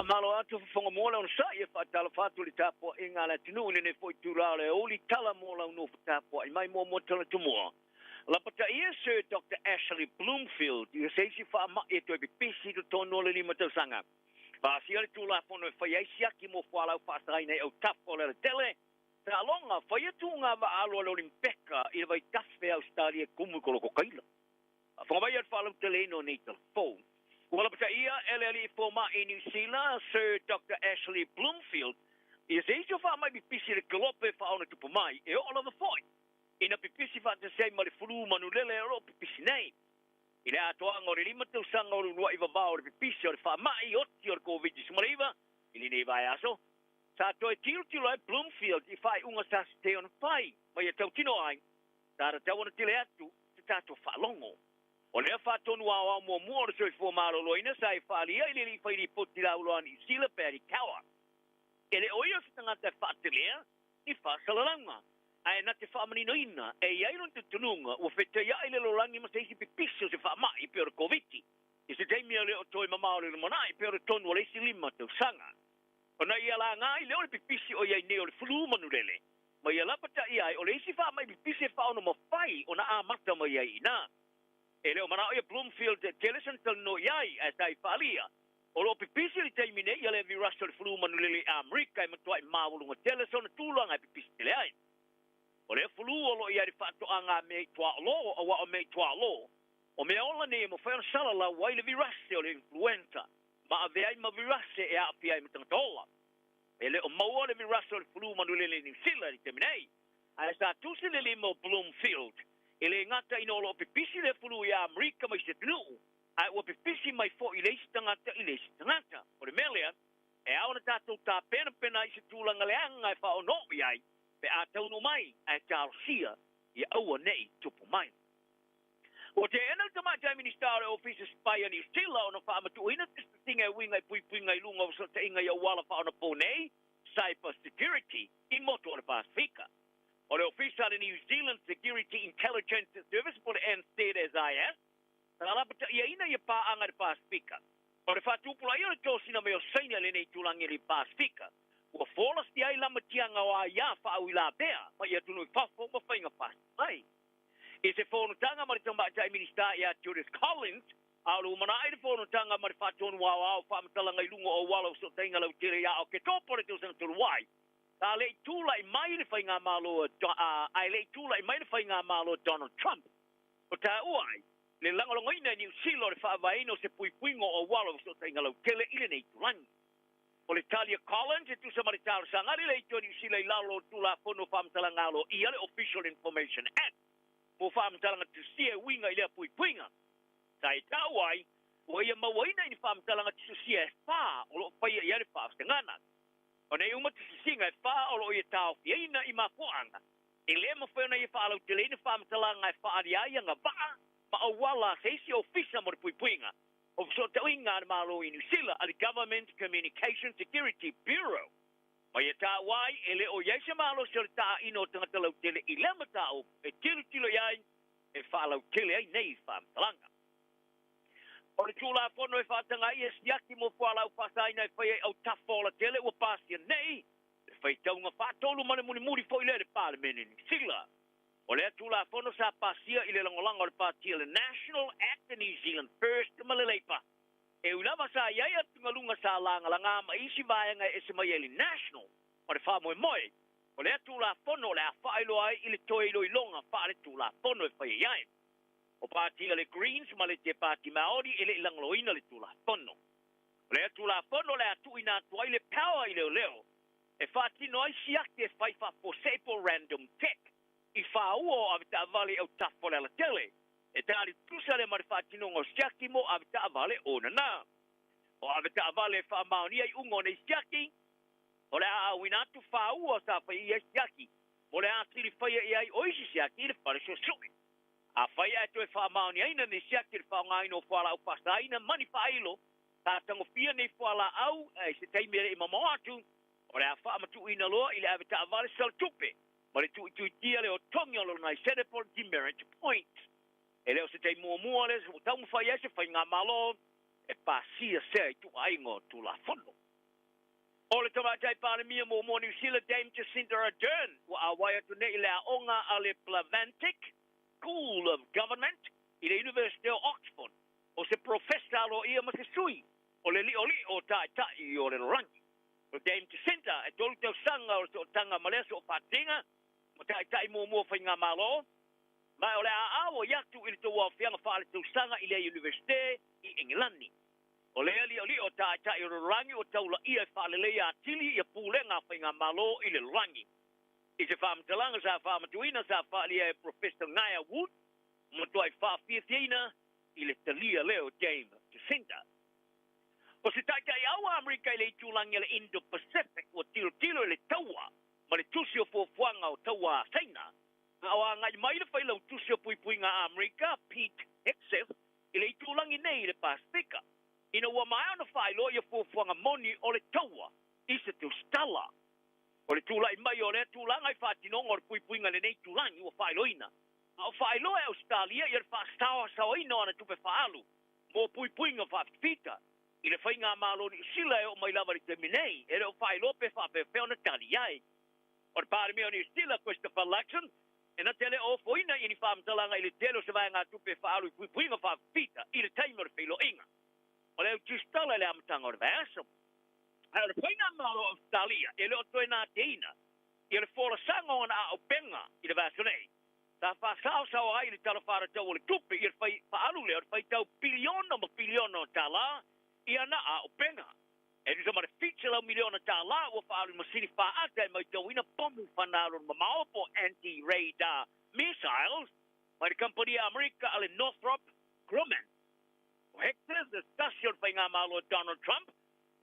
Malo atu fofoga mo le onosai e faatalofa atu i le tapuaiga a le atunuu i lenei foi itula o le aoauli tala mo lau nofo tapuai mai muamua tala tumua. Lapataia Sir Doctor Ashley Bloomfield i se isi faamai e toe pepesi i totonu o le 5 tausaga. Pasia le Tulafono e faia ai siaki mo fualaau faasaina i autafa o le alatele, taaloga faia tuga vaaalo a le Olimpeka i le vaitafe a Ausetalia e tumu i kolokokaila. Faafofoga mai i le faalauteleina o nei tala fou. Ua lapataia e le alii fomaʻi i Niu Sila, Sir Doctor Ashley Bloomfield, ia se isi o faamai pipisi i le kelope faaonatupu mai e oo lava foi ina pipisi faatasi ai ma le fulu manulele o lo o pipisi nei. I le atoaga o le 5 tausaga o le uluaʻi vavao o le pipisi o le faamai oti o le Koviti-19 i lenei vaiaso, sa toe tilotilo ai Bloomfield i faaiuga sa sese ona fai ma ia tautino ai, sa tatau ona tele atu se tatou faalogo. O lea faatonu aoao muamua o le soifua maloloina sa e faaalia i le alii fai lipoti lauloa a Niu Sila, Paddy Power. E le o ia se tagata e faatelea ni faasalalauga, ae na te faamaninoina e i ai lona talitonuga ua fetaiai le lalolagi ma se isi pipisi o se faamai pei o le Koviti i se taimi e le o toe mamao le lumanai pei o le tonu o le isi 5 tausaga. Ona ia laga ai lea o le pipisi o i ai nei o le flu manulele, ma ia lapataia ai o le isi faamai pipisi e faaonomafai ona amata mai ai i ina. E le o manao ia Bloomfield e tele sana talanoa i ai, ae sa i faalia, o lo o pipisi i le taimi nei ia lea virasi o le flu manulele i Amerika e matuai maualuga tele sona tulaga e pipisi tele ai. O lea flu o lo o i ai le faatoaga a mea i tuaolo, auā o mea i tuaolo, o mea ola nei e mafai ona salalau ai le virasi o le influenza ma avea ai ma virasi e aafia ai ma tagata ola. E le o maua le virasi o le flu manulele i Niu Sila i le taimi nei, ae sa tusi le lima o Bloomfield e le gata ina o lo o pipisi le flu i Amerika ma isi atunuu, ae ua pipisi mai foi i le isi tagata i le isi tagata. O le mea lea, e ao ona tatou tapenapena ai i se tulaga leaga e faaono'o i ai pe a taunuu mai, ae talosia ia aua ne i tupu mai. Ua teena le Tamaitai Minisita o le Ofisa Sipai a Niu Sila ona faamatuuina tusitusiga e uiga i puipuiga i luga o fesootaiga i auala faaonaponei, cyber security, i motu o le Pasefika. O le Ofisa a le New Zealand Security Intelligence Service po o le NZSIS, sa lapataiaina ia paaga i le Pasefika. O le faatupulaia o le tosina mai o Saina i lenei tulaga i le Pasefika, ua folasia ai lamatiaga o aia faauilavea mai atunuu i fafo ma faiga fasipai. I se fonotaga ma le Tamaitai Minisita ia Judith Collins, a o le lumanai le fonotaga ma le Faatonu Aoao Faamatalaga i luga o auala o fesootaiga lautele ia Oketopa o le tausaga talu ai, sa le i tulai mai le faigamalo a ae le i tulai mai le faigamalo a Donald Trump. O taua ai le lagolagoina e Niu Sila o le faavaeina o se puipuiga o auala o fesootaiga lautele i lenei itulagi. O le tali a Collins e tusa ma le talosaga a le Leitio a Niu Sila i lalo o le Tulafono o Faamatalaga Aloaia, le Official Information Act, mo faamatalaga tusia e uiga i lea puipuiga. Sa e tau ai, ua ia mauaina i ni faamatalaga tusia e fa o lo o faia i ai le faavasegana. O nei uma tusisiga e fa o lo o ia taofiaina i mafuaaga e le mafai ona ia faalauteleina faamatalaga e faaalia ai agavaa ma auala a se isi ofisa mo le puipuiga o fesootauiga a le Malo i Niu Sila a le Government Communication Security Bureau. Ma ia taua ai, e le o i ai se malosi o le taaina o tagata lautele i lea mataupu e tilotilo i ai e faalautele ai nei faamatalaga. O le Tulafono e faataga ai e siaki mo fualaau faasaina e fai ai autafa ola tele ua pasia nei le faitauga faatolu ma le mulimuli foi lea i le Palemene i Niu Sila. O lea Tulafono sa pasia i le lagolago a le Pati a le National Act New Zealand First ma le Labour. E ui lava sa i ai atugaluga sa lagalagā ma isi vaega e ese mai ai le National ma le faamoemoe, o lea Tulafono o le a faailoa ai i le toe iloiloga faale-Tulafono e fai ai. O Pati a le Greens ma le Te Pati Maori e le i lagoloina le Tulafono. O lea Tulafono o le a tuuina atu ai le power i leoleo e faatino ai siaki e fai faafuasei po o random check i fāua o avetaavale i autafa o le alatele, e tali tutusa lea ma le faatinoga o siaki mo avetaavale onana. O avetaavale e faamaonia iuga o nei siaki, o le a auina atu fāua sa faia i ai siaki mo le atili faia i ai o isi siaki i le fale suesue. Afai ae toe faamaoniaina nei siaki i le faaaogaina o fualaau faasaina ma ni faailo, sa tagofia nei fualaau i se taimi e le i mamao atu, o le a faamatuuina loa i le avetaavale salatupe ma le tuuituitia lea o togi o lona laisene po o le demerit point. E le o se taimi muamua lea ua taumafai ai se faigamalo e pasia sea ituaiga o Tulafono. O le Tamaitai Palemia muamua o Niu Sila, Dame Jacinda Ardern, ua auai atu nei i le aoga a le Blavatnik School of Government i le Iunivesite o Oxford. O se Profesa aloaia ma se sui O le li'oli'o o ta'ita'i o le lalolagi. O Dame Jacinda e 3 tausaga o le sootaga ma lea soofaatiga ma ta'ita'i muamua o faigamālō, ma o le a auai atu i le tauaofiaga faaletausaga i lea Iunivesite i Engelani. O lea li'oli'o o ta'ita'i o le lalolagi ua taula'ia e faaleleia atili ia pulega a faigamālō i le lalolagi. I se faamatalaga sa faamatuina sa faaalia e Professor Ngaia Wood, ua matuai faafiafiaina i le talia lea o Dame Jacinda. O se ta'ita'i aua Amerika i le itulagi a le Indo-Pacific ua tilotilo i le taua ma le tusi o fuafuaga o taua a Saina, a o agai mai le failautusi o puipuiga a Amerika, Pete Hegseth, i le itulagi nei i le Pasefika, ina ua maea ona faailoa ia fuafuaga moni o le taua i se tusitala. O le tula'i mai o lea tulaga i faatinoga o le puipuiga i lenei itulagi ua faailoaina, a o faailoa e Ausetalia ia le faasaoasaoaina o ana tupe faaalu mo puipuiga faafitafita i le faigamālo Niu Sila e oo mai lava i le taimi nei, e le o faailoa pe faapefea ona tali ai. O le Palemia o Niu Sila, Christopher Luxon, e na te le o ofoina i ni faamatalaga i le tele o se vaegatupe e faaalu i puipuiga faafifita i le taimi o le feiloaiga o le autusitala i le amataga o le vaiaso. Ae o le faigamalo o Ausetalia e le o toe nateina ia le folasaga o ana aaupega i le vaiaso nei, sa faasaosaoa ai i le Tala Faatatau o le Tupe ia le fai faaalu lea o le faitau piliona ma piliona o tālā i ana aaupega. E tusa ma le $700 miliona tālā ua faaalu i masini faaata e maitauina pomu fanalolo mamao po o anti-radar missiles mai le kamupani a Amerika a le Northrop Grumman. O Hegseth se tasi o le faigamalo a Donald Trump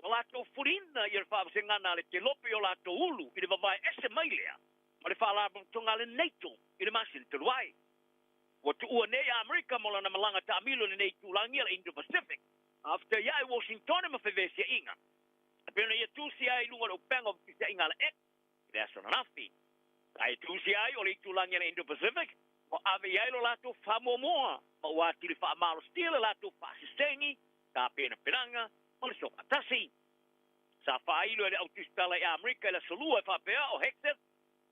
ua latou fuliina ia le faavasegana a le kelope i o latou ulu i le vavae ese mai lea ma le faalapotopotoga a le NATO i le masina talu ai. Ua tuua nei a Amerika mo lana malaga taamilo i lenei itulagi a le Indo-Pacific a fetaia'i Washingtone ma fevesia'iga e pei ona ia tusi ai i luga o le upega o fetisia'iga a le X i le aso ananafi. Sa e tusi ai o le itulagi a le Indo-Pacific ua ave i ai lo latou faamuamua ma ua atili faamalosia le latou faasesegi, tapenapenaga ma le soofaatasi. Sa faailo e le au tusitala i Amerika i le aso Lua e faapea o Hegseth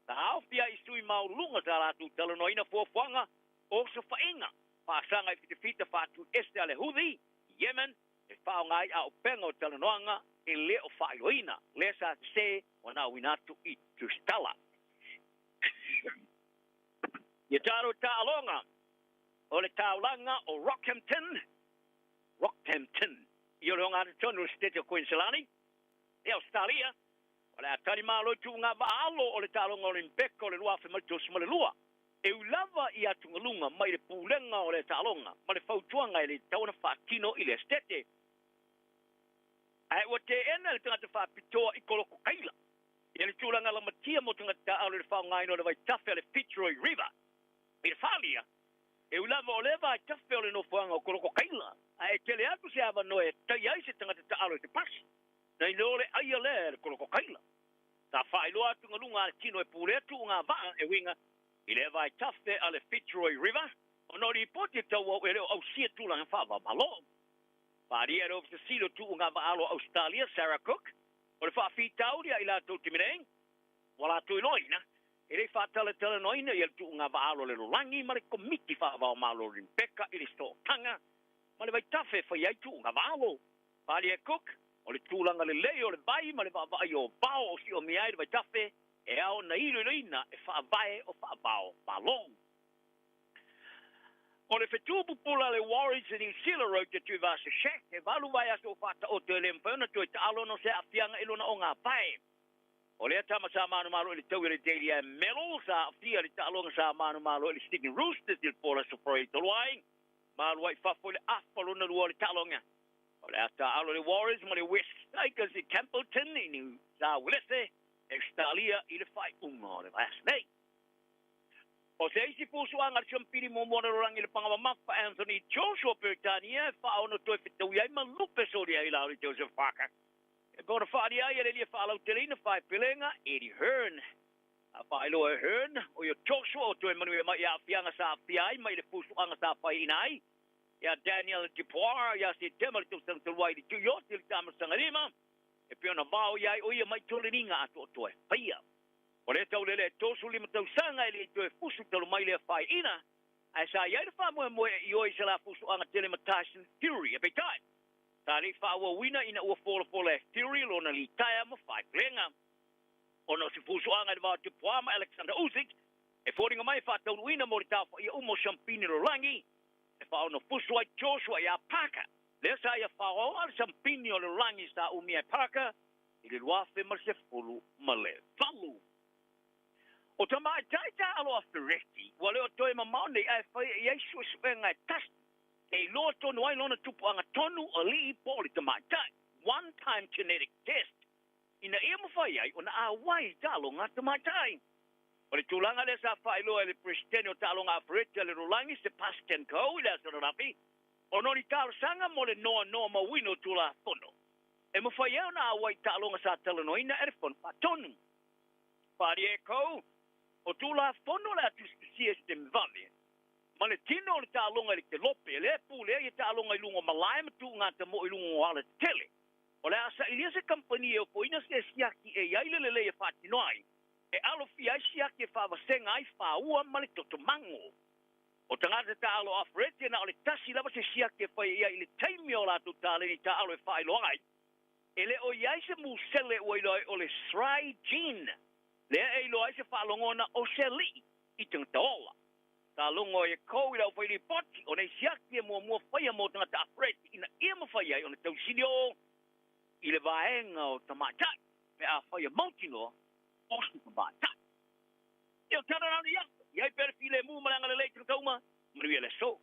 sa aofia ai i sui maualuluga sa latou talanoaina fuafuaga o osofaiga faasaga i fitafita faatuiese a le Houthi i Yemen e faaaoga ai aupega o talanoaga e le o faailoaina lea sa sesē ua nauina atu i tusitala. Ia talo taaloga o le taulaga o Rockhampton, Rockhampton, i o le ogatotonu o le Setete o Kuiniselani, i Ausetalia, o le a tali malo i tuuga vaaalo o le taaloga Olimpeka o le 2032. E ui lava i atugaluga mai le pulega o lea taaloga ma le fautuaga e le tatau ona faatino i lea setete. Ae ua teena e le tagata faapitoa i Kolokokaila ia le tulaga lamatia mo tagata taaalo i le faaaogaina o le vaitafe a le Fitzroy River i le faaalia. E ui lava o lea vaitafe o le nofoaga o Kolokokaila, ae tele atu se avanoa e taia ai se tagata taaalo i se pasi, nai lo le aia lea e le Kolokokaila. Sa faailoa atugaluga a le tino e pulea tuuga vaa e uiga i lea vaitafe a le Fitzroy River ona o lipoti e tauau e le o ausia tulaga faava-o-Malo. Faaalia e le Ofisa Sili o Tuuga Vaaalo o Ausetalia, Sarah Cook, o le faafitauli a i latou taimi nei, ua latou iloaina, e le i faatalatalanoaina ia le tuuga vaaalo a le lalolagi ma le Komiti Faava-o-Malo Olimpeka i le sootaga ma le vaitafe e fai ai tuuga vaaalo. Faaalia e Cook, o le tulaga lelei o le vai ma le vaavaaia o vao o siomia ai le vaitafe e ao ona iloiloina e faavae o faava-o-Malo. O le fetu pupula a le Warriors i Niu Sila Road te Tuivasa-Sheck, e valu vaiaso o faataoto e le mafai ona toe taalo ona o se aafiaga i lona ogāpae. O lea tama sa manumalo i le taui a le Dally M Medal, sa aafia i le taaloga sa manumalo i le Sydney Roosters i le po o le Aso Faraile talu ai, ma alu ai i fafo i le afa lona lua o le taaloga. O le a taaalo le Warriors ma le West Tigers i Campbellton i Niu Sa Uelese, Ausetalia i le faaiuga o le vaiaso nei. O se isi fusuaga a le siamupili muamua o le lalolagi i le paga mamafa, Anthony Joshua Peretania, e faaono toe fetaui ai ma lupe solia ai la o le Joseph Parker. E pei ona faaalia ai e le lia faalauteleina faepelega Eddie Hearn. A faailoa e Hearn, o ia Joshua o toe manuia mai i aafiaga sa aafia ai mai le fusuaga sa faiaina ai ia Daniel Dubois ia Setema le tausaga talu ai i le Tuioti i le tamasaga lima, e pei ona vao i ai o ia mai toleniga atoatoa e faia. O lea taulele e 35 tausaga e le i toe fusu talu mai lea faiaina, ae sa i ai le faamoemoe e ioe i se la fusuaga tele ma Tyson Fury. Ae peitai, Sa le i faaauauina ina ua folafola e Fury lona litaea ma faepulega. Ona o se fusuaga i le va o Dubois ma Alexander Usyk, e foliga mai e faataunuuina mo le taofaia uma o siampini lalolagi, e faaonofusu ai Joshua ia Parker, lea sa ia faoaoa le siampini o le lalolagi sa umia e Parker i le 2018. O tamaitai taaalo a Ferretti, ua le o toe mamao nei ae faia i ai suesuega e tasi e iloa tonu ai lona tupuaga tonu, alii po o le tamaitai, one time genetic test, ina ia mafai ai ona auai i taaloga a tamaitai. O le tulaga lea sa faailoa e le Peresetene o Taaloga a Ferretti a le Lalolagi, Sebastian Coe, i le aso ananafi, ona o ni talosaga mo le noanoa mauina o Tulafono e mafai ai ona auai i taaloga sa talanoaina e le Fono Faatonu. Faaalia e Coe, o Tulafono o le a tusitusia i se taimi vave, ma le tino o le taaloga i le kelope, lea e pulea ia taaloga i luga o malae ma tuugata moʻo i luga o alatetele. O le a sailia se kamupani e ofoina se siaki e i ai le lelei e faatino ai, e alofia ai siaki e faavasega ai faua ma le totomago. O tagata taaalo afereti e na o le tasi lava se siaki e fai i ai i le taimi o latou taleni taaalo e faailoa ai, e le o i ai se musele ua iloa ai o le SRY gene, lea e iloa ai se faalogona o se alii i tagata ola. Taalogo ai e kou i le aufai lipoti, o nei siaki e muamua faia mo tagata afereti ina ia mafai ai ona tausili oo i le vaega o tamaitai pe afai e mautinoa o se tamaitai. Ia o tala nani ia, i ai pea le filemu ma le agalelei i tagata uma, manuia le aso.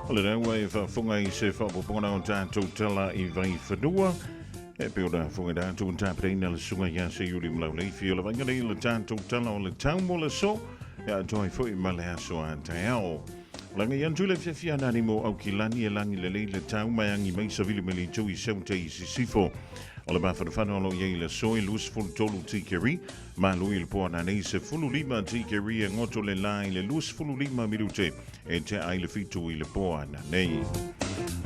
O le raua e faafofoga i se faaopoopoga o tatou tala i Vaifanua. E pei ona fofoga tatou na tapenaina le susuga ia Seiuli ma Lauleifi o le vaaiga nei le tatou tala o le tau mo le aso e atoa ai foi ma le aso a taeao. O laga i atu le fiafia nani mo Aukilani e lagi lelei le tau mai agi mai savili mai le itu i Saute i Sisifo. O le mafanafana o lo o i ai i le aso e 23 tikeri, malu i le po ananei 15 tikeri e goto le la i le 25 minute e tea ai le 7 i le po ananei.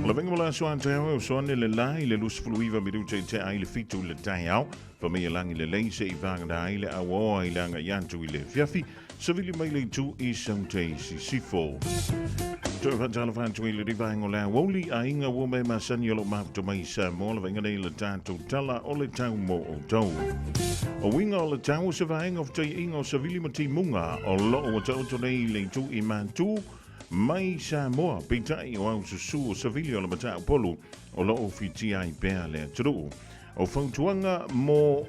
O le vaega mo le aso a taeao e oso ane le la i le 29 minute e tea ai le 7 i le taeao. Fa mai e lagi lelei se'i vagana ai le auaoa i le aga'i atu i le afiafi, savili mai le itu i Saute i Sisifo. Toe faatalofa atu i lenei vaega o le aoauli, aiga ua mea masani o lo o mafuta mai i Samoa le vaaiga nei le tatou tala o le tau mo outou. O uiga o le tau o se vaega o fetaiaiga o savili ma timuga o lo o ua taoto nei i le itu i Matu mai Samoa, peitai o au susu o savili o le mataupolu o lo o fitia ai pea le atunuu. O fautuaga mo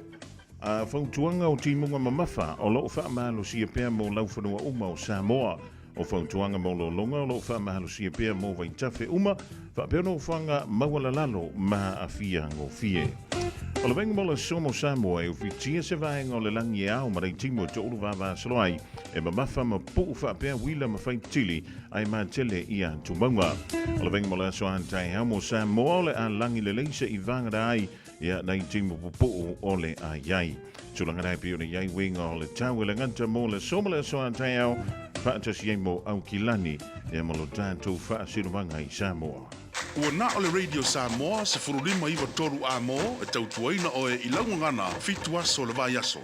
a fautuaga o timuga mamafa o lo o faamalosia pea mo laufanua uma o Samoa. O fautuaga mo lologa o lo o faamalosia pea mo vaitafe uma, faapea nofoaga maualalalo ma aafia gofie. O le vaaiga mo le aso mo Samoa e ufitia se vaega o le lagi e ao ma leitimu e toulu vavasolo ai, e mamafa ma puu faapea uila ma faitili ae matele i atumauga. O le vaaiga mo le aso a taeao mo Samoa o le a lagi lelei se'i vagana ai ia nai timu pupuu o le a iai. Tulaga la e pei ona i ai uiga o le tau e le gata mo le aso ma le aso a taeao, faatasi ai mo Aukilani ia ma lo tatou faasinomaga i Samoa. Ua na o le Radio Samoa 15 93 A mo e tautuaina oe i lau gagana 7 aso o le vaiaso.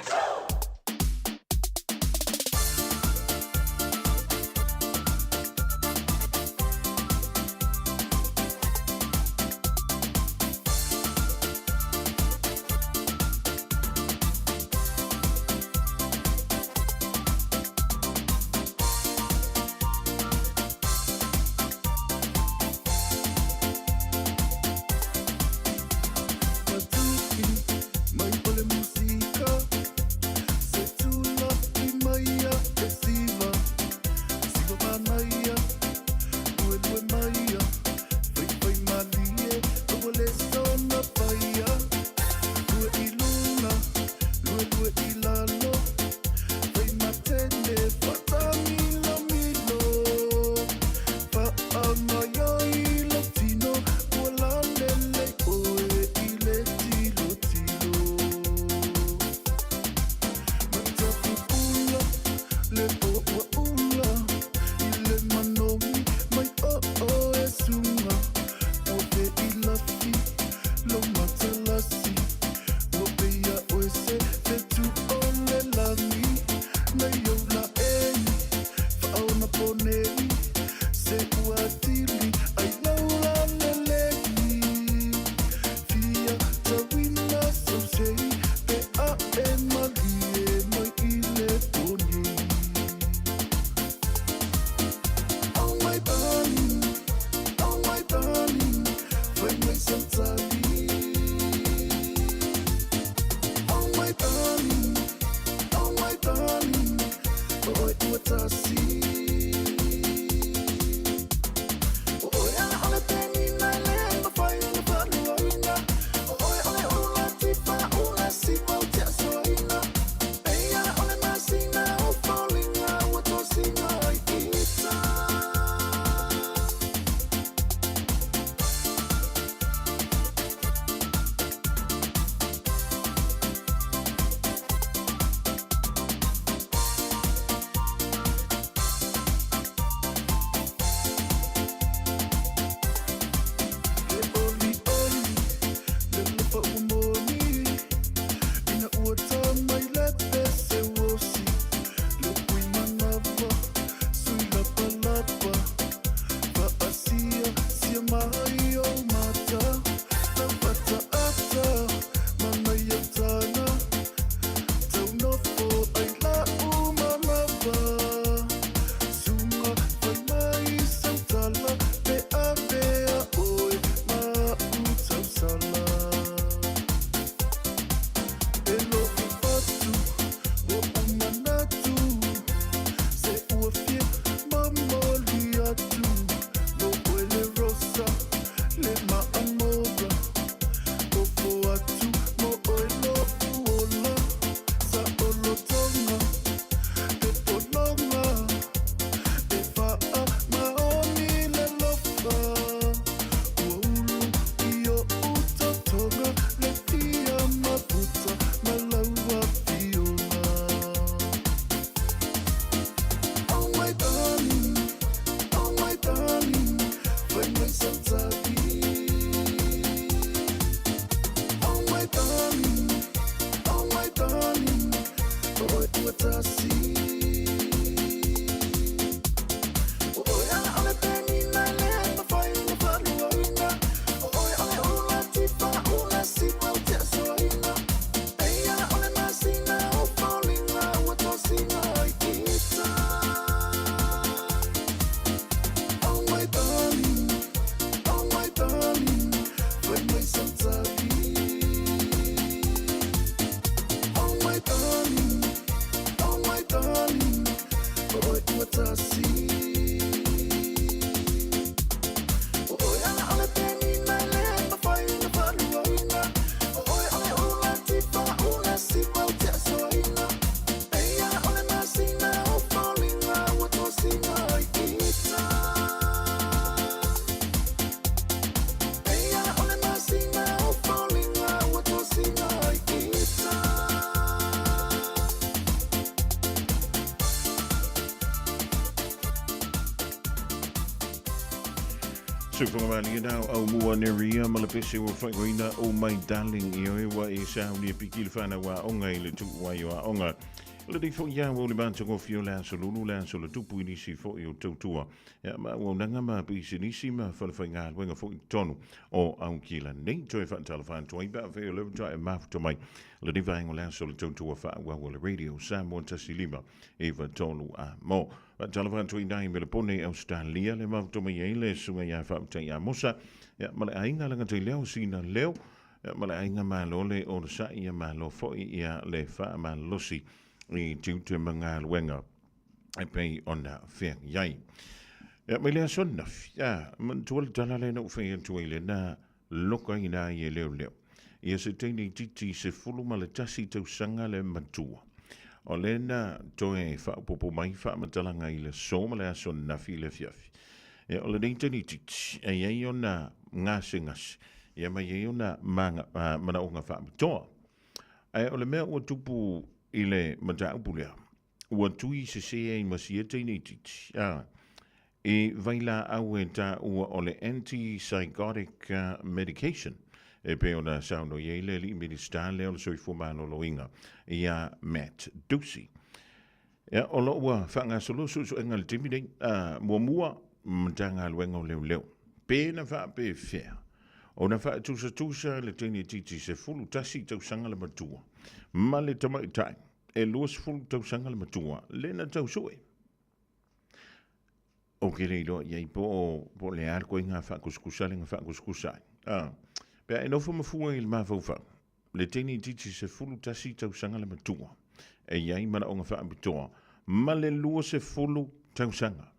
Sufonga nau au mua ne ria ma le pese ua whaikoina o my darling i oe wa e sa uli e piki le whanau a onga i le tu wai o a onga. Le di fo ia o le manta ngofi o le aso lulu le aso le tupu i nisi fo i o tautua. Ia ma ua nanga ma pisi nisi ma whalawhai ngā wenga fo i tonu o au kila nei toi whaatala whaantua i ba wheo lewa toi e mafuta mai. Le di vaengo le aso le tautua wha ua le radio Samoa tasi lima e wa tolu a mo. Whaatala whaantua i nai me le pone Australia le mafuta mai ei le sunga ia whautai a mosa. Ia ma le ainga langa te leo sina leo. Ia ma le ainga malo le o le sa ia malo fo i ia le wha malosi i tiute mangaluenga e pei ona fea iai. Ia mai lea sona, ia, man tua le tala le na uwhai atu ai le na loka i nā i e leo leo. Ia se teine titi se fulu ma le tasi tausanga le matua. O le na toe whaupopo mai whaamatalaga i le so ma le aso nafi le fiafi. Ia o le nei teine titi, e iai ona ngase ngase. Ia mai ai ona manga, manaonga whaamatoa. Ae o le mea ua tupu i le mataupu lea, ua tui se se ai ma sia teine titi. E vaila au e tā ua o le anti-psychotic medication. E pe ona sauno i le li minista le o le soifua maloloina ia Matt Doocey. Ia, o lo ua whangasolo su su enga le timi nei, mua mua matanga luenga o leo leo. Pe na wha pe fea. O na wha tusa tusa le teine titi se fulu tasi tausanga le matua. Ma le tamaitai, e luas fulu tausanga le matua, le na tausue. O ke le iloa iai po po le al ko inga fa kuskusa le fa kuskusa. Pe e nofo mafua i le mafaufau. Le teine titi se fulu tasi tausanga le matua. E iai mana onga fa ambitoa. Ma le lua se fulu tausanga.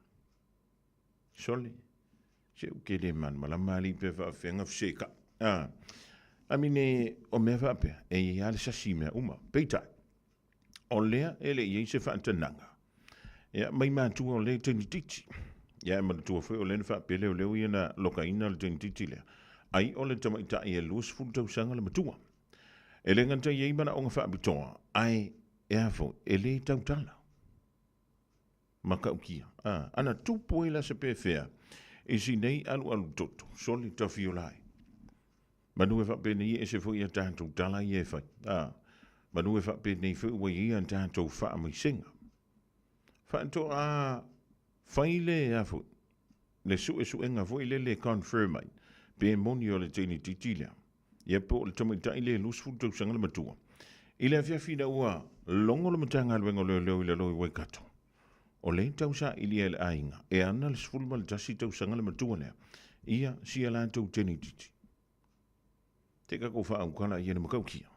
Sole. Se u ke le man malama li pe fa fenga fseka. Amine o mea fa pe e ia le sasi mea uma. Peitai. O lea e le iai se whaantananga. Ia, mai mātua o le teine titi. Ia, e manatua foi o le na whaapele o leo ia na lokaina le teine titi lea. Ai o le tamaitai e luas fulu tausanga le matua. E le ngata iai mana onga whaapitoa. Ai, e afo, e le tautala. Makaukia. Ana tupu e la se pēwhea. E si nei alu alu toto. Soli tawhiolai. Manu e whaapene e se fo ia tātou tala i e whai. Manu e whaapene i wha ia tātou whaamaisenga. Whaanto a whaile a fo. Le su e su enga fo i le le confirm ai. Pe moni o le teine titi lea. Ia po le tamaitai le lusfu tausanga le matua. I le afiafi na ua longo le matanga alwenga leo leo i le loi Waikato. O le tausa i lia le ainga. E ana le sefulu ma le tasi tausanga le matua lea. Ia sia lātou teine titi. Te kako whaaukala i ene makaukia.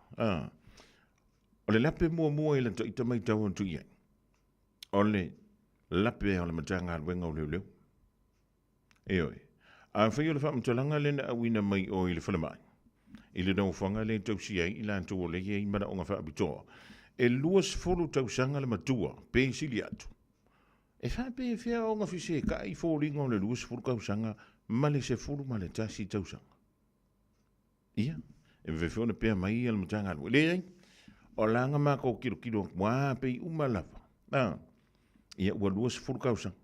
O le lape mua mua i le taita mai tau antu iai. O le lape o le matanga alwenga o leo leo. E oi. A whai o le whaamatalanga le na awina mai o i le whalamai. I le nauwhanga le tausi ai i lātou o le iei mana o ngā whaapitoa. E luas folu tausanga le matua, pe sili atu. E whape e whia o ngā whise ka i fōringa o le luas folu tausanga, ma le se folu ma le tasi tausanga. Ia, e mwewhiona pea mai i le matanga alwe. Le ai, o langa mako kilo kilo wā pe i uma lava. Ia, ua luas folu tausanga.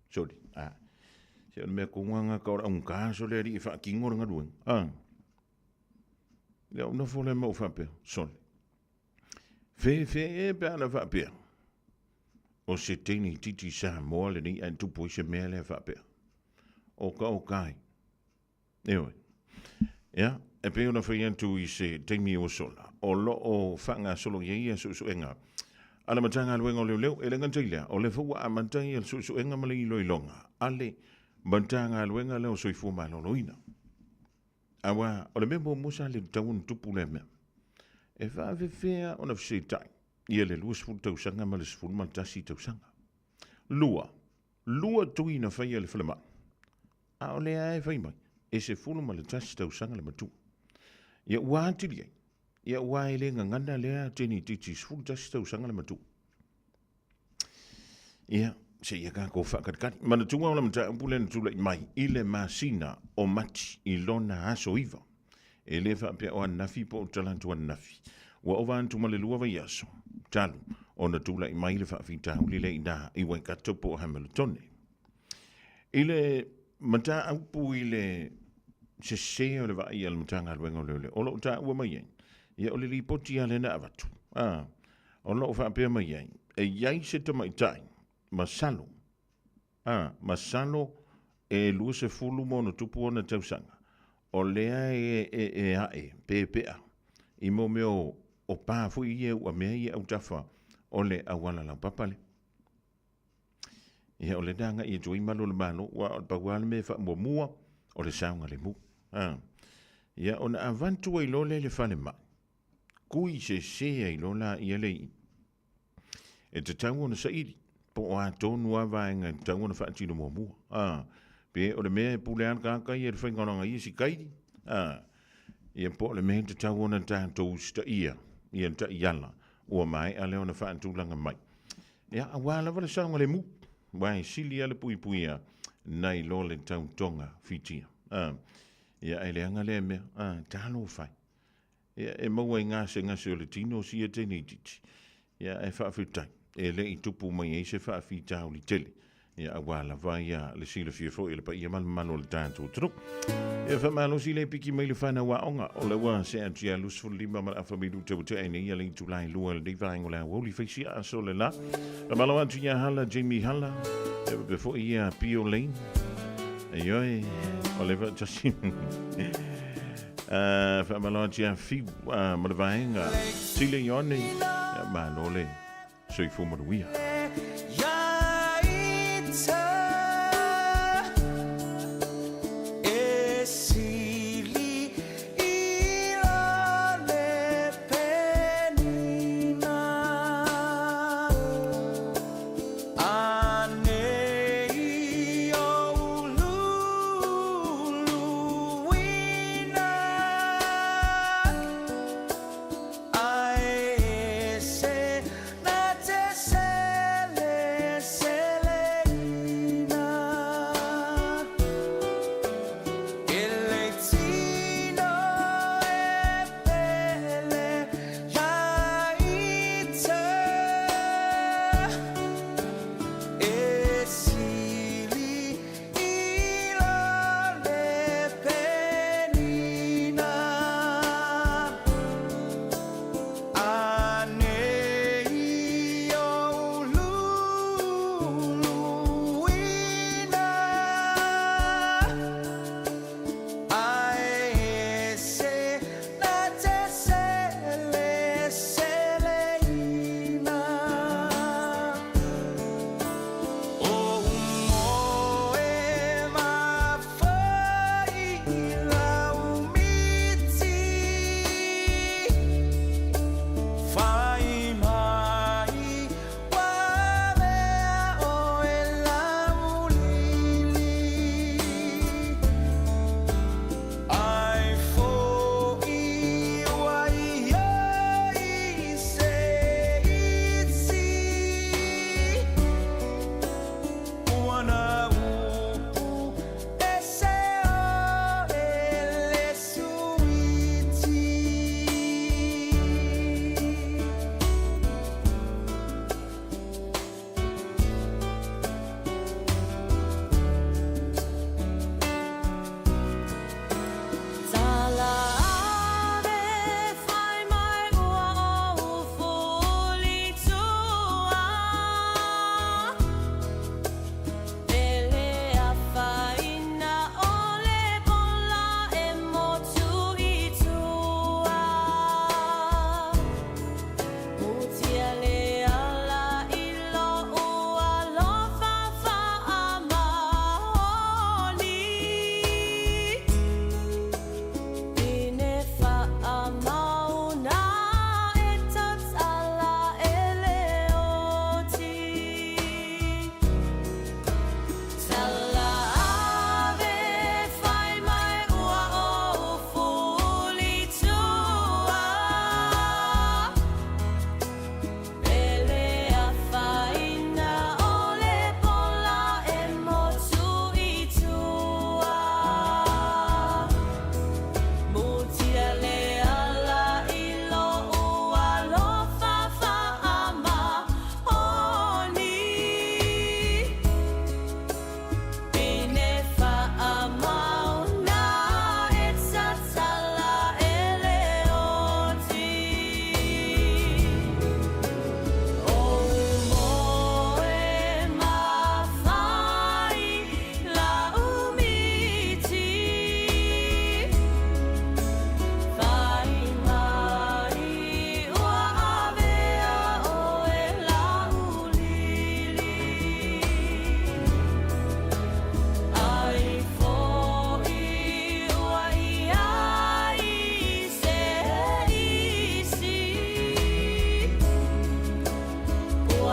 Sorry. Se o le mea konganga ka ora un kaso le ari e whaakingo ranga ruenga. Lea una fo le mau whapea. Sorry. Fe fe e pe ana whapea. O se teine itiiti Samoa lenei ae tupu ai se mea lea faapea. O ka o kai. Ioe. Ia, e pei ona fai atu i se taimi ua sola, o lo o faagasolo i ai ia suesuega a le Matagaluega o Leoleo. E le gata i lea, o lea foi ua amata ia le suesuega ma le iloiloga a le Matagaluega lea o Soifua Maloloina. Aua o le mea muamua sa le tatau ona tupu lea mea, e faafefea ona fesetai ia le 20 tausaga ma le 11 tausaga. Lua, lua tui na faia e le falemai, a o lea e fai mai, e 11 tausaga le matua. Ia ua atili ai, ia ua e le gagana lea teinitiiti 11 tausaga le matua. Ia, se ia tatou faakalikali. Manatua o le mataupu lea na tulai mai i le masina o Mati i lona aso 9. E le faapea o ananafi po o talaatu ananafi. Ua ova atu ma le 2 vaiaso talu ona tulai mai le faafitauli lea i ina i Waikato po o Hamiltone. I le mataupu i le sese o le vaai a le Matagaluega o Leoleo, o lo o taua mai ai, ia o le lipoti lava lea na avatu. A, o lo o faapea mai ai, e i ai se tamaitai masalo, a, masalo e 20 ma ono tupu ona tausaga, o lea e, e, e ae, pe pea, i mo mea o, o pa foi ia uamea ia autafa o le auala laupapa lea. Ia, o lea na agai atu ai malu o le Malo, aua o le pau lava le mea e faamuamua, o le saogalemu. A. Ia, ona avatu ai loa lea i le falemai, kui sese ai loa laia le i'i. E tatau ona saili, po o a tonu lava vaega e tatau ona faatino muamua. A. Pe o le mea e pule lava le tagata ia i le faiga o lana ia sikaili. A. Ia, po o le mea e tatau ona tatou usitaia ia le taiala ua maea lea ona faatulaga mai. Ia, aua lava le saogalemu, aua e sili lava le puipuia nai lo le tautoga fitia. A, ia, e leaga lea mea, a, talofa e. Ia, e maua i gasegase o le tino sia teine itiiti. Ia, ae faafetai, e le i tupu mai ai se faafitauli tele. Ia, aua lava ia le silafia foi e le paia ma le mamalu o le tatou atunuu. Ia, faamalosi le piki mai le fanau aoga, o lea ua see atu ia 25 ma le afa minute ua tea ai nei ia le itula e lua i lenei vaega o le aoauli faisia aso le la. Faamalo atu ia Hala, Jamie Hala, ia faapea foi ia Pio Lane. Ioe, o le faatasi. Faamalo atu ia Fiu ma le vaega Tile Ione, ia malo le soifua manuia.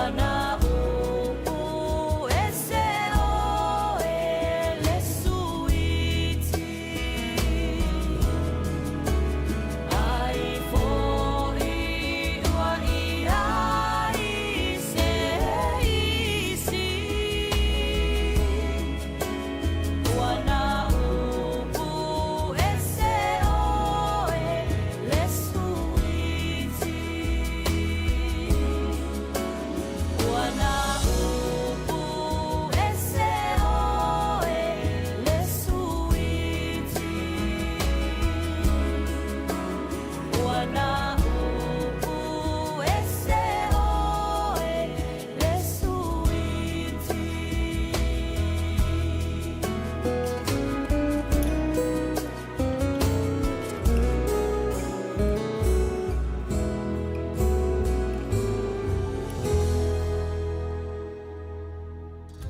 Ua na upu ese oe le suiti Ai fo'i ua i ai se isi Ua na upu ese oe le suiti Ua na upu ese oe le suiti Ua na upu ese oe le suiti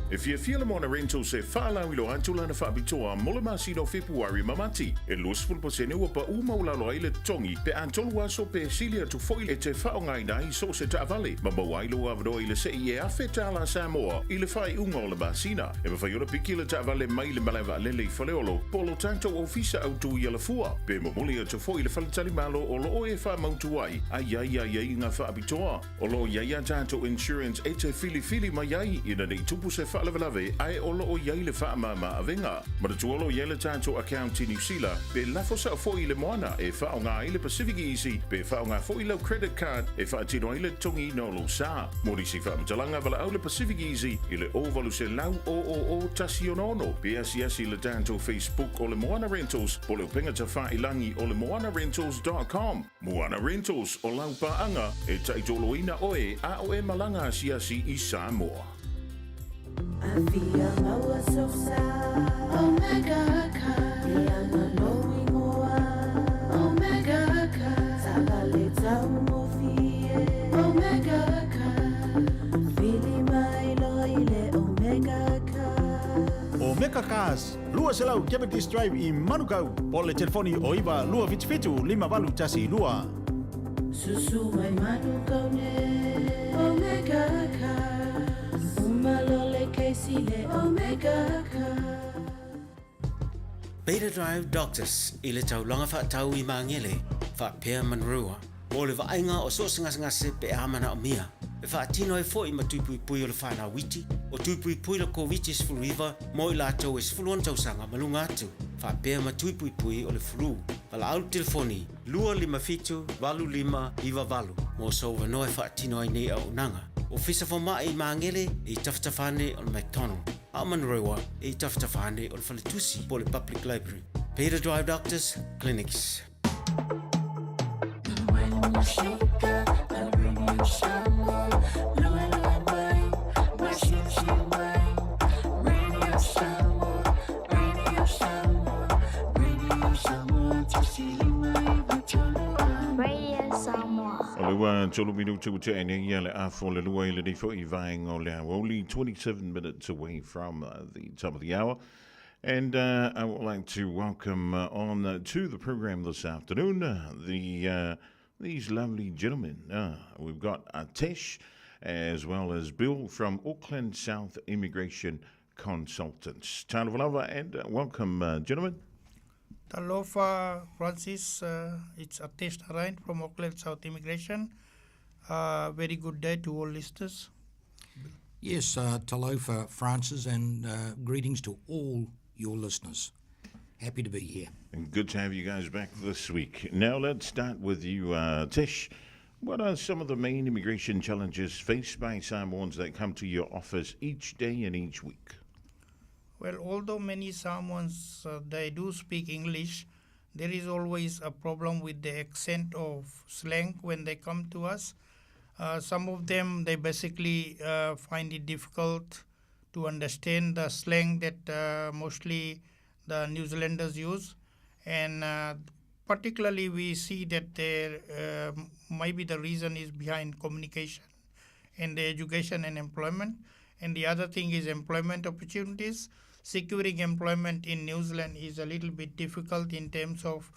E fiafia le Moana Rentals e faalauiloa atu lana faapitoa mo le masina o Fepuari ma Mati. E 20% ua paʻu maualalo ai le totogi pe a tolu aso pe sili atu foi e te faaaogaina ai so o se taavale ma maua ai lou avanoa i le sei e $1,000 Samoa i le faaiuga o le masina. E mafai ona piki le taavale mai le malae vaalele i Faleolo po o lo tatou ofisa autu i Alafua pe momoli atu foi i le faletalimalo o lo o e faamautu ai a i ai aiaiga faapitoa. O lo o i ai a tatou insurance e te filifili mai ai ina nei tupu se faalavelave ae o lo o i ai le faamama avega. Manatua o lo o i ai le tatou account i Niu Sila pe lafo sao foi i le moana e faaaoga ai le Pacific Easy pe faaaoga foi lau credit card e faatino ai le totogiina o lou sa. Mo nisi faamatalaga valaau le Pacific Easy i le 0800 000 166 pe asiasi i le tatou Facebook o le Moana Rentals po o le upega tafailagi o le moanarentals.com. Moana Rentals o lau paaga e taitoloina oe a o e malaga asiasi i Samoa. Afia maua sou sa Omega Car Ia na lou igoa Omega Car Taavale taugofie Omega Car Vili mai loa i le Omega Car Omega Cars, 200 Cavendish Drive i Manukau, po o le telefoni o 9 277 5812. Susu mai Manukau nei Omega Cars Uma loa le kesi le Omega Cars. Beta Drive Doctors i le taulaga faatau i Magele, faapea Manurewa, mo le vaaiga o so o se gasegase pe a manaomia. E faatino ai foi ma tui puipui o le fanau iti, o tui puipui le Koviti-19 mo i latou e 16 tausaga ma luga atu, faapea ma tui puipui o le flu. Valaau le telefoni 257 8598 mo sou avanoa e faatino ai nei auaunaga. Ofisa Fomai i Magele e i tafatafa ane o le McDonald, a o Manurewa e i tafatafa ane o le Faletusi po o le Public Library. Beta Drive Doctors Clinics. Radio Samoa. O le ua tolu minuti ua tea nei ia le afa o le lua i lenei foi vaega o le aoauli, 27 minutes away from the top of the hour. And I would like to welcome on to the program this afternoon the these lovely gentlemen. We've got Atesh as well as Bill from Auckland South Immigration Consultants. Talofa lava and welcome, gentlemen. Talofa Francis, it's Atesh Narain from Auckland South Immigration. Very good day to all listeners. Yes, Talofa Francis, and greetings to all your listeners. Happy to be here. And good to have you guys back this week. Now let's start with you, Tish. What are some of the main immigration challenges faced by Samoans that come to your office each day and each week? Well, although many Samoans, they do speak English, there is always a problem with the accent of slang when they come to us. Some of them, they basically find it difficult to understand the slang that mostly the New Zealanders use. And particularly we see that there maybe the reason is behind communication and the education and employment. And the other thing is employment opportunities. Securing employment in New Zealand is a little bit difficult in terms of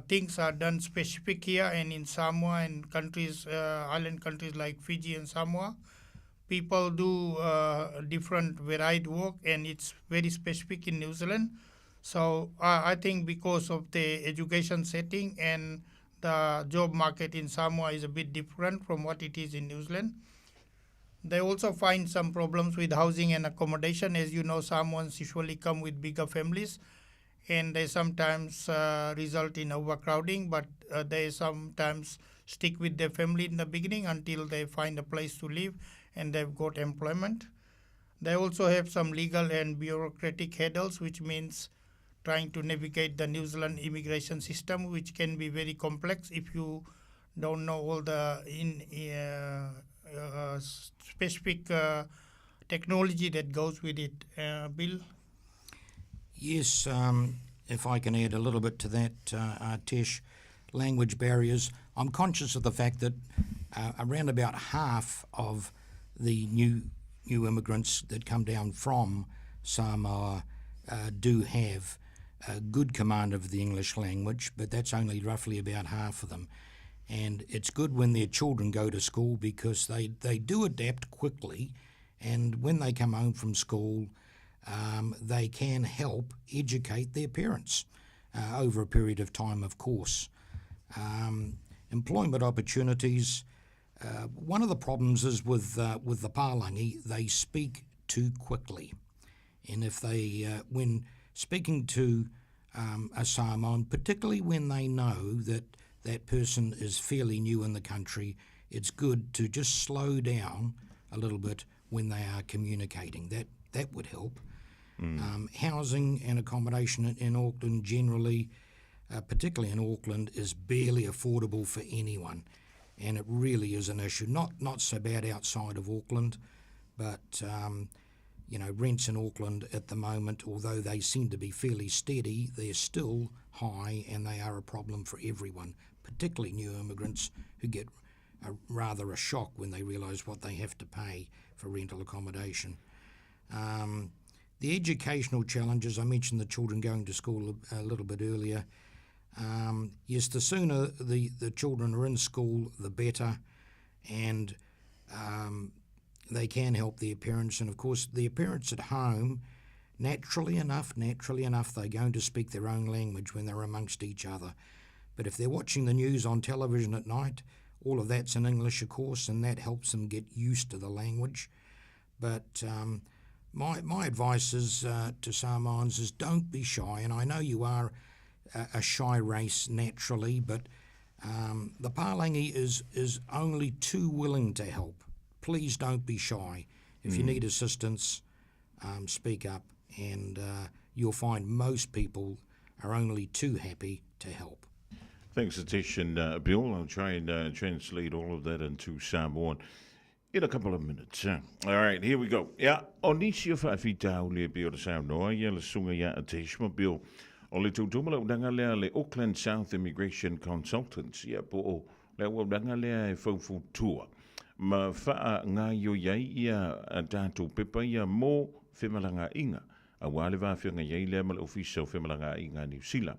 Things are done specific here and in Samoa and countries, island countries like Fiji and Samoa. People do different varied work and it's very specific in New Zealand. So I think because of the education setting and the job market in Samoa is a bit different from what it is in New Zealand. They also find some problems with housing and accommodation. As you know, Samoans usually come with bigger families and they sometimes result in overcrowding, but they sometimes stick with their family in the beginning until they find a place to live and they've got employment. They also have some legal and bureaucratic hurdles, which means trying to navigate the New Zealand immigration system, which can be very complex if you don't know all the in specific technology that goes with it. Bill? Yes, if I can add a little bit to that, Artesh, language barriers. I'm conscious of the fact that around about half of the new immigrants that come down from Samoa do have a good command of the English language, but that's only roughly about half of them. And it's good when their children go to school because they do adapt quickly, and when they come home from school, they can help educate their parents over a period of time, of course. Employment opportunities. One of the problems is with the Palangi, they speak too quickly. And if they, when speaking to a Samoan, particularly when they know that that person is fairly new in the country, it's good to just slow down a little bit when they are communicating. That would help. Housing and accommodation in Auckland generally, particularly in Auckland, is barely affordable for anyone, and it really is an issue. Not so bad outside of Auckland, but you know, rents in Auckland at the moment, although they seem to be fairly steady, they're still high and they are a problem for everyone, particularly new immigrants who get rather a shock when they realise what they have to pay for rental accommodation. The educational challenges, I mentioned the children going to school a little bit earlier. Yes, the sooner the children are in school, the better, and they can help their parents. And of course, their parents at home, naturally enough, they're going to speak their own language when they're amongst each other. But if they're watching the news on television at night, all of that's in English, of course, and that helps them get used to the language. But my advice is to Samoans is don't be shy. And I know you are a shy race naturally, but the Palangi is only too willing to help. Please don't be shy. If you need assistance, speak up, and you'll find most people are only too happy to help. Thanks, Atish and Bill. I'll try and translate all of that into Samoan in a couple of minutes. All right, here we go. Ia, o nisi o faafitauli e pei ona saunoa ia le susuga ia Atish ma Bill, o le tautumalaunaga lea le Auckland South Immigration Consultants, ia po o le auaunaga lea e faufautua ma faagaoioi ai ia tatou pepa ia mo femalagaaiga, auā le va feagai ai lea ma le Ofisa o Femalagaaiga a Niu Sila.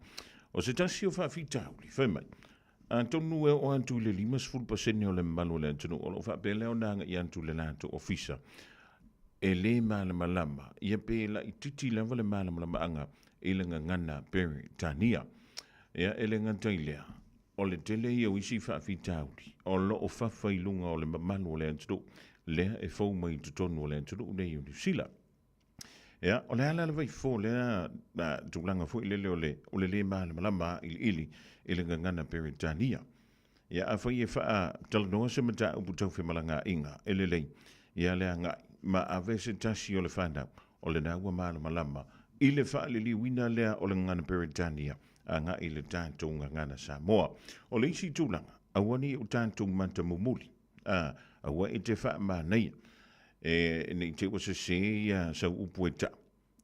O se tasi o faafitauli, fai mai, atonu e oo atu i le 50% o le mamalu o le atunuu o lo o faapea lea ona agai atu i le latou ofisa e lē malamalama ia pe laitiiti lava le malamalamaaga i le gagana Peretania. Ia, e le gata i lea, o le tele ia o isi faafitauli o lo o fafa i luga o le mamalu o le atunuu lea e fou mai i totonu o le atunuu nei o Niu Sila. Ia, o le a la le vaifofo lea tulaga foi lele o le o le lē malamalama iliili i le gagana Peretania. Ia, afai e faatalanoa se mataupu tau femalagaaiga e lelei ia le agai ma ave se tasi o le fanau o lena ua malamalama i le faaliliuina lea o le gagana Peretania agai i le tatou gagana Samoa. O le isi tulaga, aua ne i o tatou matamumuli, a, aua e te faamanaia e ne i te ua sesē ia sau upu e taʻu,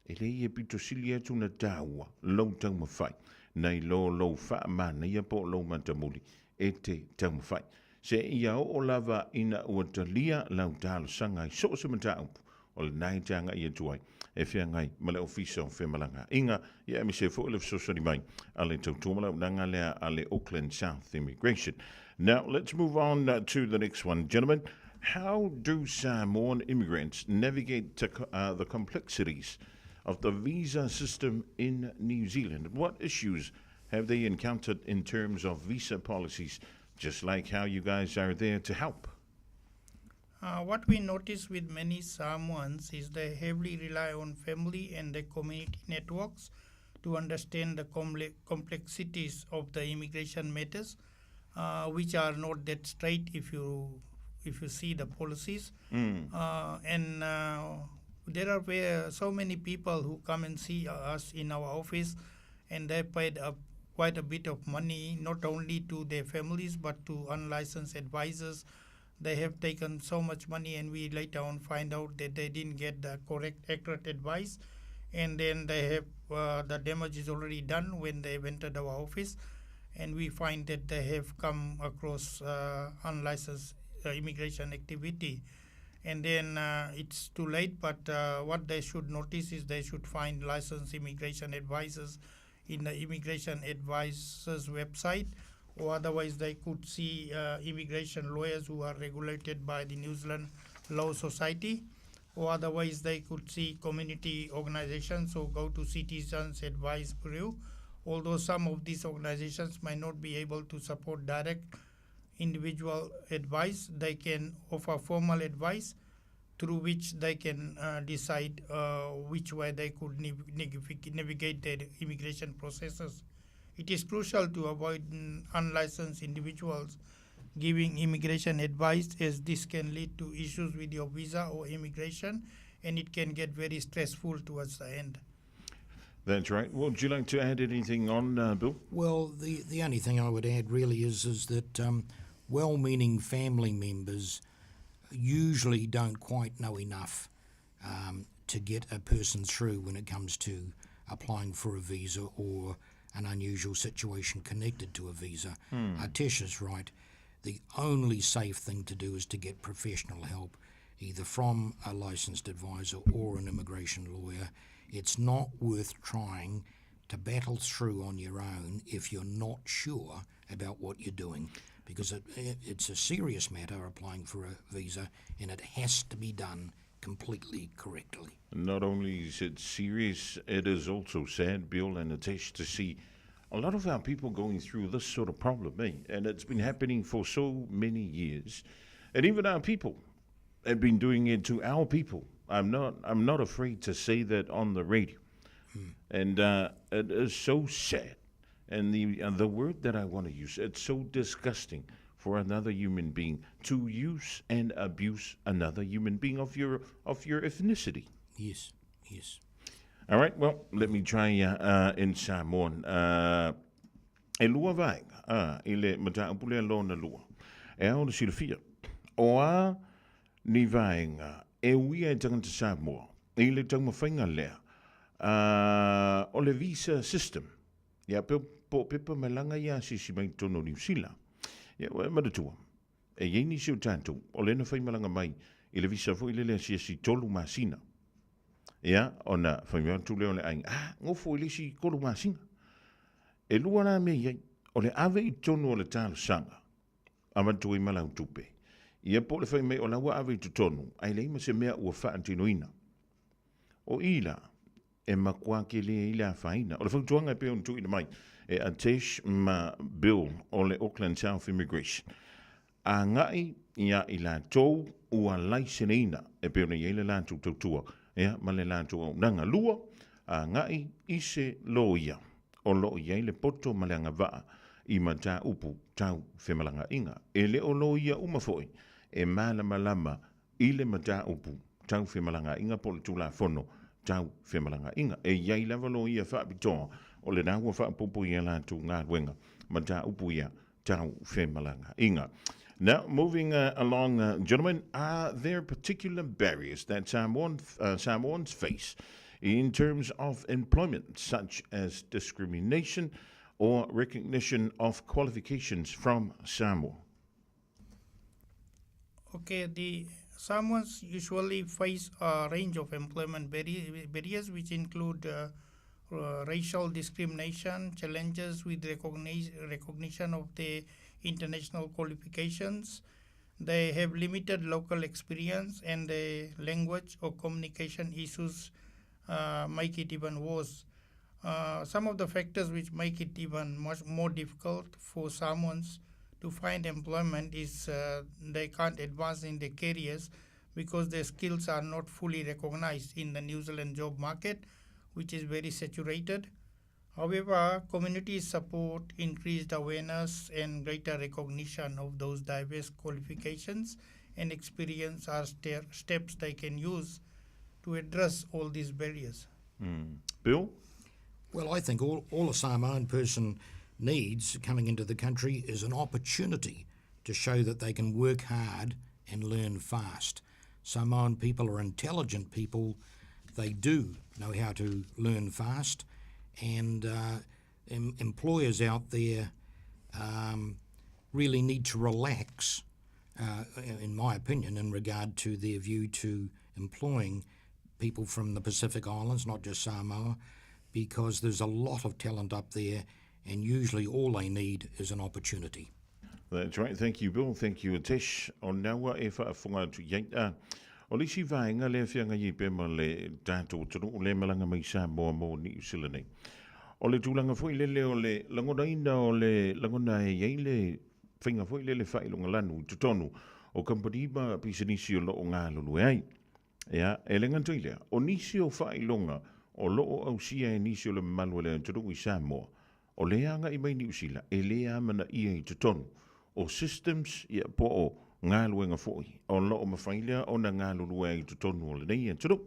e leai e pito sili atu ona taua lou taumafai nai lo lou faamanaia po o lou matamuli e te taumafai. Seia oo lava ina ua talia lau talosaga i so o se mataupu. O lena e te agai atu ai e feagai ma le Ofisa o Femalagaaiga, ia aemaise ai foi le fesoasoani mai a le tautua ma le auaunaga lea a le Auckland South Immigration. Now, let's move on to the next one, gentlemen. How do Samoan immigrants navigate to the complexities of the visa system in New Zealand? What issues have they encountered in terms of visa policies, just like how you guys are there to help? What we notice with many Samoans is they heavily rely on family and their community networks to understand the complexities of the immigration matters, which are not that straight if you see the policies. And there are so many people who come and see us in our office, and they paid up quite a bit of money, not only to their families but to unlicensed advisors. They have taken so much money, and we later on find out that they didn't get the correct, accurate advice, and then they have the damage is already done when they entered our office, and we find that they have come across unlicensed immigration activity. And then it's too late, but what they should notice is they should find licensed immigration advisors in the immigration advisors website, or otherwise they could see immigration lawyers who are regulated by the New Zealand Law Society, or otherwise they could see community organizations, so go to Citizens Advice Bureau. Although some of these organizations might not be able to support direct individual advice, they can offer formal advice through which they can decide which way they could navigate their immigration processes. It is crucial to avoid unlicensed individuals giving immigration advice, as this can lead to issues with your visa or immigration, and it can get very stressful towards the end. That's right. Well, would you like to add anything on, Bill? Well, the only thing I would add really is that well-meaning family members usually don't quite know enough to get a person through when it comes to applying for a visa or an unusual situation connected to a visa. Atesh is right. The only safe thing to do is to get professional help, either from a licensed advisor or an immigration lawyer. It's not worth trying to battle through on your own if you're not sure about what you're doing, because it's a serious matter applying for a visa, and it has to be done completely correctly. Not only is it serious, it is also sad, Bill and Atesh, to see a lot of our people going through this sort of problem, eh? And it's been happening for so many years. And even our people have been doing it to our people. I'm not afraid to say that on the radio. And it is so sad. And the word that I want to use, it's so disgusting for another human being to use and abuse another human being of your ethnicity. Yes. All right, well, let me try in Samoan. E lua vaega, i le mataupu lea lona lua. E ao le silafia, o a ni vaega e uia e tagata Samoa i le taumafaiga lea o le visa system. Ia pe po pepa malaga ia asiasi mai totonu o Niu Sila. Ia ua e manatua, e i ai nisi o tatou o lea na faimalaga mai i le visa foi lele asiasi 3 masina. Ia, ona fai mai atu lea o le aiga, ah, gofo i le isi 3 masina. E lua la mea i ai, o le ave i totonu o le talosaga, avatu ai ma lau tupe. Ia po o le fai mai o la ua ave i totonu, ae leai ma se mea ua faatinoina. O i la, e matua tele ai le afaina. O le fautuaga e pei ona tuuina mai e Atesh ma Bill o le Auckland South Immigration. Agai ia i latou ua laiseneina e pei ona i ai le latou tautua ia ma le latou auaunaga. Lua, agai i se loia o lo o i ai le poto ma le agavaa i mataupu tau femalagaaiga. E le o loia uma foi e malamalama i le mataupu tau femalagaaiga po o le tulafono tau femalagaaiga. E i ai lava loia faapitoa o lena ua faaopoopo i a latou galuega mataupu ia tau femalagaaiga. Now, moving along, gentlemen, are there particular barriers that Samoans face in terms of employment, such as discrimination or recognition of qualifications from Samoa? Okay, the Samoans usually face a range of employment barriers, which include racial discrimination, challenges with recognition of their international qualifications. They have limited local experience, and the language or communication issues make it even worse. Some of the factors which make it even much more difficult for Samoans to find employment is they can't advance in their careers because their skills are not fully recognized in the New Zealand job market, which is very saturated. However, community support, increased awareness, and greater recognition of those diverse qualifications and experience are steps they can use to address all these barriers. Bill? Well, I think all a Samoan person needs coming into the country is an opportunity to show that they can work hard and learn fast. Samoan people are intelligent people. They do know how to learn fast, and employers out there really need to relax, in my opinion, in regard to their view to employing people from the Pacific Islands, not just Samoa, because there's a lot of talent up there, and usually all they need is an opportunity. That's right. Thank you, Bill. Thank you, Atesh. O naua e faafofoga atu i ai a. O le isi vaega lea feagai ai pea ma le tatou atunuu lea malaga mai Samoa mo Niu Sila nei. O le tulaga foi lele o le lagonaina o le lagona e i ai le faiga foi lele faailoga lanu i totonu o kamupani ma pisinisi o lo o galulue ai. Ia, e le gata i lea, o nisi o faailoga o lo o ausia e nisi o le mamalu o le atunuu i Samoa, o lea agai mai Niu Sila e le amanaia i totonu o systems ia po o galuega foi o lo o mafai lea ona galulue ai i totonu o lenei atunuu.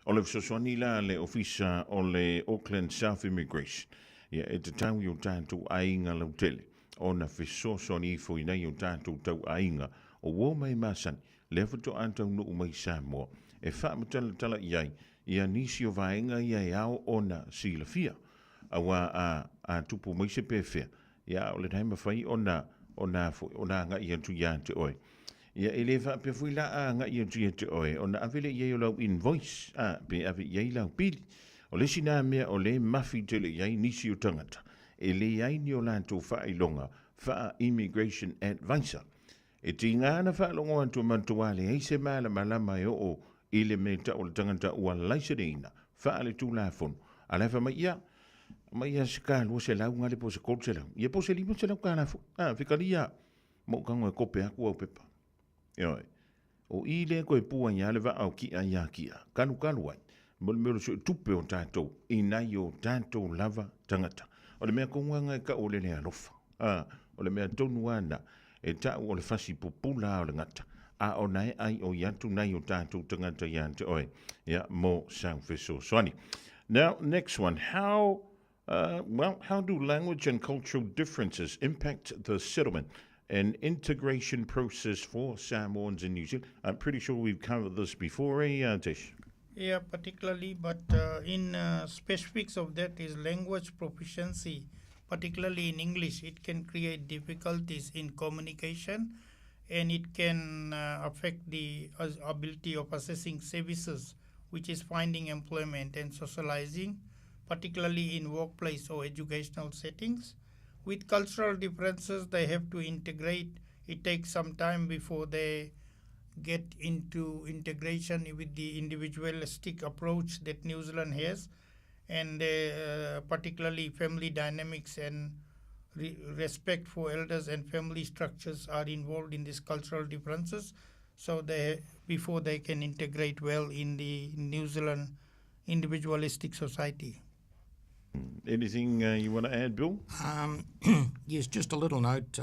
O le fesoasoani la a le Ofisa o le Auckland South Immigration ia e tatau i o tatou aiga lautele ona fesoasoani ifo i nai o tatou tauaiga o uo mai masani lea faatoa taunuu mai Samoa e faamatalatala i ai ia nisi o vaega ia e ao ona silafia. Auā a, a tupu mai se pefea, ia ʻaʻole nae mafai ona, ona foi, ona agai atu iā te oe. Ia e le faapea foi la a agai atu ia te oe, ona ave lea i ai o lau invoice, a, pe ave i ai lau pili. O le isi nā mea o lea e mafi tele i ai nisi o tagata, e leai ni o latou faailoga faa-immigration advisor. E tiga ana faalogo atu a matou leai se malamalama e oo i le mea tau o le tagata ua laiseneina faaletulafono. A la e fai mai, ia, aumai ia se ka 200 gale po o se 300, ia po o se 500 tala foi. A, fekalia, ma ou tago e kope atu au pepa. Ioe. O i lea toe pua ai lava le vaa o ki'a iā ki'a, kalukalu ai, mo le mea o le suetupe o tatou i nai o tatou lava tagata. O le mea tonu lava lena e tau o le le alofa. A, o le mea tonu lava lena e tau o le fasi pupula o le gata, a o na e ai oi atu nai o tatou tagata iā te oe, ia, mo sau fesoasoani. Now, next one, how, well, how do language and cultural differences impact the settlement and integration process for Samoans in New Zealand? I'm pretty sure we've covered this before, eh, Tish? Yeah, particularly, but in specifics of that is language proficiency, particularly in English. It can create difficulties in communication, and it can affect the ability of assessing services, which is finding employment and socializing, particularly in workplace or educational settings. With cultural differences, they have to integrate. It takes some time before they get into integration with the individualistic approach that New Zealand has, and particularly family dynamics and respect for elders and family structures are involved in these cultural differences. So before they can integrate well in the New Zealand individualistic society. Anything you want to add, Bill? Yes, just a little note.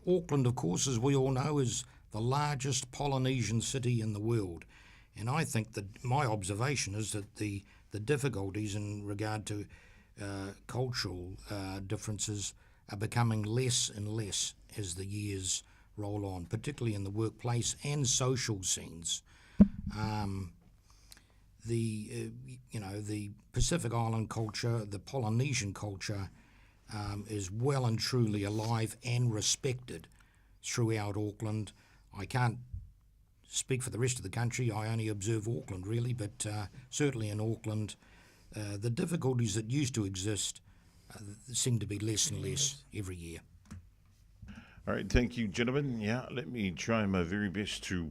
Auckland, of course, as we all know, is the largest Polynesian city in the world. And I think that my observation is that the difficulties in regard to cultural differences are becoming less and less as the years roll on, particularly in the workplace and social scenes. The Pacific Island culture, the Polynesian culture, is well and truly alive and respected throughout Auckland. I can't speak for the rest of the country. I only observe Auckland really, but certainly in Auckland, the difficulties that used to exist seem to be less and less every year. All right, thank you, gentlemen. Yeah, let me try my very best to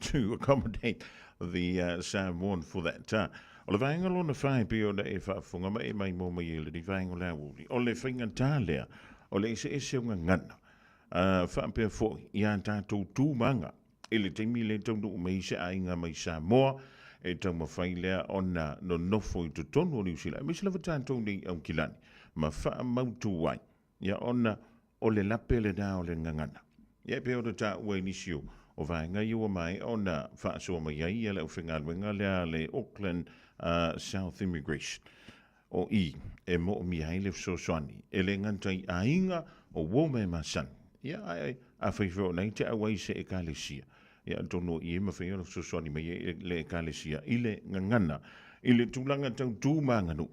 to accommodate the Samoan for that. O le vaenga lona whai pe ona e whaafonga mai e mai mō mai e le ni vaenga la uri. O le whainga tā lea, o le ese ese o ngana. Whaapea foi, i a tātou tūmanga, i le taimi le taunuu mai se aiga mai Samoa, e taumafai lea ona nonofo i totonu o Niu Sila. Aemaise lava tatou nei Aukilani, ma faamautu ai, ia ona o le lape lena o le gagana. Ia e pei ona taua i nisi o o vaega ia ua maea ona faasoa mai ai ia le aufaigaluega lea a le Auckland South Immigration. O i e moomia ai le fesoasoani e le gata i aiga o uo mea masani. Ia, ae afai foi o nai te auai se ekalesia. Ia, atonu o i e mawhai ona fesoasoani mai ai le ekalesia i le gagana i le tulaga tau tū ma aganuu.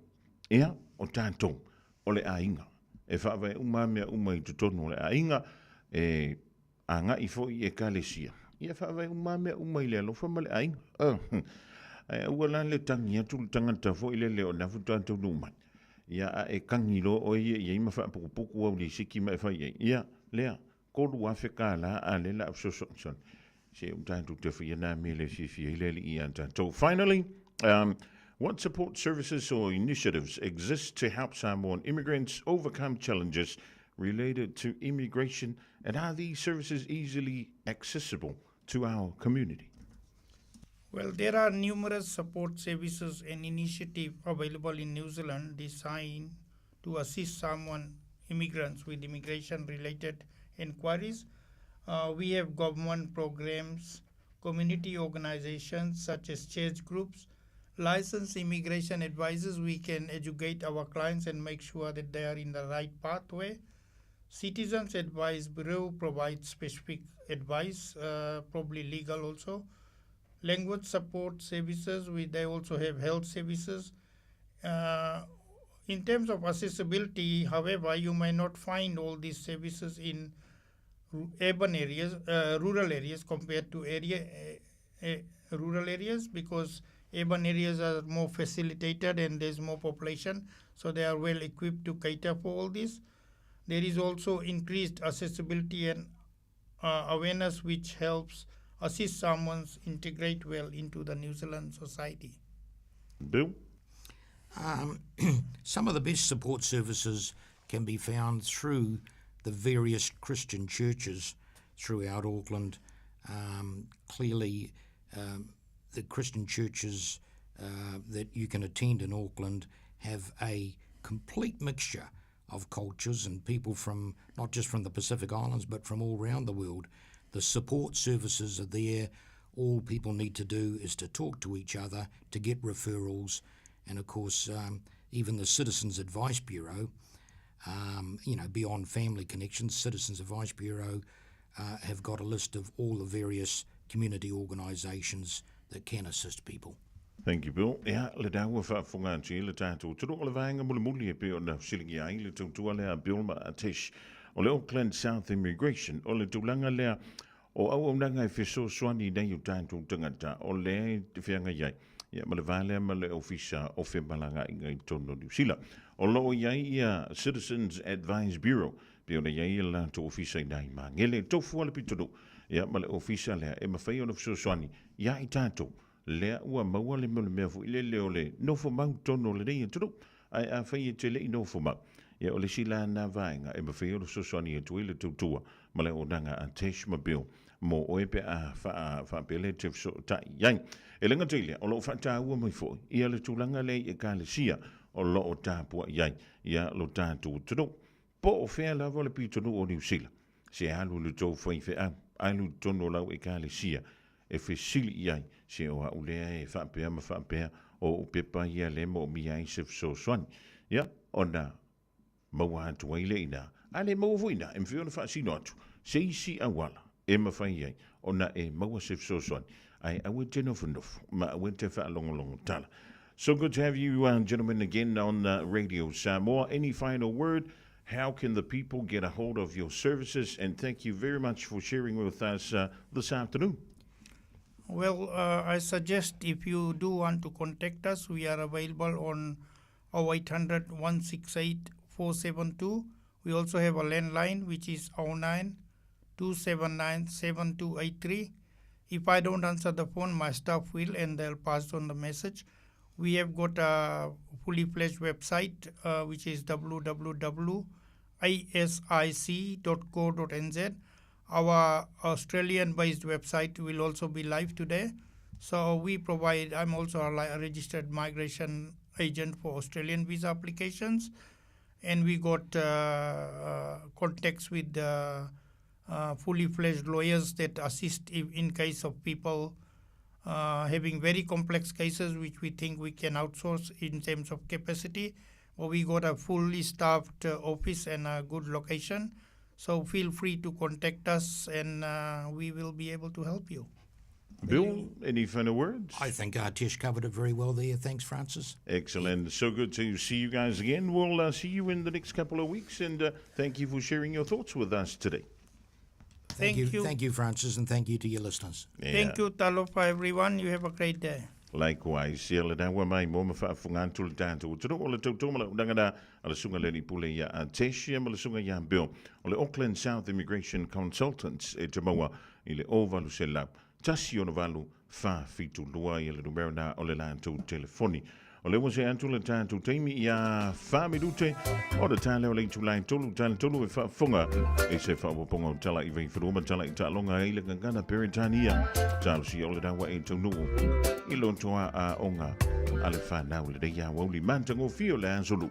Ia, o tātou, o le aiga. E faavae uma mea uma i totonu o le aiga, e agai foi i ekalesia. Ia faavae uma mea uma i le alofa ma le aiga. Ae aua la le tagi atu le tagata foi lele o lena faatoa taunuu mai. Ia a e kagi loa oe ia i ai ma faapukupuku au lisiki ma e fai ai. Ia, lea, 3000 kālā a le la fesoasoani. Se u tatou te whaia nā me le fiafia i le alii ia tātou. Finally, what support services or initiatives exist to help Samoan immigrants overcome challenges related to immigration, and are these services easily accessible to our community? Well, there are numerous support services and initiatives available in New Zealand designed to assist Samoan immigrants with immigration related inquiries. We have government programs, community organizations such as church groups, licensed immigration advisors. We can educate our clients and make sure that they are in the right pathway. Citizens Advice Bureau provides specific advice, probably legal also. Language support services, they also have health services. In terms of accessibility, however, you may not find all these services in urban areas, rural areas compared to rural areas, because urban areas are more facilitated and there's more population, so they are well equipped to cater for all this. There is also increased accessibility and awareness, which helps assist someone integrate well into the New Zealand society. Bill? Some of the best support services can be found through the various Christian churches throughout Auckland. Clearly, the Christian churches that you can attend in Auckland have a complete mixture of cultures and people from not just from the Pacific Islands but from all around the world. The support services are there. All people need to do is to talk to each other to get referrals, and of course, even the Citizens Advice Bureau, beyond family connections, Citizens Advice Bureau have got a list of all the various community organisations that can assist people. Thank you, Bill. Ia, le tau ua faafofoga atu i le tatou atunuu o le vaega mulimuli e pei ona fesiligia ai le tautua lea a Bill ma Atesh o le Auckland South Immigration o le tulaga lea o auaunaga e fesoasoani nei o tatou tagata o lea e feagai ai ia ma le va lea ma le Ofisa o Femalagaaiga i totonu o Niu Sila. O lo o i ai ia Citizens Advice Bureau pei ona i ai le latou ofisa i nai Magele, tofu a le pitonuu ia ma le ofisa lea e mafai ona fesoasoani ia i tatou lea ua maua le le mea foi lele o le nofo mau tonu o lenei atunuu. Ae afai e te le i nofo mau, ia o le isi la na vaega e mafai ona fesoasoani atu ai le tautua ma le auaunaga a Tash ma Bill mo oe pe a faapea lea e te fesootai i ai. E le gata i lea, o lo o faataua mai foi ia le tulaga lea i ekalesia o lo o tapuai ai ia lo tatou atunuu. Po o fea lava le pitonuu o Niu Sila, se alu i le tou faifeau, alu i totonu o lau ekalesia e fesili i ai, se o au lea e faapea ma faapea o ou pepa ia lea e moomia ai se fesoasoani. Ia, ona maua atu ai lea i ina, a le maua foi i ina, e mafai ona faasino atu se isi auala e mafai ai ona e maua se fesoasoani, ae aua e te nofonofo ma aua e te faalogologo tala. So good to have you, gentlemen, again on Radio Samoa. Any final word? How can the people get a hold of your services? And thank you very much for sharing with us this afternoon. Well, I suggest if you do want to contact us, we are available on 0800 168 472. We also have a landline, which is 09 279 7283. If I don't answer the phone, my staff will, and they'll pass on the message. We have got a fully fledged website, which is www.asic.co.nz. Our Australian based website will also be live today. So we provide, I'm also a registered migration agent for Australian visa applications. And we got contacts with fully fledged lawyers that assist if, in case of people having very complex cases, which we think we can outsource in terms of capacity. But we got a fully staffed office and a good location. So feel free to contact us and we will be able to help you. Bill, any final words? I think Artesh covered it very well there. Thanks, Francis. Excellent. So good to see you guys again. We'll see you in the next couple of weeks, and thank you for sharing your thoughts with us today. Thank, Thank you. Thank you, Francis, and thank you to your listeners. Yeah. Thank you, Talofa, everyone. You have a great day. Likewise, ia le dawa mai mo ma faafofoga atu le tatou atunuu o le tautoga ma lau unagana a le susuga le alii pule ia Artesh ia ma le susuga ia Bill o le Auckland South Immigration Consultants e te maua i le 0800 168 472 ia le numera na o le latou telefoni. O le ua see atu le tatou taimi ia 4 minute o le tā lea o le itula e tolu tala tolu e faafofoga i se faaopoopoga o tala i vaifanua ma tala i taaloga ai le gagana Peretania. Talosia o le dawa e taunuu i lotoa aoga a le fanau lenei aoauli matagofie o le aso Lua.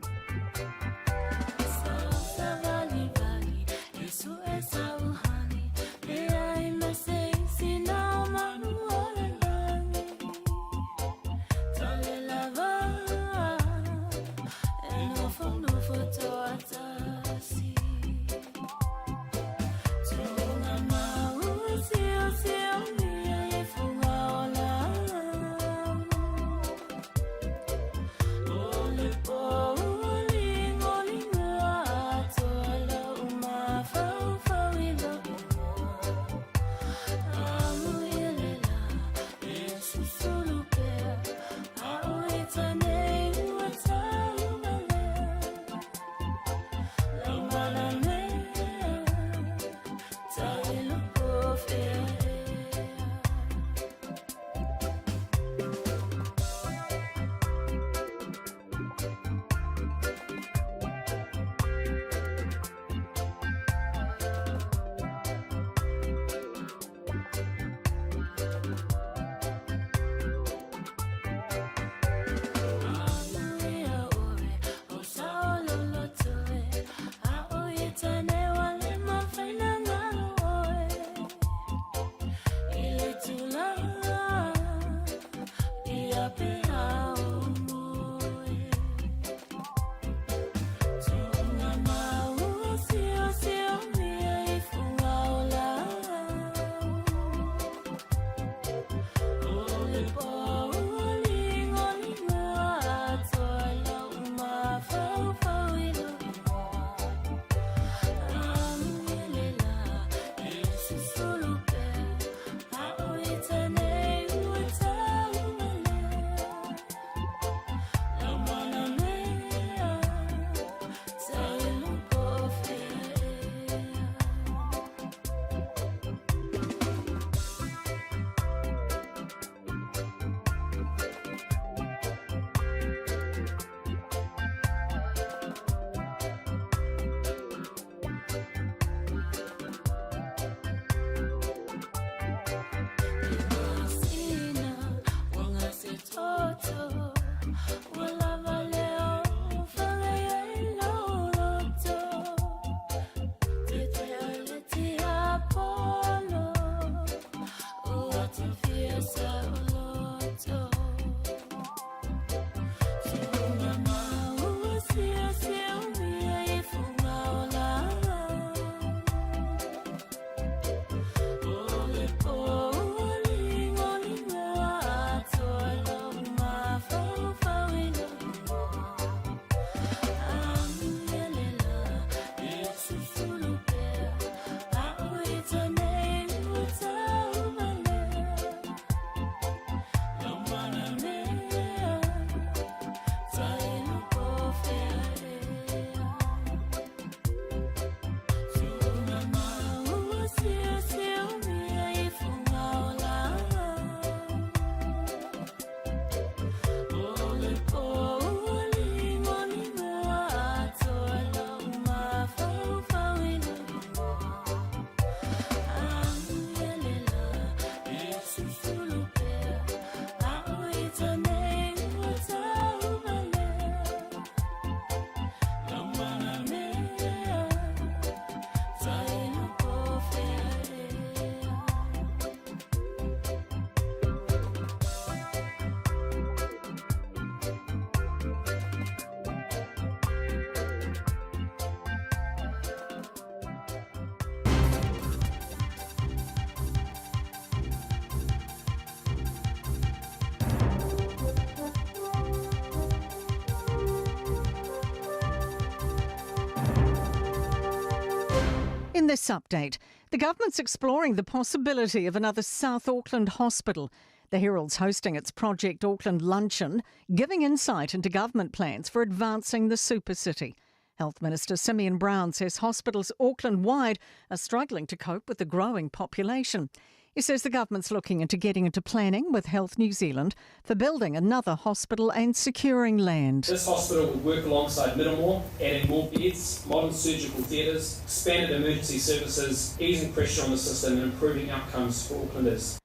In this update, the government's exploring the possibility of another South Auckland hospital. The Herald's hosting its Project Auckland luncheon, giving insight into government plans for advancing the supercity. Health Minister Simeon Brown says hospitals Auckland wide are struggling to cope with the growing population. He says the government's looking into getting into planning with Health New Zealand for building another hospital and securing land. This hospital will work alongside Middlemore, adding more beds, modern surgical theatres, expanded emergency services, easing pressure on the system and improving outcomes for Aucklanders.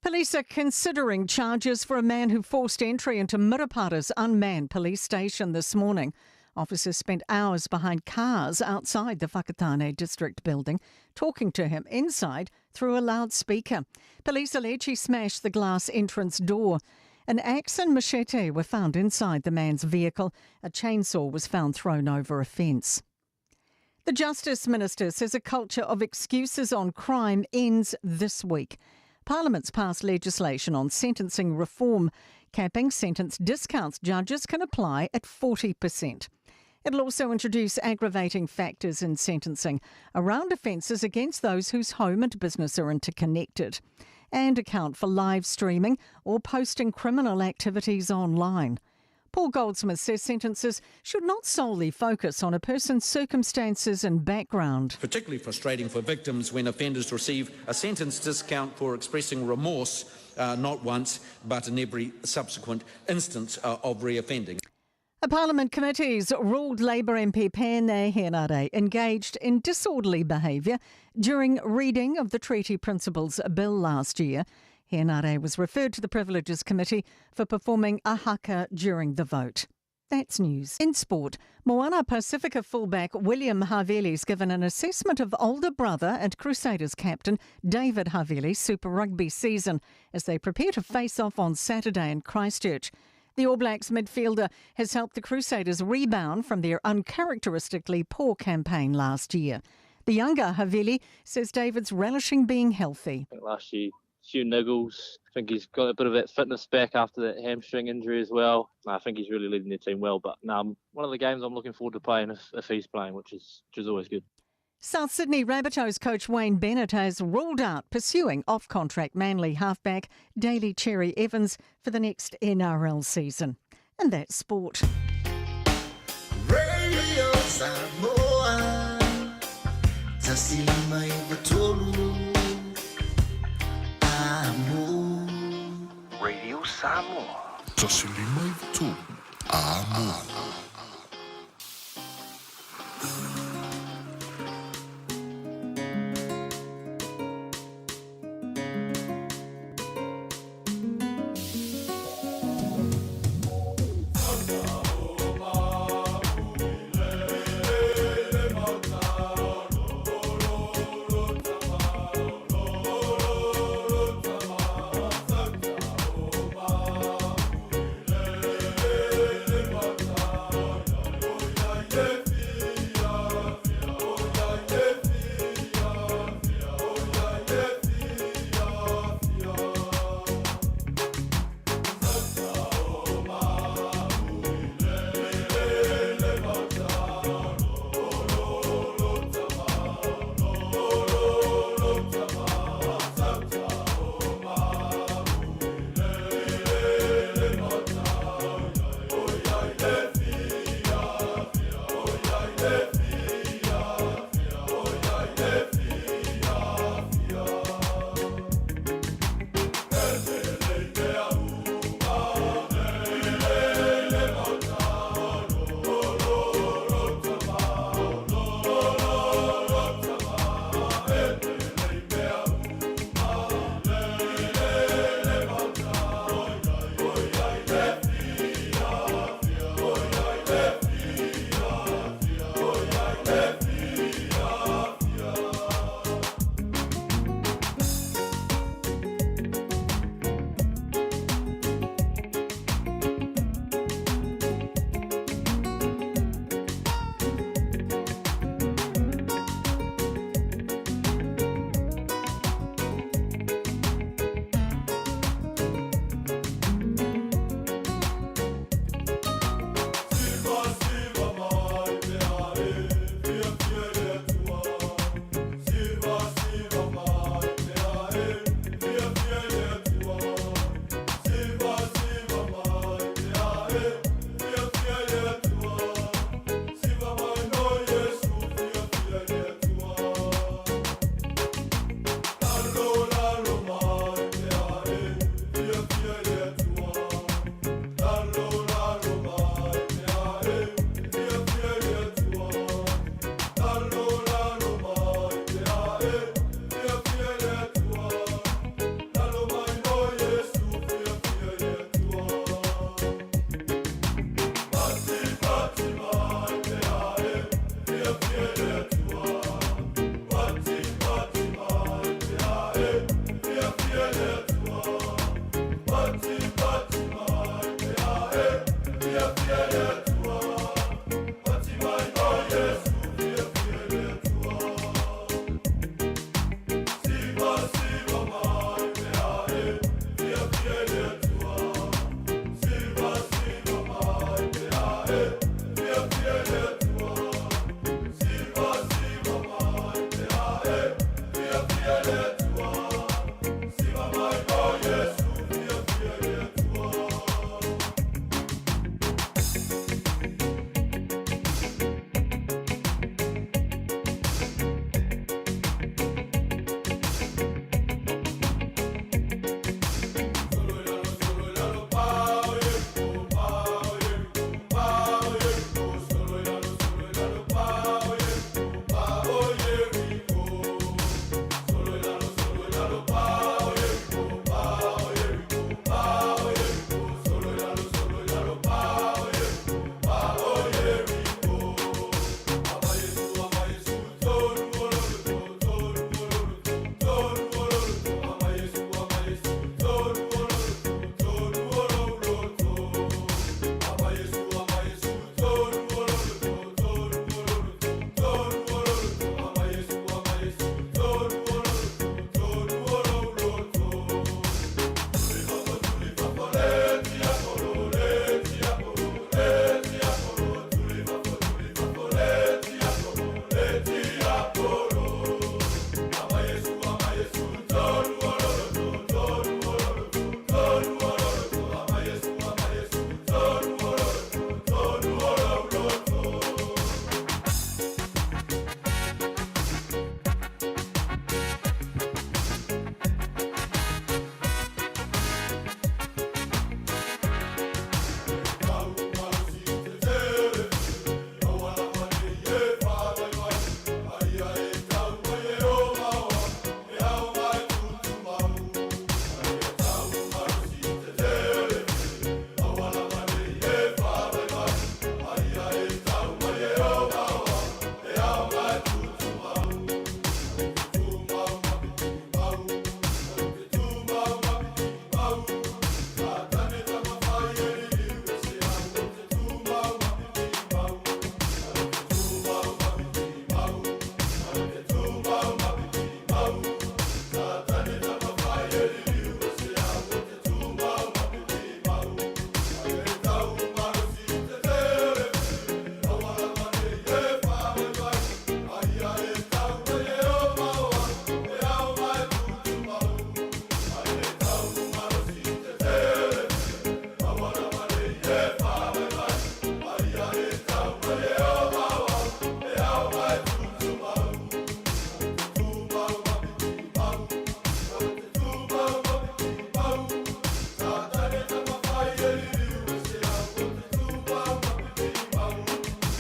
Police are considering charges for a man who forced entry into Mirapara's unmanned police station this morning. Officers spent hours behind cars outside the Whakatane district building, talking to him inside through a loudspeaker. Police allege he smashed the glass entrance door. An axe and machete were found inside the man's vehicle. A chainsaw was found thrown over a fence. The Justice Minister says a culture of excuses on crime ends this week. Parliament's passed legislation on sentencing reform, capping sentence discounts judges can apply at 40%. It'll also introduce aggravating factors in sentencing around offences against those whose home and business are interconnected, and account for live streaming or posting criminal activities online. Paul Goldsmith says sentences should not solely focus on a person's circumstances and background. Particularly frustrating for victims when offenders receive a sentence discount for expressing remorse uh, not once but in every subsequent instance uh, of reoffending. A Parliament committee's ruled Labour MP Pene Henare engaged in disorderly behaviour during reading of the Treaty Principles Bill last year. Henare was referred to the Privileges Committee for performing a haka during the vote. That's news. In sport, Moana Pacifica fullback William Havili's given an assessment of older brother and Crusaders captain David Havili's Super Rugby season as they prepare to face off on Saturday in Christchurch. The All Blacks midfielder has helped the Crusaders rebound from their uncharacteristically poor campaign last year. The younger Havili says David's relishing being healthy. Last year, few niggles. I think he's got a bit of that fitness back after that hamstring injury as well. I think he's really leading the team well. But um, one of the games I'm looking forward to playing if, if he's playing, which is which is always good. South Sydney Rabbitohs coach Wayne Bennett has ruled out pursuing off contract Manly halfback Daly Cherry Evans for the next NRL season. And that's sport. Radio Samoa Radio Samoa. 153 Amo.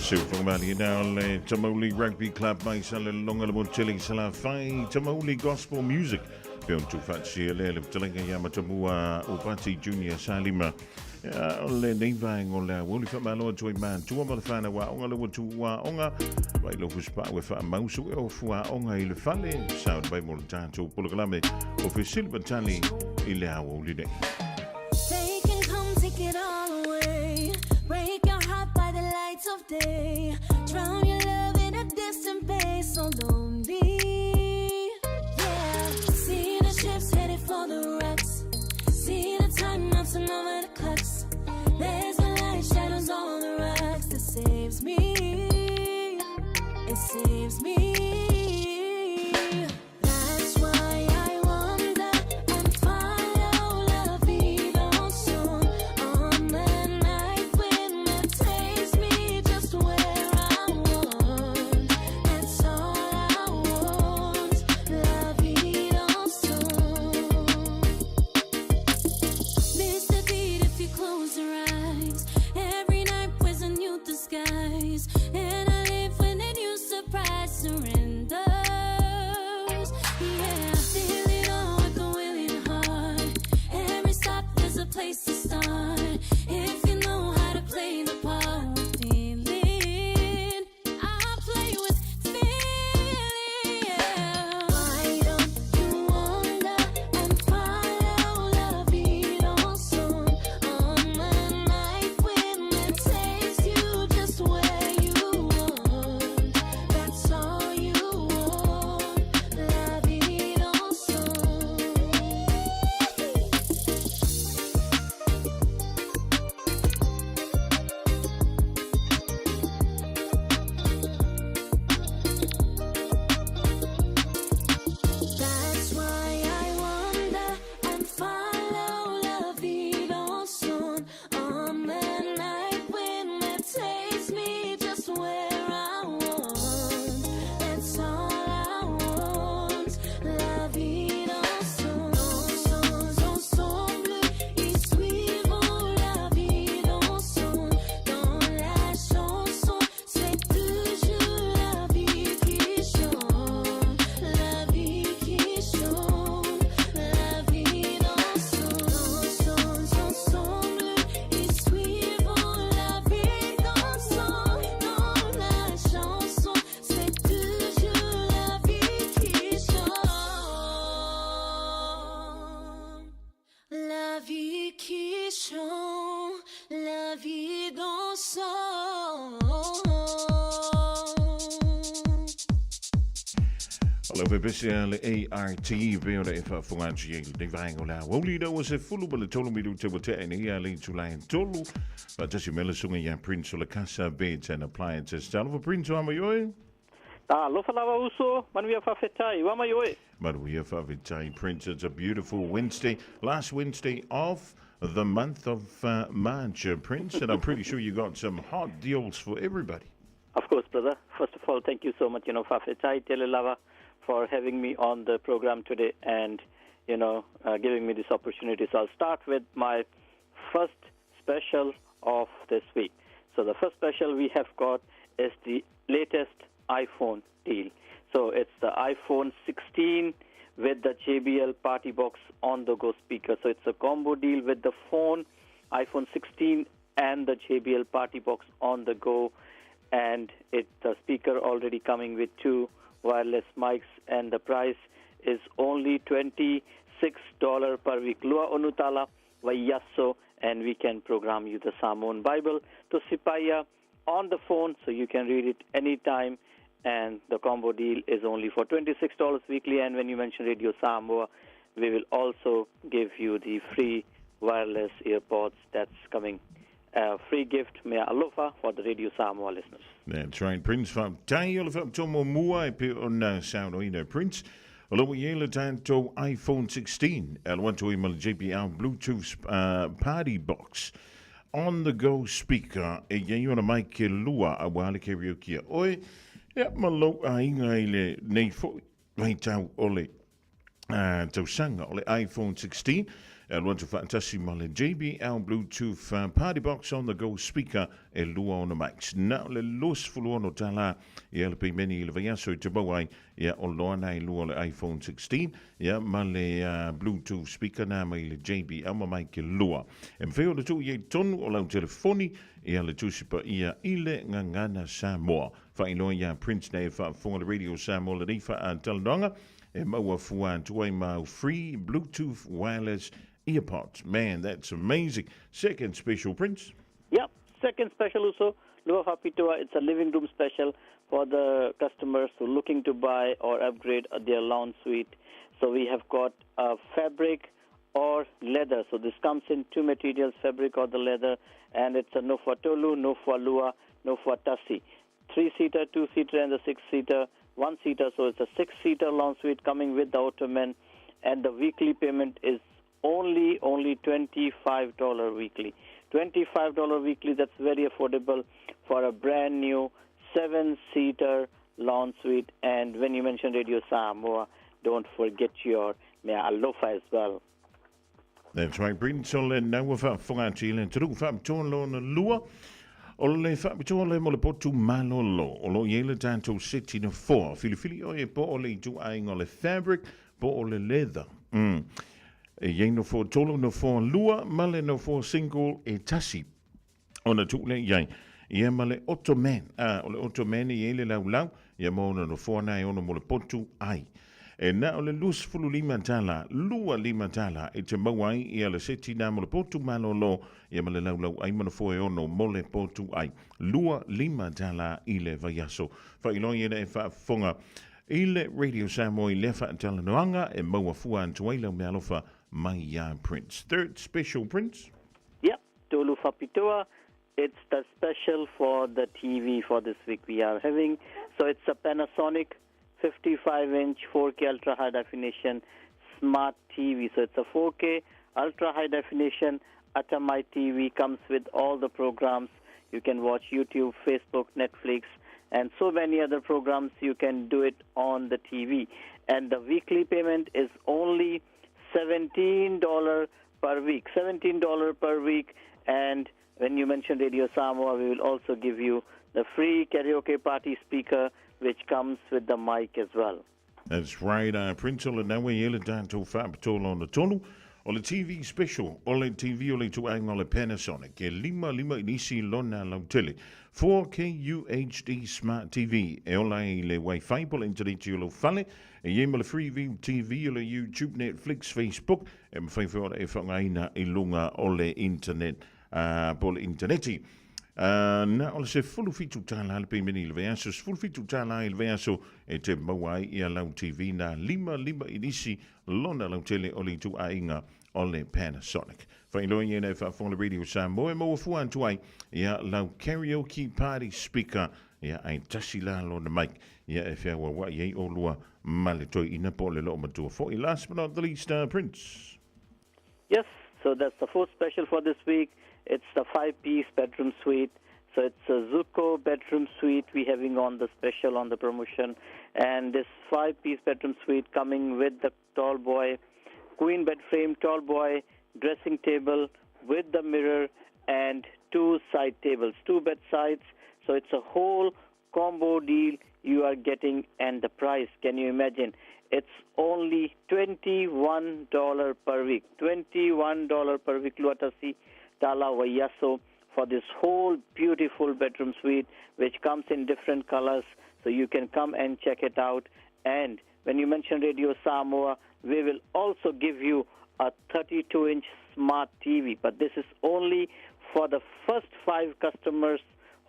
Seu whakamali nā le Tamauli Rugby Club mai sa le longa le motele Salafai Tamauli Gospel Music. Pe on tu whatsia le le ptalenga ia matamua o Pati Junior Salima. O le nei vaenga o le auli whamaloa tui mātua ma le whānau wa onga le watu wa onga. Vai lo fuspa ue wha mausu e o fua onga i le fale. Sound bai mo le tātou polokalame o Fesili ma Tali i le auli nei. They can come take it all away. Break your heart by the lights of day. Drown your love in a distant bay. So lonely. Yeah. See the ships headed for the wrecks. See the time melting over the clocks. There's a light shadows on the rocks that saves me. It saves me. That's why I wonder and follow la vida soon. On the night wind that takes me just where I want. That's all I Affichons la vie dansant. O le pepese a le ART pe o le e faafofoga atu i ai lenei vaega o le aoauli ina ua 13 minute ua tea nei a le itula e tolu. Faatasi mai le susuga ia Prince o le Casa Beds and Appliances. Talofa Prince, o a mai oe? Talofa lava uso, manuia faafetai, ua mai oe. Manuia faafetai Prince, it's a beautiful Wednesday, last Wednesday of the month of March, Prince, and I'm pretty sure you got some hot deals for everybody. Of course, brother. First of all, thank you so much, faafetai tele lava for having me on the program today and, giving me this opportunity. So I'll start with my first special of this week. So the first special we have got is the latest iPhone deal. So it's the iPhone 16 with the JBL PartyBox on-the-go speaker. So it's a combo deal with the phone, iPhone 16, and the JBL PartyBox on the go. And it's the speaker already coming with 2 wireless mics, and the price is only $26 per week. Lua onutala vaiaso, and we can program you the Samoan Bible to Sipaya on the phone, so you can read it anytime. And the combo deal is only for $26 weekly. And when you mention Radio Samoa, we will also give you the free wireless earpods that's coming. Free gift, mea alofa, for the Radio Samoa listeners. That's right, Prince. Faafetai o le faapitoa muamua e pei ona saunoaina Prince. O lo o i ai le tatou iPhone 16 e alu atu ai ma le JBL Bluetooth Party Box on the go speaker e i ai ona mic e lua aua le karaoke a oe ia ma lou aiga i lenei foi vaitau o le tausaga o le iPhone 16 e alu atu faatasi ma le JBL Bluetooth Party Box on the go speaker e lua ona mics. Na o le $26 ia le peimeni i le vaiaso i te maua ai ia o loa na e lua o le iPhone 16 ia ma le Bluetooth speaker na mai le JBL ma mic e lua. E mawhai ona tuu i ai tonu o lau telefoni ia le Tusi Paia i le Gagana Samoa. Faailoa iā Prince nei e faafofoga le Radio Samoa lenei faatalanoaga e maua fua atu ai ma au free Bluetooth wireless earpods. Man, that's amazing. Second special, Prince. Yep, second special also, Lua Faapitoa, it's a living room special for the customers who are looking to buy or upgrade their lounge suite. So we have got a fabric or leather. So this comes in 2 materials, fabric or the leather, and it's a Nofoa Tolu, Nofoa Lua, Nofoa Tasi. 3-seater, 2-seater, and the 6-seater, 1-seater. So it's a 6-seater lounge suite coming with the ottoman, and the weekly payment is only $25 weekly. $25 weekly, that's very affordable for a brand new 7-seater lounge suite. And when you mention Radio Samoa, don't forget your mea alofa as well. That's right, Prince. O le naua faafofoga atu i le atunuu faapitoa lona lua. O le faapitoa le mo le potu malolo. O lo o i ai le tatou seti nofoa. Filifili oe po o le ituaiga o le fabric po o le leather. E i ai nofoa tolu, nofoa lua ma le nofoa single e tasi. Ona tuu lea i ai, ia ma le ottoman. A, o le ottoman e i ai le laulau, ia ma ona nofoa na e ono mo le potu ai. E na o le 25 tala, 25 tala e te maua ai ia le seti na mo le potu malolo, ia ma le laulau ai ma nofoa e ono mo le potu ai. 25 tala i le vaiaso. Faailoa ia e faafofoga i le Radio Samoa i lea faatalanoaga e maua fua atu ai lau meaalofa mai iā Prince. Third special, Prince. Yep, Tolu Faapitoa. It's the special for the TV for this week we are having. So it's a Panasonic 55-inch 4K ultra high definition smart TV. So it's a 4K ultra high definition Atamai TV, comes with all the programs. You can watch YouTube, Facebook, Netflix, and so many other programs. You can do it on the TV. And the weekly payment is only $17 per week. $17 per week. And when you mention Radio Samoa, we will also give you the free karaoke party speaker, which comes with the mic as well. That's right, Prince o le naue i ele tatou faapitoa lona tolu. O le TV special, o le TV o le ituaiga o le Panasonic, e 55 inisi lona lautele. 4K UHD Smart TV, e ola ai i le Wi-Fi po o le initaneti o lou fale, e i ai ma le Freeview TV o le YouTube, Netflix, Facebook, e mafai foi ona e faaaogaina i luga o le internet, po o le initaneti. Na o le $17 le pemeni i le vaiaso, $17 i le vaiaso e te maua ai ia lau TV na 55 inisi lona lautele o le ituaiga o le Panasonic. Faailoa i ena e faafofoga le Radio Samoa e maua fua atu ai ia lau karaoke party speaker ia ai tasi la lona mic ia e feauauai ai olua ma le toeaina po o le loomatua foi. Last but not the least, Prince. Yes, so that's the fourth special for this week. It's the five-piece bedroom suite. So it's a Zuco bedroom suite we having on the special on the promotion. And this five-piece bedroom suite coming with the tall boy, queen bed frame, tall boy, dressing table with the mirror and two side tables, two bed sides. So it's a whole combo deal you are getting, and the price, can you imagine? It's only $21 per week. $21 per week, Luatasi Tala Vayaso, for this whole beautiful bedroom suite, which comes in different colors. So you can come and check it out. And when you mention Radio Samoa, we will also give you a 32-inch smart TV. But this is only for the first 5 customers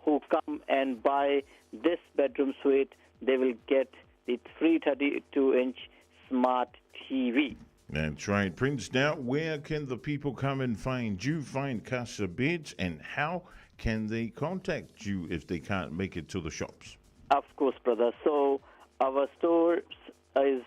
who come and buy this bedroom suite. They will get the free 32-inch smart TV. That's right, Prince. Now, where can the people come and find you, find Casa Beds, and how can they contact you if they can't make it to the shops? Of course, brother. So our store is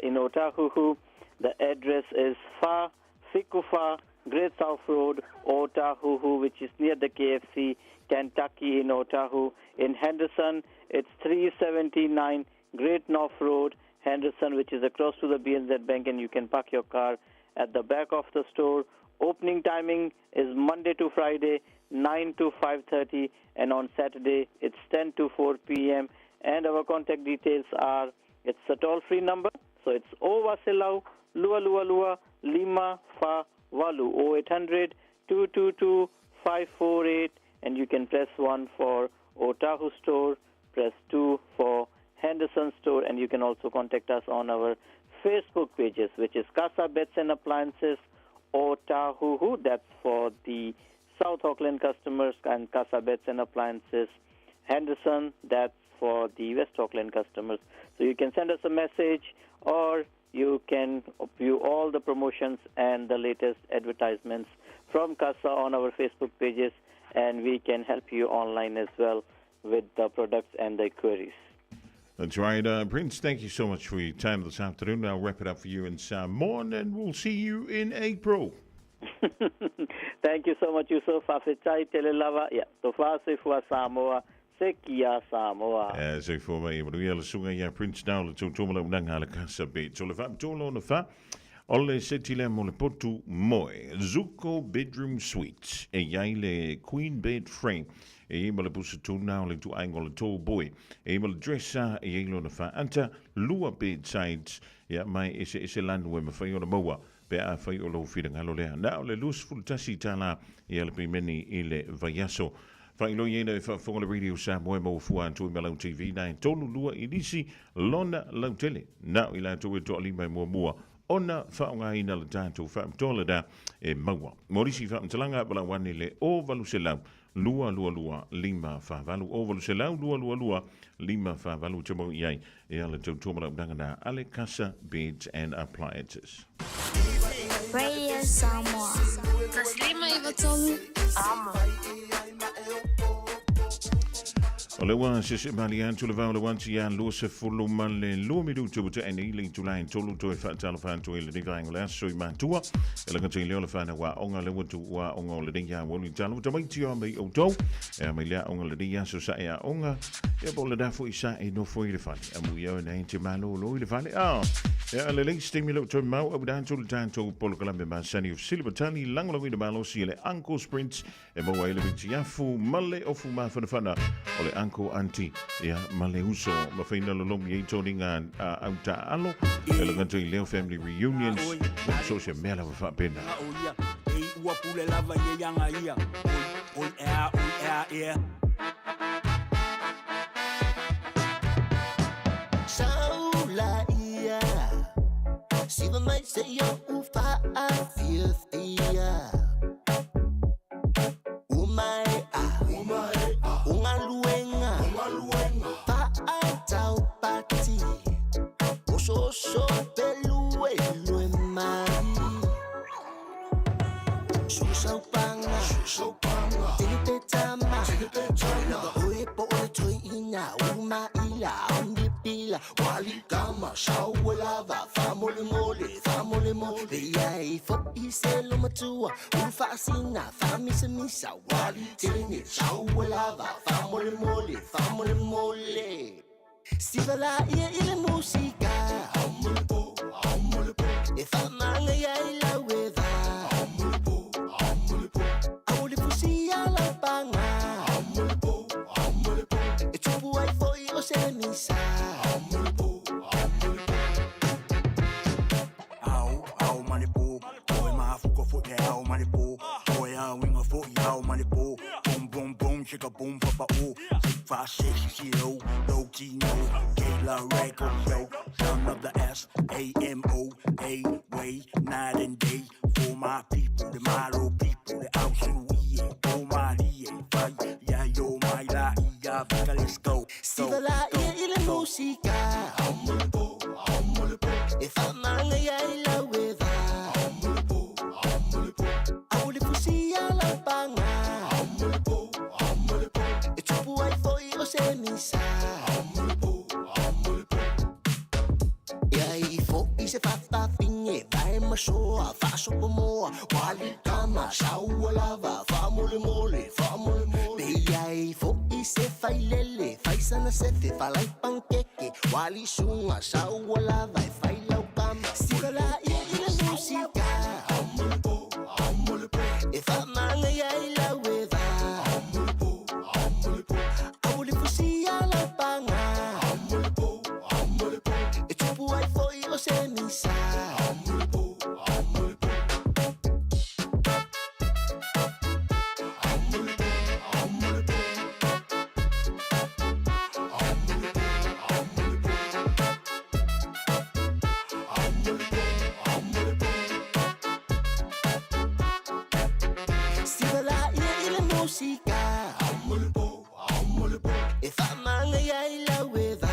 in Otahuhu. The address is Fa Fikufa, Great South Road, Otahuhu, which is near the KFC, Kentucky in Otahu. In Henderson, it's 379 Great North Road, Henderson, which is across to the BNZ Bank, and you can park your car at the back of the store. Opening timing is Monday to Friday, 9 to 5:30, and on Saturday it's 10 to 4 p.m. And our contact details are, it's a toll-free number, so it's O Wasilau, Lua Lua Lua, Lima Fa Walu, 0800 222 548, and you can press 1 for Otahu store, press 2 for Henderson store, and you can also contact us on our Facebook pages, which is Casa Beds and Appliances Otahuhu. That's for the South Auckland customers, and Casa Beds and Appliances Henderson. That's for the West Auckland customers. So you can send us a message, or you can view all the promotions and the latest advertisements from Casa on our Facebook pages, and we can help you online as well with the products and the queries. That's right, Prince. Thank you so much for your time this afternoon. I'll wrap it up for you in Samoan, and we'll see you in April. Thank you so much, Yusuf. Afetai telelava. Yeah, tofa soifua Samoa. Se kia Samoa. Soifua mai e manuia le susuga ia Prince Nao le tautua ma le unanga a le Casa Beds. O le faapitoa lona fa, o le seti lea mo le potu moe. Zuko Bedroom Suite e i ai le Queen Bed Frame e i ai ma le pusa tuna o le ituaiga o le tall boy. E i ai ma le dresser e i ai lona faata, lua bed sides, ia mai eseese lanu e mafai ona maua pe afai o lou finagalo lea. Na o le $21 ia le pimeni i le vaiaso. Faailoa i ai e faafofoga le Radio Samoa e maua fua atu i Malau TV na e tolu lua i nisi lona lautele. Na o i latou e toalima e muamua ona faaaogaina le tatou faapitoa lena e maua. Mo nisi faamatalaga, valaau ane le 0800 222 548, 0800 222 548 te mau i ai e ala tautua ma launaga na a le Casa Beds and Appliances. Radio Samoa. Taslima iwa tolu. Amo. O le ua sese mali atu le vao le wanti ia lua se fulu ma le lua minutu ua tae nei le itula e tolu toe faatalofa atu i lenei vaega o le aso i matua. E lagata i leo le whanau a onga le ua tu ua onga o lenei ia ua talo tamaiti o mei outou. E a mai lea onga lenei aso sa e a onga. E po le dafo i sa e nofo i le fale. A mui au nei te malo lo i le fale. A Ia, lelei se taimi lea ua toe mau au tatou le tatou polokalame masani o Fesili ma Tali lagolagoina malosi e le Uncle's Prints e maua ai le vitiafu ma le ofu mafanafana o le Uncle Auntie ia ma le uso ma faina lolomi ai toniga au taaalo e le gata i leo family reunions ma so se mea lava faapena. Ei ua pule lava ia ianga ia. Oi, oi, ea, oi, ea, ea. Saula ia Siva mai se ia u faafiafia Umae a Ungaluenga Faataupati Ososo peluelue mai Susaupanga Tilipetama Lava oe po o le toiina Umaila Omnipila Walikama Sauelava Famolemole Famolemole Ia e fo'i se lomatua Ulufaasina Faamisamisa Walitene Sauelava Famolemole Famolemole Siva la ia i le musika E faamaga ia i lau eva Au le fusia laupaga E tupu ai fo'i o se misa. Ao, ao ma le po. Oi mafuka fo le ao ma le po. Oi a winga fo i ao ma le po. Boom, boom, boom, chicka boom, papa o. 6, 5, 6, 0, no G, no. Gayla record, yo. Son of the S, A, M, O, A, way, night and day. For my people, the Malo people, the Ausu, E, O, my, E, Fight, yeah, yo, my, la, E, ya, Vika, let's go. Siva la ia i le musika E faamaga ia i lau eva Au le fusia laupaga E tupu ai fo'i o se misa. Ia i fo'i se fafafine Vae masoa faasopomoa Walikama saualava Faamolemole faamolemole Pe ia i fo'i se failele Faisana sefe falai pankeke Walisuga saualava E failaukama Siva la ia i le musika E faamaga ia i lau eva Au le fusia laupaga E tupu ai fo'i o se misa. Siva la ia i le musika E faamaga ia i lau eva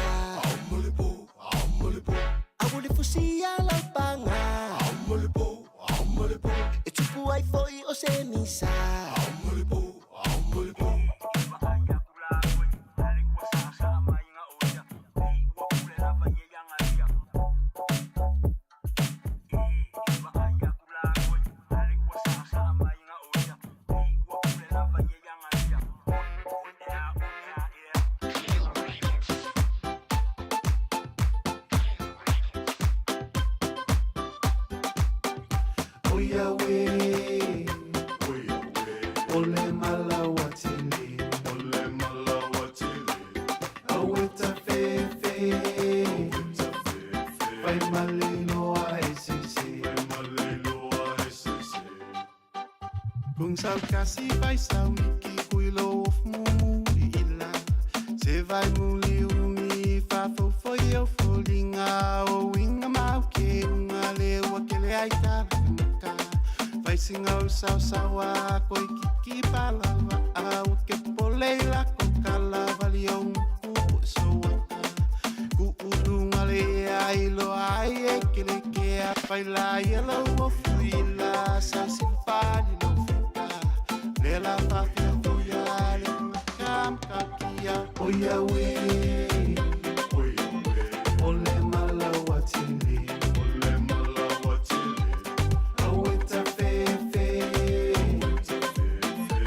Au le fusia laupaga E tupu ai fo'i o se misa. O Yahweh, o le malawatele, o le malawatele, aweta fefe, fai maleloa e sese, fai maleloa e sese. Kung sau kasi vai sau miki kui lo of mumu ila, se vai muli umi fa fo fo yo fo linga o winga mau ke unga le wa ke le ai tala maka. Vai singa o sau sawa koi kiki palava au ke pole la kokala vali o ku so waka. Ku ulunga le ai lo ai e ke le ke a pai la ia lo o fuila sa simpali lo fika. Le la fa fia fuia le kam kakia. O Yahweh, o le malawatele, o le malawatele, aweta fefe,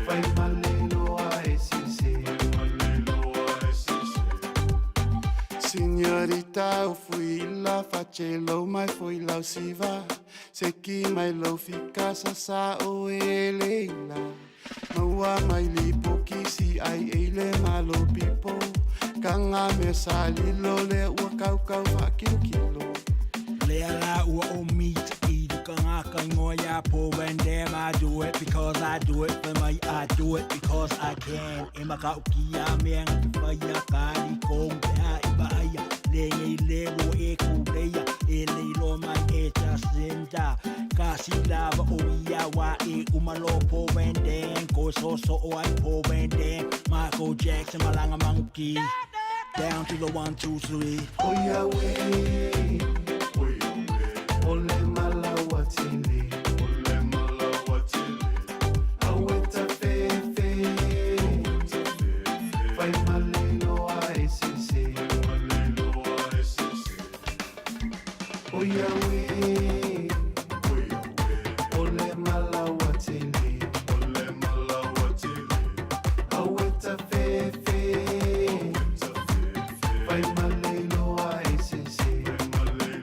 fai maleloa e sese, fai maleloa e sese. Signorita. tau fui la fa che lo mai foi lau siva Se ki mai lo fika sa sa o e le la Maua mai li poki si ai e le malo pipo Ka ngā mea sa lilo le ua kau kau wha kilo kilo Lea la ua o meat i ka ngā kai ngoa ia po Van Dam. I do it because I do it for me. I do it because I can. E maka o ki a mea ngā te whai a kāri kong te a i pa aia. Le ngei le ro e kūreia. E leilo mai e Jacinda. Ka si lava o ia wa e umalo po Van Dam. Ko so so o ai po Van Dam. Michael Jackson malanga manguki. Down to the 1, 2, 3. O ia we O le malawa tele O le malawa tele Aweta fefe Fai malelo a esese Malelo a esese O ia we O le malawa tele O le malawa tele Aweta fefe Fai malelo a esese Malelo.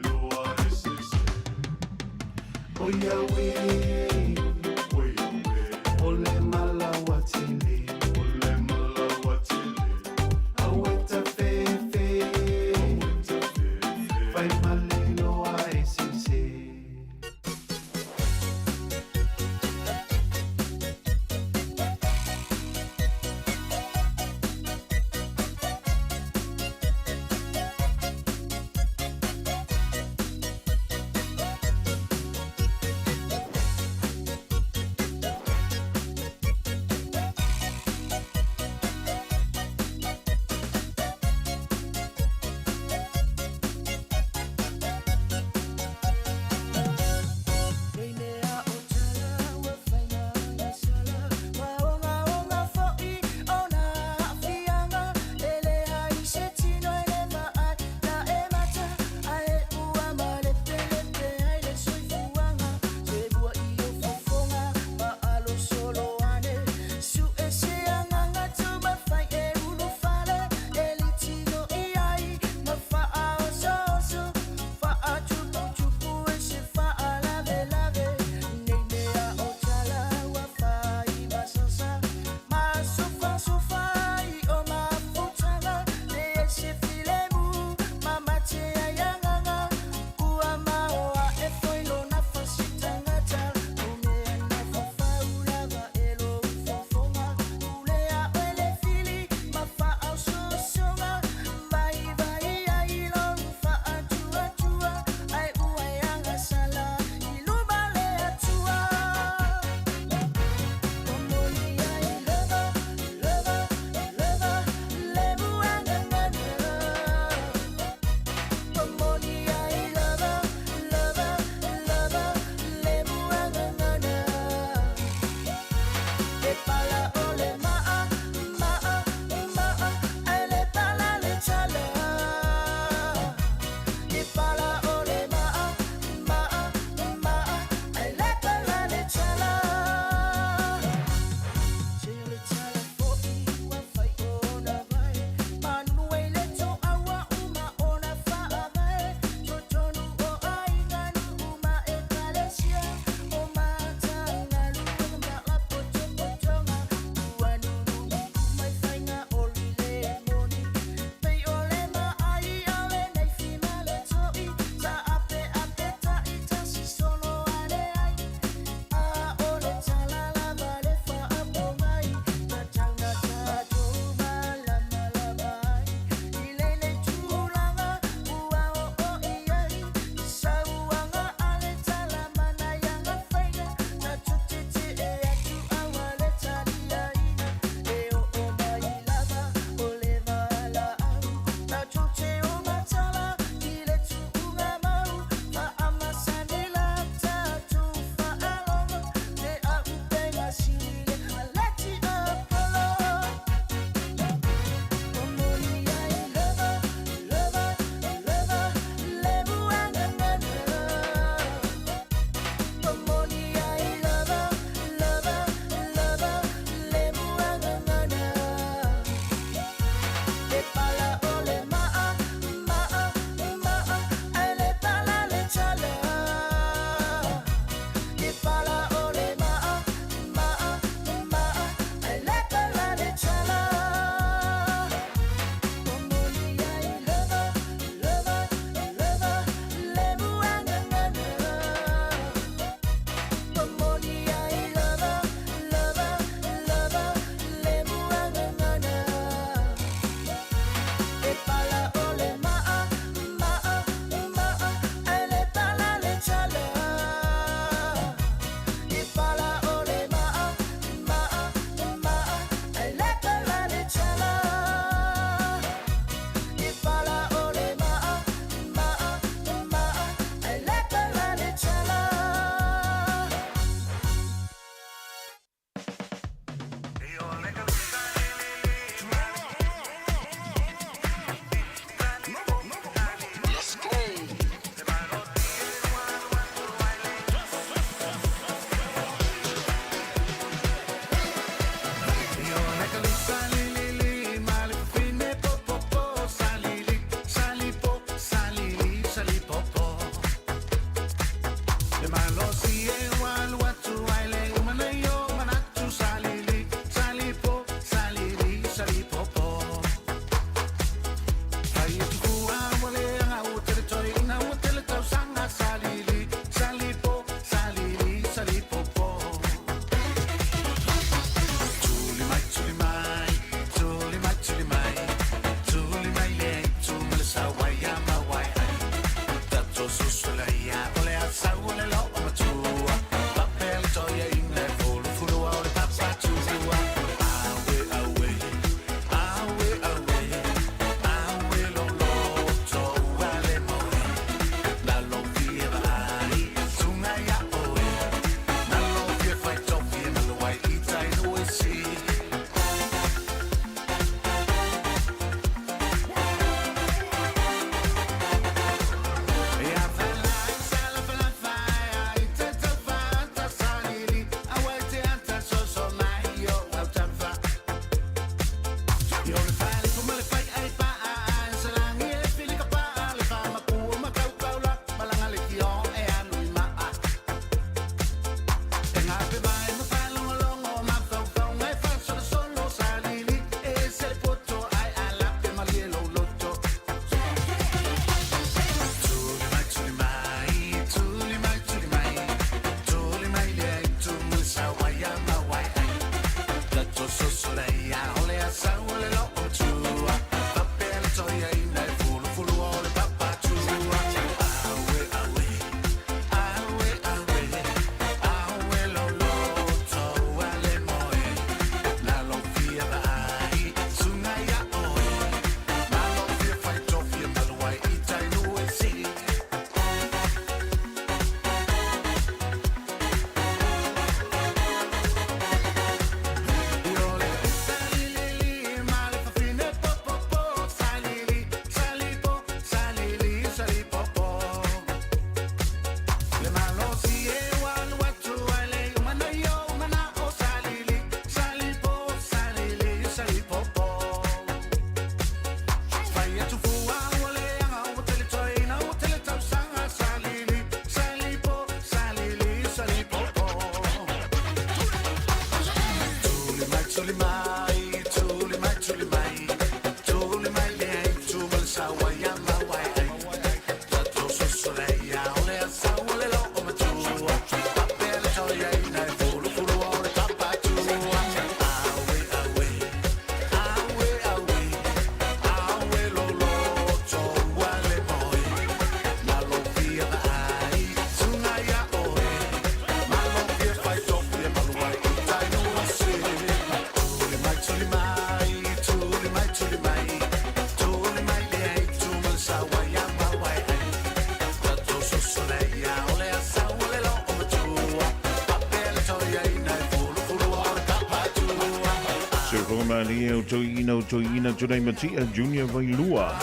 Malie o Toina o Toina Tunai Matia Junior Vailua.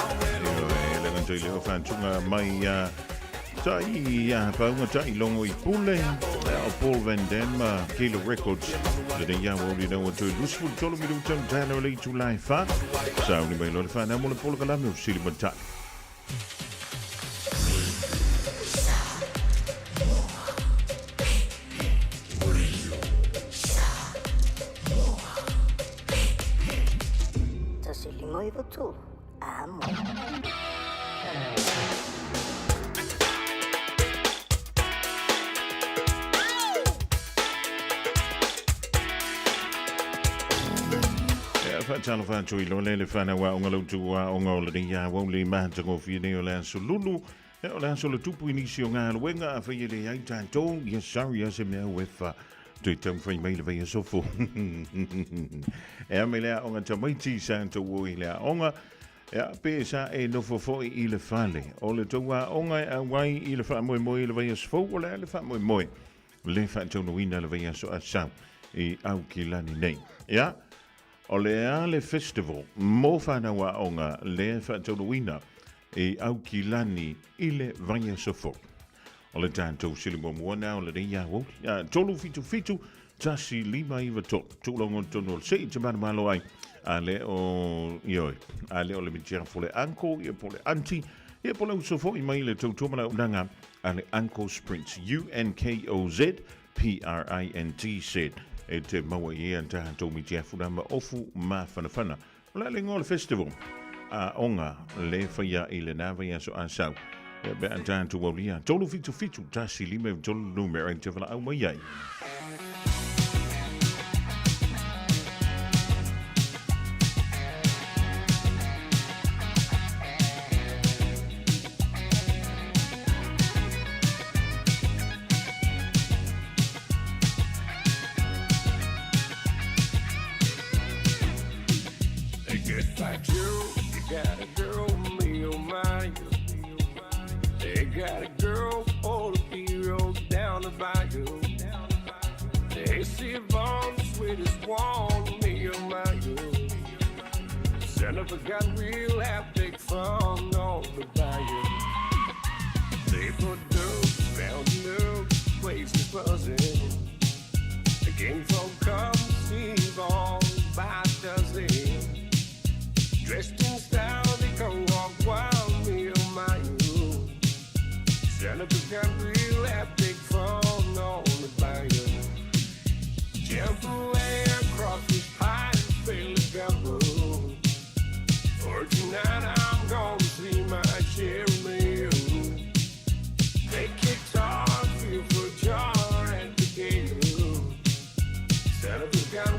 E le ngantoi leo whantunga mai a tai a paunga tai longo i pule o Paul Van Damme Kilo Records. Le nei ia o lina o toi lusful tolu mi lutan tano le itu lai fa. Sa uni mai lo le whanau mo le polo kalame o sili matai. Talofa atu i lo le le whanau a onga lautu a onga o le ria wau le mahatango fia nei o le aso lulu. E o le aso le tupu i nisi o ngā luenga a whai le ai tātou. Yes, sorry, ase mea uefa. Tui tau whai mai le vai asofo. E a me lea onga tamaiti sa tau o i lea onga. E a pe sa e nofo foi i le fale. O le tau a onga e a wai i le wha moe moe i le vai asofo. O le a le wha moe moe. Le wha tauno ina le vai aso asau i au ki lani nei. Ia? O le a le festival, mō whanau a onga le whaatauruina e au ki lani i le vai asofo. O le tātou sili mua mua nā o le rei au, tolu fitu fitu, tasi lima iwa tolu, tūlongo tonu o le sei te mana malo ai, a le o, ioi, a le o le mitira fole anko, ia pole anti, ia pole usofo i mai le tautumana unanga, a le Uncle Sprints, U-N-K-O-Z, P-R-I-N-T-Z. E te maua i ea taha tō mi te afuna ma ofu ma whanawhana. O la le ngola festival a onga le whaia i le nā vai aso asau. E be an taha tō waulia. Tolu fitu fitu tasi lima i tolu numera i te whala au mai ai.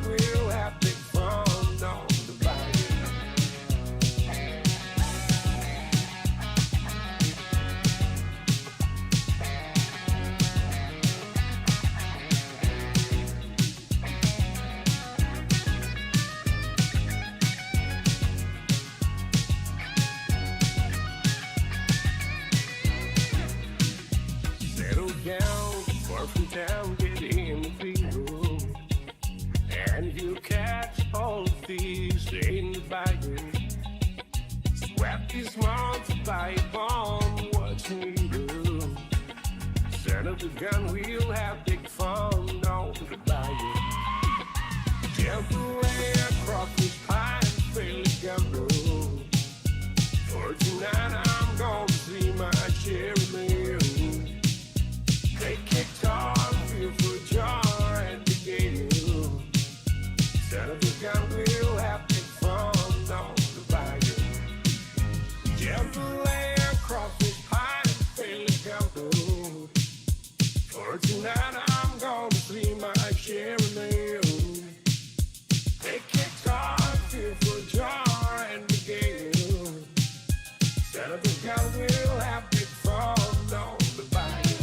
We'll have town, get in the field. And you catch all the fish in the bayou. Sweat this mountain pipe on what you do. Son of a gun, we'll have big fun on the bayou. Jump away across the pine, Philly gumbo. For tonight I'm gonna see my cherry mill. Take guitar, feel for jar and the gale. Son of a gun, we'll have big fun on the bayou. Jambalaya, crawfish pie, and Philly gumbo. For tonight I'm gonna see my cherry mill. Take guitar, feel for jar and the gale. Son of a gun, we'll have big fun on the bayou.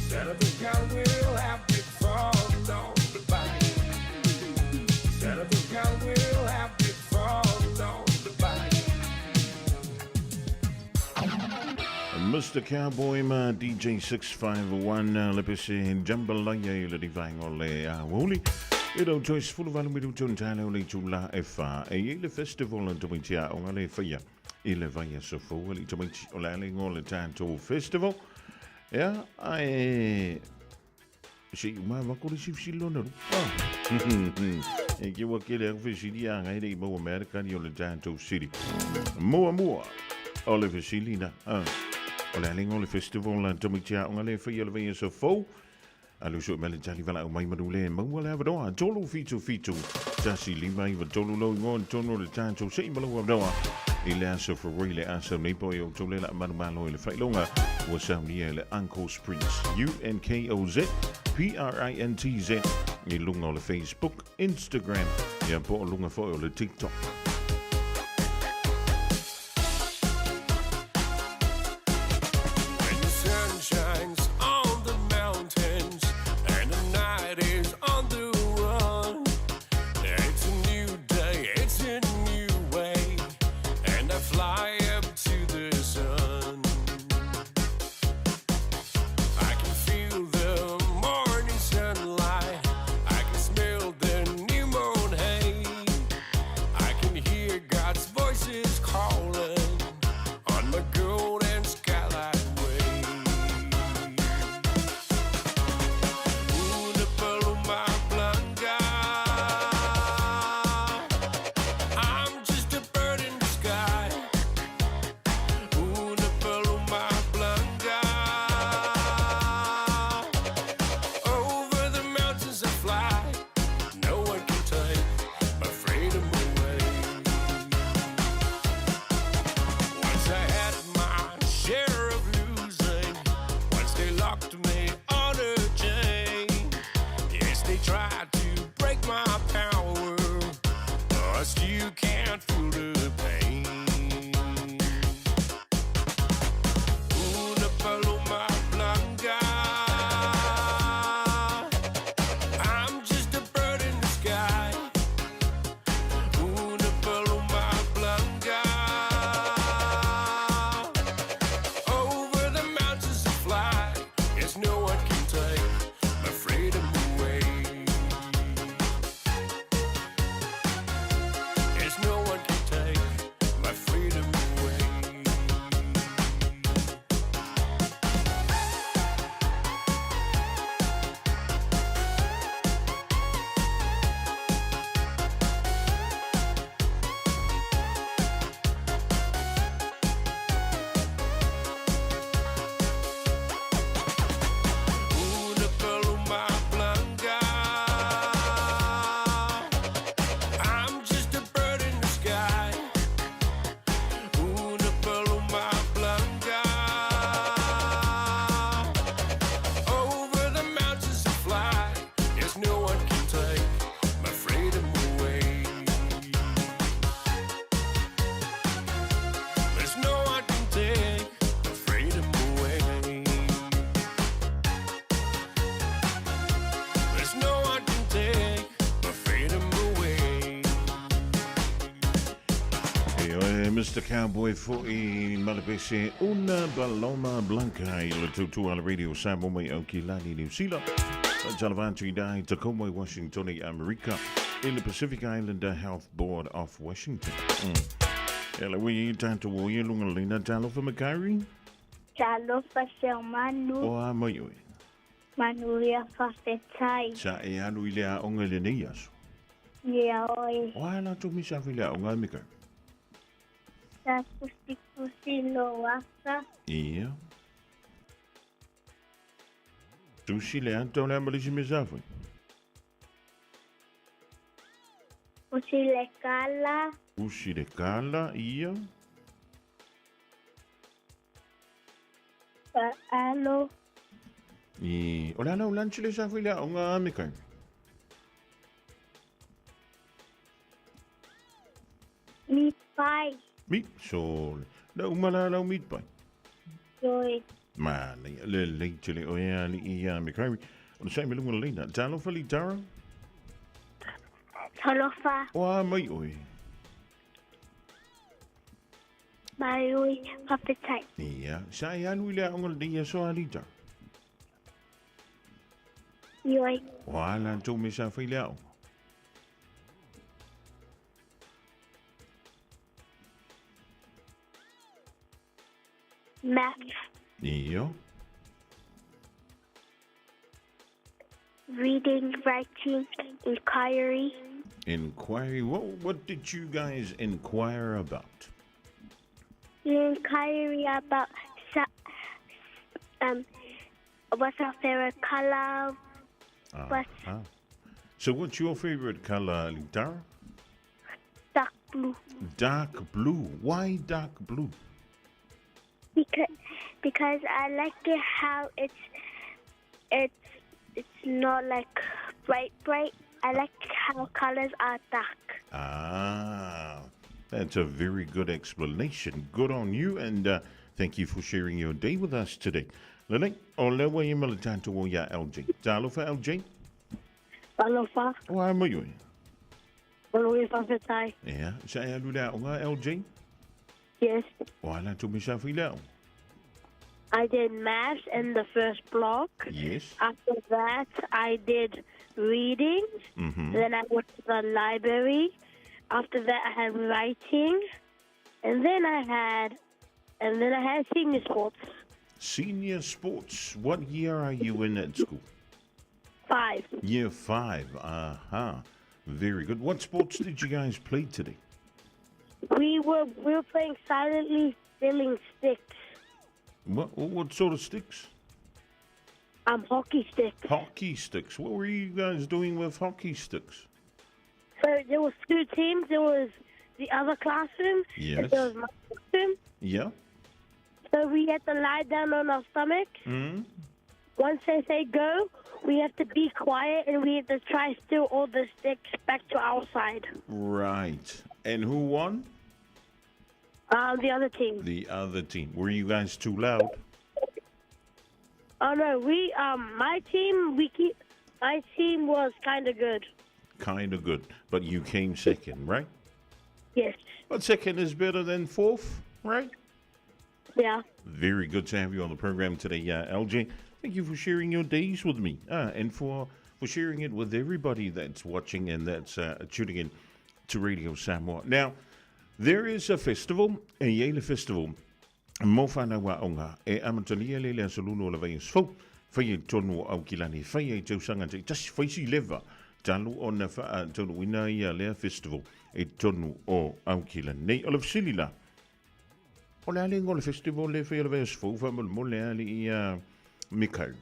Son of a gun, we'll have big fun on the bayou. Son of a gun, we'll have big fun on the bayou. Mr Cowboy ma DJ 651 le pese Jambalaya i le rivainga o le aoauli. I rau toi 18 minutu na tae leo le itula e wha. E i le festival a tamaiti aoga le whaia i le vaiaso fou alii tamaiti o le a le igoa o le tatou festival. Ea, ae se i uma avatu le isi fesili lona lua. E ke ua kele aku fesili a ngai le i maua mea le kani o le tatou sili. Muamua o le fesili na. O le a le igoa o le festival a tamaiti aoga le whaia i le vaiaso fou. Alu sue mai le tali valaau mai manu le maua le avanoa 377 1 5 9 3 lou igoa i totonu o le tatou sei ma lou avanoa i le aso Furui le aso nei po e outou le laa manumalo i le faailoga ua saunia e le Uncle Prince U-N-K-O-Z P-R-I-N-T-Z i luga o le Facebook, Instagram ia po o luga foi o le TikTok. When the sun shines on the mountains and the night is on the run, it's a new day, it's a new way, and I fly up to the sun. I can feel the morning sunlight, I can smell the new moon hay, I can Mr Cowboy fo'i ma le pese Una Paloma Blanca i le tautua a le Radio Samoa mai Aukilani, Niu Sila. Talofa atu i ina i Tacoma i Washington i Amerika i le Pacific Islander Health Board of Washington. E le ui i tātou o ia lunga leina talofa Makairi. Talofa Seumanu. O a mai oe. Manuia fafetai. Sa e alu i le aoga i lenei aso. Ia oe. O a la tou misa i le aoga e Mikaere? Sa tusitusi lo ata. Ia. Tusi le ata o le a ma le isi mea sa fai? Tusi le kala. Tusi le kala, ia. Alo. I, o le a lau lunch le sa fai le aoga a Mikaere? Meat pie. Meat, so, na uma la lau meat pie. Ioe. Ma, le, le, le, tele o ea li i a Mikaere. O le sai me lunga leina. Talofa li Tara? Talofa. O a mai oe. Mai oe, fafetai. Ia, sa e alu i le aoga lenei aso a li Tara? Ioe. O a la tou me sa fai le aoga? Math. Ia. Reading, writing, inquiry. Inquiry. What did you guys inquire about? Inquiry about what's our favorite color? What's So what's your favorite color, Litara? Dark blue. Dark blue. Why dark blue? Because I like it how it's not like bright. I like how colors are dark. Ah, that's a very good explanation. Good on you, and thank you for sharing your day with us today. Lele, o le wa i mele tātou o ia LJ. Talofa, LJ. Talofa. O a mai oe. Aloe fafetai. Ia, sa e alu le aoga, LJ? Yes. O a la tou misa fai le aoga? I did maths in the first block. Yes. After that, I did reading. Mm-hmm. Then I went to the library. After that, I had writing, and then I had senior sports. Senior sports. What year are you in at school? 5. Year 5. Aha. Very good. What sports did you guys play today? We were playing silently stealing sticks. What sort of sticks? Hockey sticks. Hockey sticks. What were you guys doing with hockey sticks? So there was 2 teams. There was the other classroom. Yes. And there was my classroom. Yeah. So we had to lie down on our stomachs. Mm. Once they say go, we have to be quiet and we have to try steal all the sticks back to our side. Right. And who won? The other team. The other team. Were you guys too loud? Oh no, we my team was kind of good. Kind of good, but you came second, right? Yes. But second is better than fourth, right? Yeah. Very good to have you on the program today, LJ. Thank you for sharing your days with me, and for sharing it with everybody that's watching and that's tuning in to Radio Samoa. Now, there is a festival, a Yale festival, mo whanau aonga, e amatalia le le asolulu o la vai asfau, whai e tonu o aukilani, whai e tausanga te, tasi whaisi leva, talu o na wha talu ina ia lea festival, e tonu o aukilani. Nei, o le fisili la, o le ale ngo le festival le whai o la vai asfau, wha mo le ale ia Mikaere.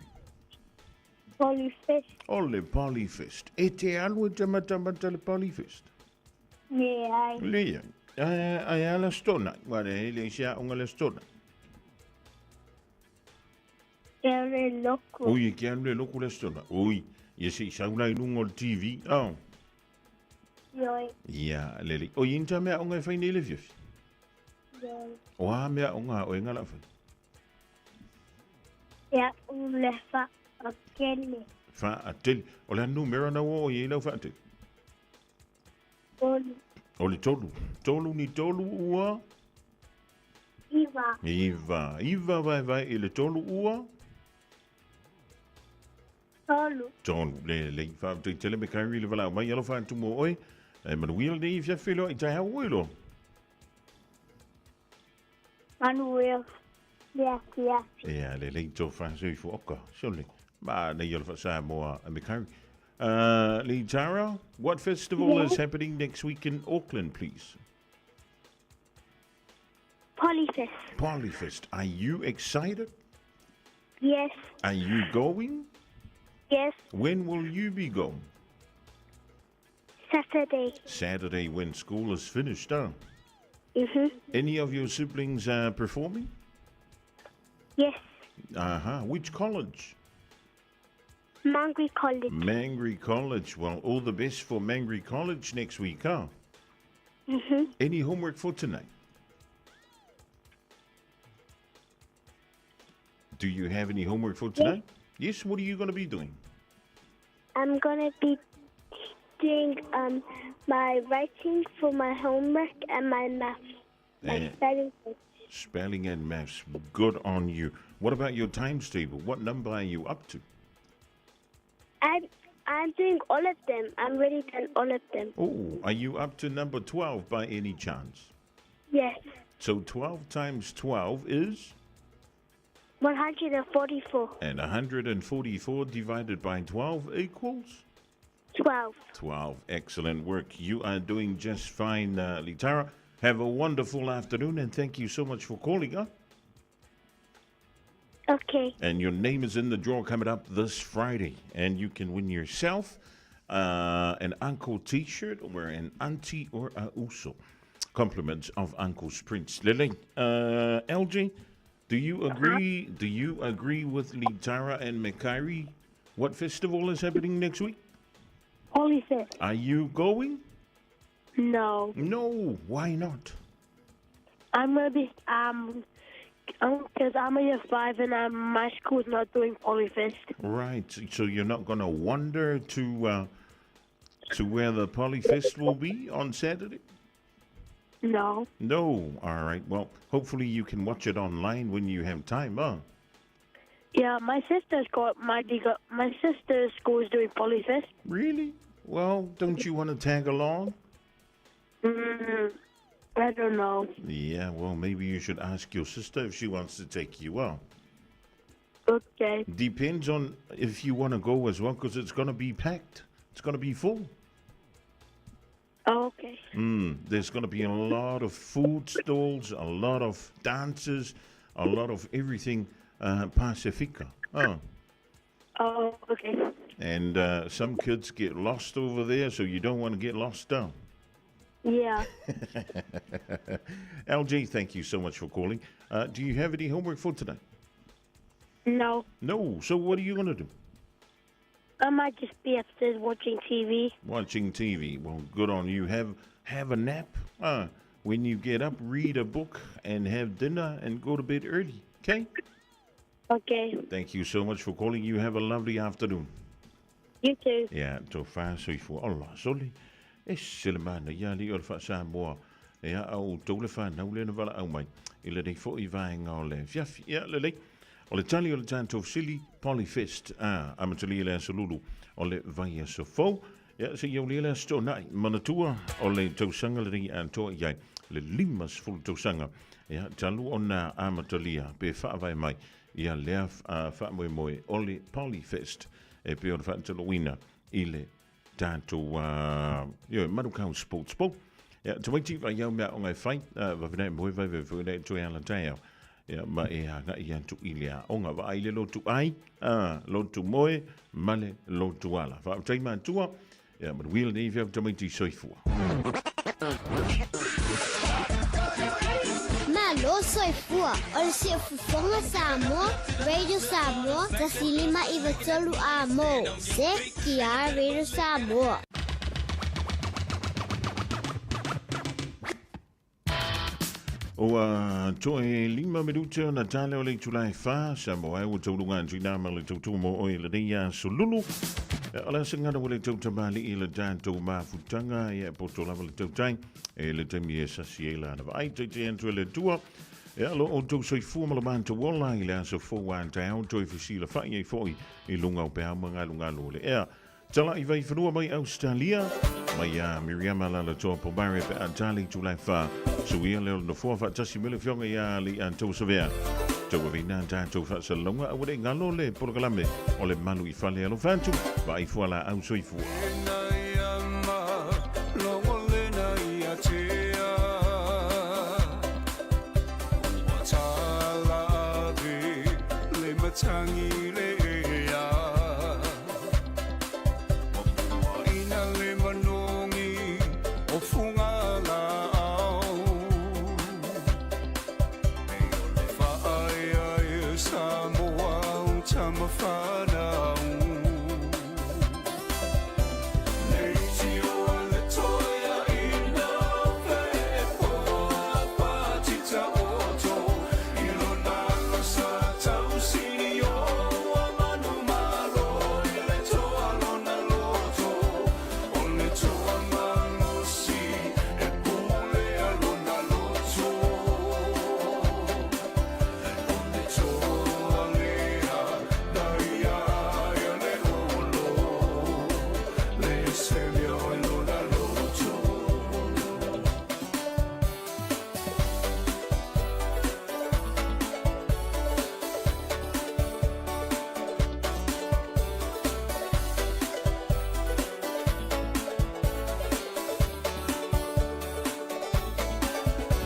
Polyfest. O le Polyfest. E te alu e tamatamata le Polyfest? Leai. Leai. Ai ala stona. Ware hele sia onga le stona. Ke alu loko. Ui, ke alu le loko le stona. Ui, ia se saula i lunga o le TV. Oh. Ioi. Ia, lele. O inta mea onga e whai nei le fiafi? Ioi. O a mea onga o enga la whai? Ia u le wha a tele. Wha a tele. O le numera na o i lau wha a tele? Tolu. O le tolu. Tolu ni tolu ua? Iva. Iva. Iva vai vai i le tolu ua? Tolu. Tolu. Le le faafetai tele Mikaere i le valaau mai. Alofa atu mo oe. E manuia lenei afiafi loa i taeao oe loa. Manuia le afiafi. Ia, lelei tofa soifua. Oka, sole. Ma nei o le faa-Samoa a Mikaere. Lee Tara, what festival is happening next week in Auckland, please? Polyfest. Polyfest. Are you excited? Yes. Are you going? Yes. When will you be going? Saturday. Saturday when school is finished, huh? Mm-hmm. Any of your siblings performing? Yes. Uh-huh. Which college? Mangri College. Mangri College. Well, all the best for Mangri College next week, huh? Mm-hmm. Any homework for tonight? Do you have any homework for tonight? Yes. What are you going to be doing? I'm gonna be doing my writing for my homework and my maths. My spelling. Spelling and maths. Good on you. What about your times table? What number are you up to? I'm doing all of them. I'm really done all of them. Oh, are you up to number 12 by any chance? Yes. So 12 times 12 is? 144. And 144 divided by 12 equals? 12. 12. Excellent work. You are doing just fine, Litara. Have a wonderful afternoon, and thank you so much for calling, huh? Okay. And your name is in the draw coming up this Friday. And you can win yourself an Uncle t-shirt or an auntie or a uso. Compliments of Uncle's Prince. Lily, LG, do you agree? Do you agree with Litara and Mikaere? What festival is happening next week? Polyfest. Are you going? No. No. Why not? I'm gonna be because I'm a year 5 and my school's not doing Polyfest. Right. So you're not gonna wander to where the Polyfest will be on Saturday? No. No. All right. Well, hopefully you can watch it online when you have time, huh? Yeah, my sister's got my my sister's school's doing Polyfest. Really? Well, don't you want to tag along? I don't know. Yeah, well, maybe you should ask your sister if she wants to take you out. Okay. Depends on if you want to go as well, because it's going to be packed. It's going to be full. Okay. There's going to be a lot of food stalls, a lot of dances, a lot of everything Pacifica. Oh. Oh, okay. And some kids get lost over there, so you don't want to get lost down. Yeah. LG, thank you so much for calling. Do you have any homework for today? No. No. So what are you going to do? I might just be upstairs watching TV. Watching TV. Well, good on you. Have a nap. When you get up, read a book and have dinner and go to bed early. Okay? Okay. Thank you so much for calling. You have a lovely afternoon. You too. Yeah, to whāsoifua. Allah, soli. E se le mana ia li o le whaasamoa. Ia au tau le whanau le na wala au mai. I le rei fo i vaenga o le fiafi. Ia le lei. O le tali o le tātou sili Polyfest. Amatali le asolulu o le vai aso fou. Ia se iau le aso nai. Manatua o le tausanga le rei antoa iai. Le limas fulu tausanga. Ia talu o nā amatalia pe whaavai mai. Ia lea whaamoe moe o le Polyfest. E pe o le whaataloina i le tātou Manukau Sports Bowl. Ia, te waiti vai iau mea o ngai whai, wawinai moe vai vai vai toe ala taiau. Ia, ma e hanga i atu i lea onga. Wa ai le lotu ai, lotu moe, male lotu ala. Wha tai mātua, ia, manuia lenei whia tamaiti soifua. Malo soifua, o le siufofoga Samoa, Radio Samoa, 105 93 a mo. Se kia Radio Samoa. Ua toe 5 minuta na tale o le itula e 4, Samoa e ua taulunga atu i nā ma le tautua mo oe lenei aso lulu. O le asagana ua le tautamali i le tātou mafutaga, ia poto lava le tautai, e le taimi e sasi e lana vaai, teite atu e le tua. Ia, lo outou soifua ma lo matou ola i le aso fou a taeao toe fesilafai ai foi i luga o peau ma galugalu o le ea. Talai vaifanua mai Ausetalia, mai iā Miriama Lalatoa Pomare pe a tali itula e whā. Suia lea o le nofoa faatasi me le afioga iā Alii Savea. Tauaveina a tatou faasalalauga aua ne i galo le polokalame o le malu i fale alofa atu, vaai fua laau soifua.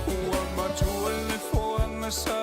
Ua matua le foaga sa